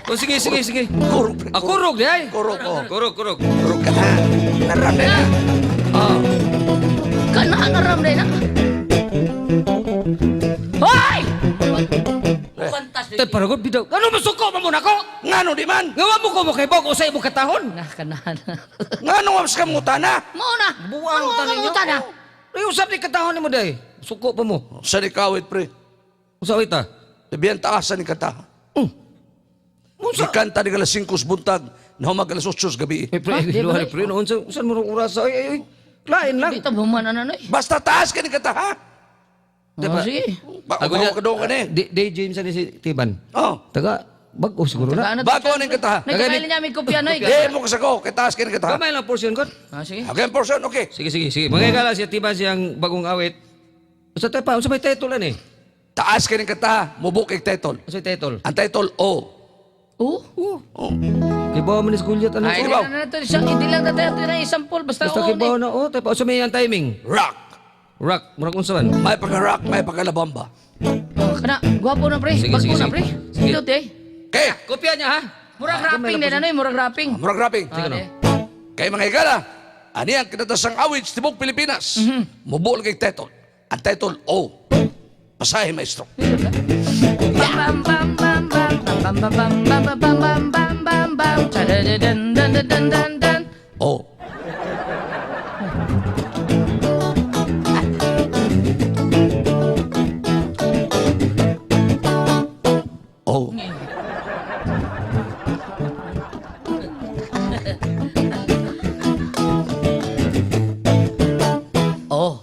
Speaker 2: O sige, sige, sige.
Speaker 1: Kurog. pre,
Speaker 2: Ah, kurog di ay.
Speaker 1: Kurog, oh.
Speaker 2: Kurog, kurog.
Speaker 1: Kurog ka na. Naram na.
Speaker 2: Ah.
Speaker 3: Kanahan aram na na. Hoy! Kantas
Speaker 2: Tay paragod bidaw. Ano masuko man mo nako?
Speaker 1: Ngano di man?
Speaker 2: Nga wa mo ko mo kay bog usay mo katahon.
Speaker 3: Nah, kanahan.
Speaker 1: Ngano nga mas kamutana?
Speaker 3: Mao na.
Speaker 2: Buang
Speaker 3: Ano
Speaker 2: ta
Speaker 3: ang
Speaker 2: ninyo.
Speaker 3: kamutan na?
Speaker 2: Ay usab ni katahon nimo day. Suko pa mo.
Speaker 1: Sa ni kawit pre.
Speaker 2: Usa ta?
Speaker 1: Biyan taasan ni kanta.
Speaker 2: Unsa?
Speaker 1: Gikanta ni alas 5 buntag, na humag alas 8 gabi.
Speaker 2: Eh, pre,
Speaker 3: Ha? Di ba,
Speaker 2: luha ni pre, no, unsa unsa mo rong orasa? Ay, ay, ay. Lain lang.
Speaker 3: Di ta buman ana noy.
Speaker 1: Basta taas ka ni kata ha.
Speaker 3: Oh, sige.
Speaker 1: Ba ko ka doon ka ni.
Speaker 2: Di, di James ani si Tiban.
Speaker 1: Oh.
Speaker 2: Taga bag-o siguro na.
Speaker 3: Taga ano
Speaker 1: Bago ni kata ha.
Speaker 3: Nay, kakailin niya may kopya noy.
Speaker 1: Di mo kasako kay taas ka ni kata ha.
Speaker 2: Gamay lang portion ko.
Speaker 3: Ah, sige.
Speaker 1: Okay, portion, okay.
Speaker 2: Sige, sige, sige. Mga kala siya Tiban siyang bagong awit. Usa tayo pa, unsa may title ani?
Speaker 1: Taas ka ni kata ha. Mubuk kay title.
Speaker 2: Unsa may title?
Speaker 1: Ang title O.
Speaker 3: Oh.
Speaker 1: Oh.
Speaker 2: Kibaw man ni Gulyat ano?
Speaker 3: Ay,
Speaker 1: Kibaw.
Speaker 3: na na to. Isang, hindi lang na tayo na isang pool. Basta,
Speaker 2: Basta
Speaker 3: oo,
Speaker 2: kibaw
Speaker 3: ni.
Speaker 2: na oh, tayo pa. Unsa may ang timing?
Speaker 1: Rock.
Speaker 2: Rock, murag unsa man?
Speaker 1: May pagka-rock, may pagka-labamba.
Speaker 3: Oh, kana, gwapo na pre.
Speaker 2: Sige,
Speaker 3: Bago
Speaker 2: sige,
Speaker 3: na
Speaker 2: sige.
Speaker 3: pre.
Speaker 2: Sige.
Speaker 3: Dito, te.
Speaker 1: Okay,
Speaker 2: Kopya niya ha.
Speaker 3: Murag rapping din, ano eh, murag rapping.
Speaker 1: murag rapping.
Speaker 3: Ah, di.
Speaker 1: Kay mga higala, ani ang kinatasang awit sa tibok Pilipinas. Mubuo kay title. Ang title O. Pasahe, maestro.
Speaker 3: Bam bam bam bam bam bam bam bam bam bam bam bam bam bam. Tadadadan dan dan dan dan dan.
Speaker 1: O. O.
Speaker 3: Oh.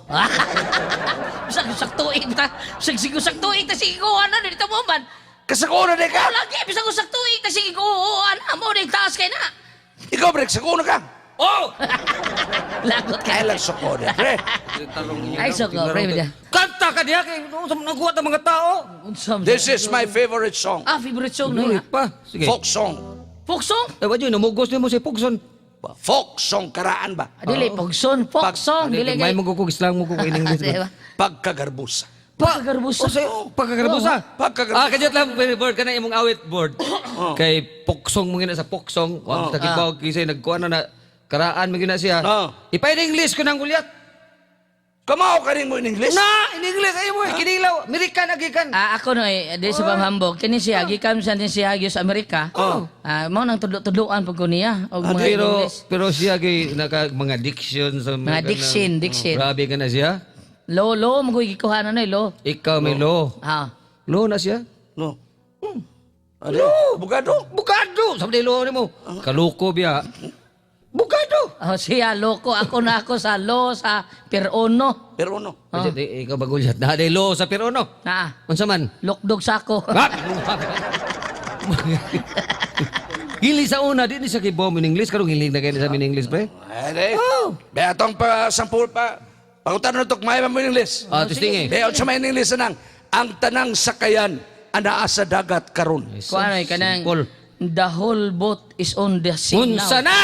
Speaker 3: Bisag usak tuig ta. Bisag sige usak tuig ta sige ko ana dito mo man.
Speaker 1: Kasako na di ka!
Speaker 3: Oh, lagi bisag usak tuig ta sige ko oo ana mo ni taas kay na.
Speaker 1: Ikaw, bre, sako na ka!
Speaker 2: Oh!
Speaker 3: Lagot
Speaker 1: Kaya
Speaker 3: ka.
Speaker 1: lang sako na, pre.
Speaker 3: Ay, soko, pre, bida.
Speaker 2: Kanta ka diha kay unsa man nagkuha ta mga tao.
Speaker 3: Unsa man-
Speaker 1: This is my favorite song.
Speaker 3: Ah, favorite song no.
Speaker 2: Nulit pa. Sige.
Speaker 1: Folk song.
Speaker 3: Folk song?
Speaker 2: Eh, wadyo, namugos nimo si Pugson.
Speaker 1: Folk song, karaan ba?
Speaker 3: Ah, dili folk song, folk song dili
Speaker 2: May
Speaker 3: kay.
Speaker 2: magkukog Islam mo in English.
Speaker 3: Di ba?
Speaker 1: Pagkagarbusa.
Speaker 3: Pagkagarbusa.
Speaker 2: O sa'yo, pagkagarbusa.
Speaker 1: Pagkagarbusa.
Speaker 2: Ah, kajot lang, board ka na imong awit board. Kay poksong mo gina sa poksong. Wa ta kibaw kisay nagkuan na na karaan mo gina siya.
Speaker 1: Oh.
Speaker 2: Ipa in English ko nang gulyat.
Speaker 1: Kamao ka rin mo in English?
Speaker 2: Na, in English ay mo kinilaw, American agikan.
Speaker 3: Ah, ako no eh, di sa pamhambog. Kini siya gikan sa din siya gyud sa Amerika.
Speaker 2: Oh.
Speaker 3: Ah, mao nang tudlo-tudloan pag ko niya og mga
Speaker 2: Pero
Speaker 3: English.
Speaker 2: pero siya kay naka mga diction sa
Speaker 3: Mga diction, diction.
Speaker 2: Grabe ka na siya.
Speaker 3: Lo lo mo ko gikuha na no, eh, lo.
Speaker 2: Ikaw may lo.
Speaker 3: Ah.
Speaker 2: Lo na siya.
Speaker 1: No. Ano? Bugado?
Speaker 2: Bugado! Sabi ni lo nimo. Kaloko biya. Bugado!
Speaker 3: Oh, siya loko ako na ako sa lo sa Perono.
Speaker 1: Pero ano?
Speaker 2: Ah. Ikaw bagulyat na di lo sa Perono.
Speaker 3: Na,
Speaker 2: Unsa man?
Speaker 3: lokdog sako.
Speaker 2: Ah! Gili sa una, di ni sa kibaw in English. Karong hilig na kayo sa min English, pre.
Speaker 1: Ay, di. Be, atong pa, sampul pa. Pagutan na ito, kumaya mo in English.
Speaker 2: Ah, testing eh.
Speaker 1: Be, sa may in English anang, ang tanang sakayan, anaa sa dagat karon.
Speaker 3: Kuan ay kanang
Speaker 2: Simple.
Speaker 3: the whole boat is on the sea now.
Speaker 2: Unsa na?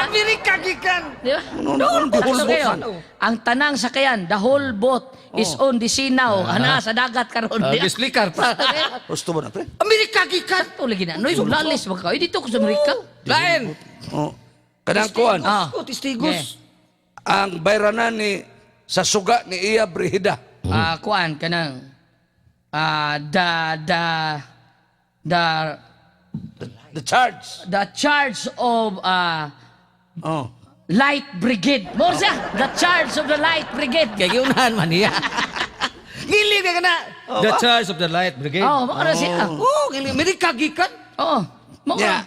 Speaker 2: Amerika gikan!
Speaker 3: Di ba?
Speaker 1: Ano, ano, the whole
Speaker 3: Ano
Speaker 1: boat
Speaker 3: kayo?
Speaker 1: man.
Speaker 3: Ang tanang sakayan, the whole boat is on the sea now. Ana sa dagat karon.
Speaker 2: Ah,
Speaker 3: Di ba?
Speaker 2: Gislikar pa.
Speaker 1: Gusto mo na, pre?
Speaker 2: Amerika gikan!
Speaker 3: Sakto lagi na. Noy, lalis ba ka? Ay, dito ko sa Amerika.
Speaker 2: Lain!
Speaker 1: Oh. Kanang kuan,
Speaker 3: Ah.
Speaker 2: Oh, testigos.
Speaker 1: ang bayranan ni sa suga ni Iya Brihida.
Speaker 3: Ah, kuan kanang ah the
Speaker 1: The charge.
Speaker 3: the charge of
Speaker 1: Oh.
Speaker 3: Light Brigade. Mo siya, the charge of the Light Brigade.
Speaker 2: Kaya giunahan man niya. Gili ka na! The Charge of the Light Brigade.
Speaker 3: Oh, mao na siya.
Speaker 2: Oh, gili. Amerika gikan!
Speaker 3: Oo. Mo
Speaker 1: Nya.
Speaker 3: na.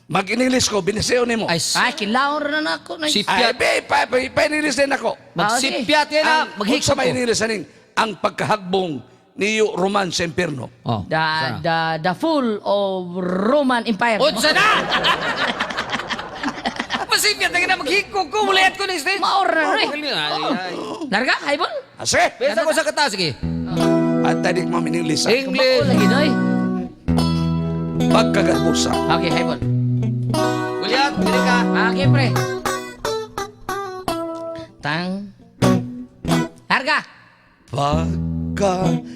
Speaker 1: Mag-English ko, biniseo nimo.
Speaker 2: Ay,
Speaker 3: Ay, kilaw ra na ako. Nay.
Speaker 1: Ay,
Speaker 2: sipyat.
Speaker 1: be, pa, pa, pa, English din ako.
Speaker 2: Magsipyat yan na.
Speaker 1: Ang,
Speaker 2: Maghikot
Speaker 1: sa may
Speaker 2: ko.
Speaker 1: English aning, ang pagkahagbong ni Roman sa impierno.
Speaker 2: Oh.
Speaker 3: The full of Roman Empire.
Speaker 2: Unsa na! Masipyat na gina maghikog ko. Mulayat ko ng stage.
Speaker 3: Maor na rin.
Speaker 2: Ay, ay.
Speaker 3: Larga, haibol.
Speaker 1: Ah, sige.
Speaker 2: Pesa ko sa kataas, sige.
Speaker 1: At tadik mo in English. ah.
Speaker 2: English.
Speaker 3: Mao lagi noy.
Speaker 1: Pagkagarbusa.
Speaker 3: Okay, haibol.
Speaker 2: Gulyat, dili ka.
Speaker 3: Okay, pre. Tang. Larga.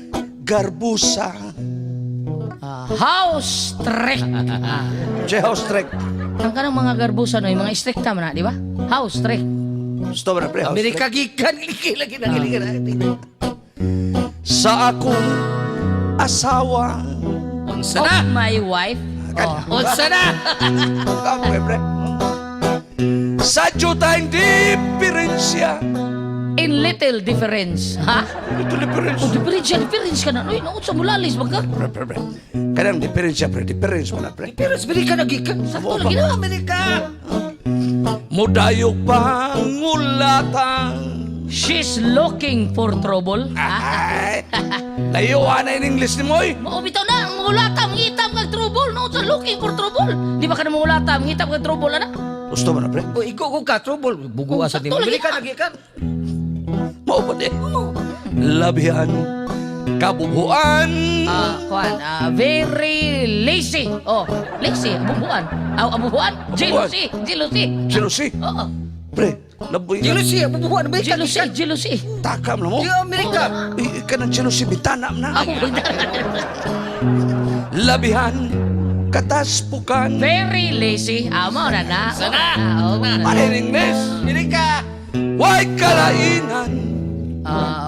Speaker 1: Pagkagarbusa.
Speaker 3: Ah, house trick. Ah.
Speaker 1: Che, house trick.
Speaker 3: Ang kanang mga garbusa no, yung mga strikta man na, di ba? House trick.
Speaker 1: Gusto mo na, pre, house
Speaker 2: Amerika
Speaker 1: trick.
Speaker 2: gikan. Lagi, lagi, lagi, lagi.
Speaker 1: Sa akong asawa.
Speaker 2: Unsa
Speaker 3: Of
Speaker 2: na?
Speaker 3: my wife. Oh.
Speaker 2: Unsa na?
Speaker 1: Tama, eh, pre. Sa tayong diferensya.
Speaker 3: In little difference. Ha?
Speaker 1: Ito diferensya.
Speaker 3: Oh, diferensya, difference ka na. Uy, naunsa sa mulalis, ba ka?
Speaker 1: Pre, pre, pre. Kanang diferensya, pre. Diferensya mo na, pre.
Speaker 2: Pero sa Amerika na gikan.
Speaker 3: Sakto lagi na.
Speaker 2: Amerika.
Speaker 1: Mudayog pangulatang.
Speaker 3: She's looking for trouble.
Speaker 1: Ay, layuan na in English ni Moy.
Speaker 3: Mao bitaw na, mangulata, mangitam kag trouble. No, sa looking for trouble. Di ba ka na mangulata, mangitam kag trouble, ana?
Speaker 1: Gusto mo na, pre?
Speaker 2: O iko ko ka trouble buguan sa
Speaker 3: Sakto
Speaker 2: nimo.
Speaker 3: lagi
Speaker 2: Amerika
Speaker 3: na.
Speaker 2: lagi ka.
Speaker 1: Mao pa di. Labihan, kabubuan.
Speaker 3: Kuan, very lazy. Oh, lazy, abubuan. Aw, abubuan. Jealousy, jealousy.
Speaker 1: Jealousy.
Speaker 3: Oo.
Speaker 1: Pre, laboy.
Speaker 2: Jealousy, bubuhan Amerika.
Speaker 3: Jealousy, jealousy.
Speaker 1: Takam na mo.
Speaker 2: Di Amerika.
Speaker 1: Eh, kanang jealousy, bitanam na.
Speaker 3: Abo,
Speaker 1: Labihan, kataspukan.
Speaker 3: very lazy. Mao na na. Sana. Oh, mao na na.
Speaker 1: Para in English.
Speaker 2: Amerika.
Speaker 1: Why kalainan?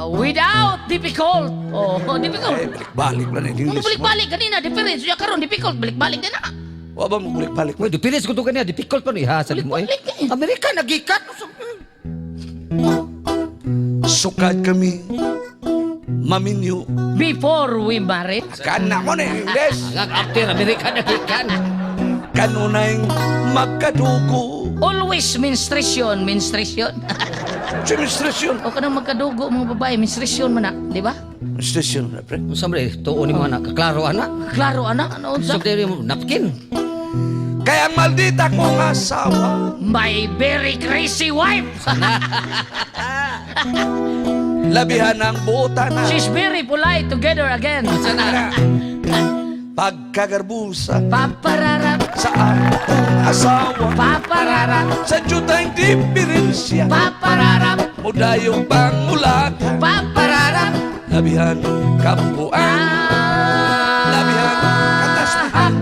Speaker 3: Without difficult. Oh, difficult.
Speaker 1: Eh, balik-balik lang in
Speaker 3: Kung
Speaker 1: English.
Speaker 3: balik-balik kanina, difference. Ya karon difficult, balik-balik din na.
Speaker 1: Wa ba mo balik-balik?
Speaker 2: Mo dipilis ko to kaniya, difficult pa ni ha sa nimo ay.
Speaker 3: Balik-balik eh.
Speaker 2: Amerika nagikan.
Speaker 1: Sukad kami, maminyo.
Speaker 3: Before we marry.
Speaker 1: Kana mo na in English.
Speaker 2: Ang after Amerika nagikan.
Speaker 1: Kanunay magkadugo.
Speaker 3: Always menstruation, menstruation.
Speaker 1: Si menstruation.
Speaker 3: O kanang magkadugo mga babae, menstruation man na, di ba?
Speaker 1: Menstruation na, pre.
Speaker 2: Unsa man eh, tuon nimo anak, kaklaro anak.
Speaker 3: Klaro ana, ano unsa?
Speaker 2: So diri mo napkin.
Speaker 1: Kaya ang maldita kong asawa,
Speaker 3: My very crazy wife.
Speaker 1: labihan ang buota na.
Speaker 3: She's very polite together again.
Speaker 1: Sana. Pagkagarbusa
Speaker 3: Papararap,
Speaker 1: sa akong asawa,
Speaker 3: papararap,
Speaker 1: sa jutang diferensya,
Speaker 3: papararap,
Speaker 1: mudayong pangulata,
Speaker 3: papararap.
Speaker 1: labihan kabuuan, labihan kataspukan,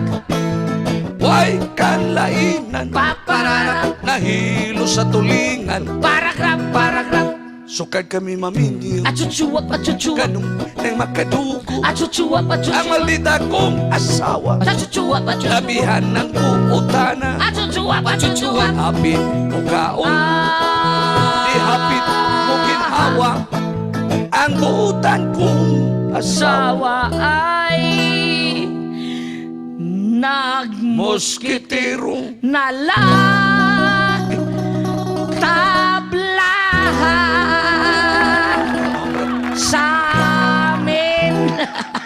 Speaker 1: way kalainan,
Speaker 3: Papararap,
Speaker 1: nahilo sa tulingan,
Speaker 3: paragraph, paragraph.
Speaker 1: Sukad kami maminyo,
Speaker 3: Achuchuwap, achuchuwap.
Speaker 1: kanong nang makadugo,
Speaker 3: Achuchuwap,
Speaker 1: ang
Speaker 3: achuchuwap.
Speaker 1: maldita kong asawa,
Speaker 3: Achuchuwap, achuchuwap.
Speaker 1: labihan ng buotana,
Speaker 3: Achuchuwap, achuchuwap.
Speaker 1: hapit mo kaon, di hapit mo ginhawa, ang buotan kong asawa.
Speaker 3: Sawa ay nagmus
Speaker 1: Moskitero,
Speaker 3: nalag tablahan sa amin.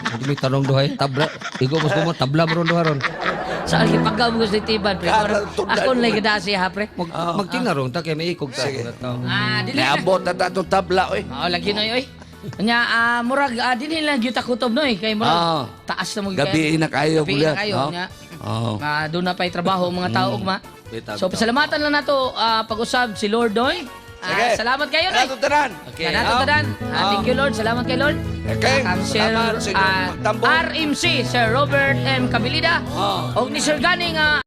Speaker 2: Hindi may tanong duhay, tabla. Igo mas mo tabla mo ron duha ron.
Speaker 3: Sa so, pagkabugos ni Tiban, pre.
Speaker 1: Karal tugdan.
Speaker 3: Ako lang gidasi ha, pre.
Speaker 2: Mag magtinarong ta kay may ikog ta.
Speaker 1: Sige.
Speaker 3: Ah, dili na.
Speaker 1: Naabot na ta itong tabla, oy.
Speaker 3: Oo, lagi noy, oy. Nya, murag, dinhi lang gyud ta kutob noy kay murag taas na mo gyud.
Speaker 1: Gabi na kayo,
Speaker 3: Gabi na
Speaker 1: Gulyat,
Speaker 3: kayo,
Speaker 1: no?
Speaker 3: nya.
Speaker 1: Oo.
Speaker 3: Doon na pa'y trabaho ang mga tao ugma.
Speaker 2: Bitaw,
Speaker 3: So
Speaker 2: bitaw.
Speaker 3: pasalamatan lang nato pag-usab si Lord Doy.
Speaker 1: Sige.
Speaker 3: Salamat kayo Noy.
Speaker 1: Kanato tanan.
Speaker 2: Okay.
Speaker 3: Kanato tanan. Thank you Lord. Salamat kay Lord.
Speaker 1: Okay.
Speaker 3: Kang Sir
Speaker 1: Salamat sa inyong pagtambong.
Speaker 3: RMC Sir Robert M. Cabilida. Og ni Sir Gani nga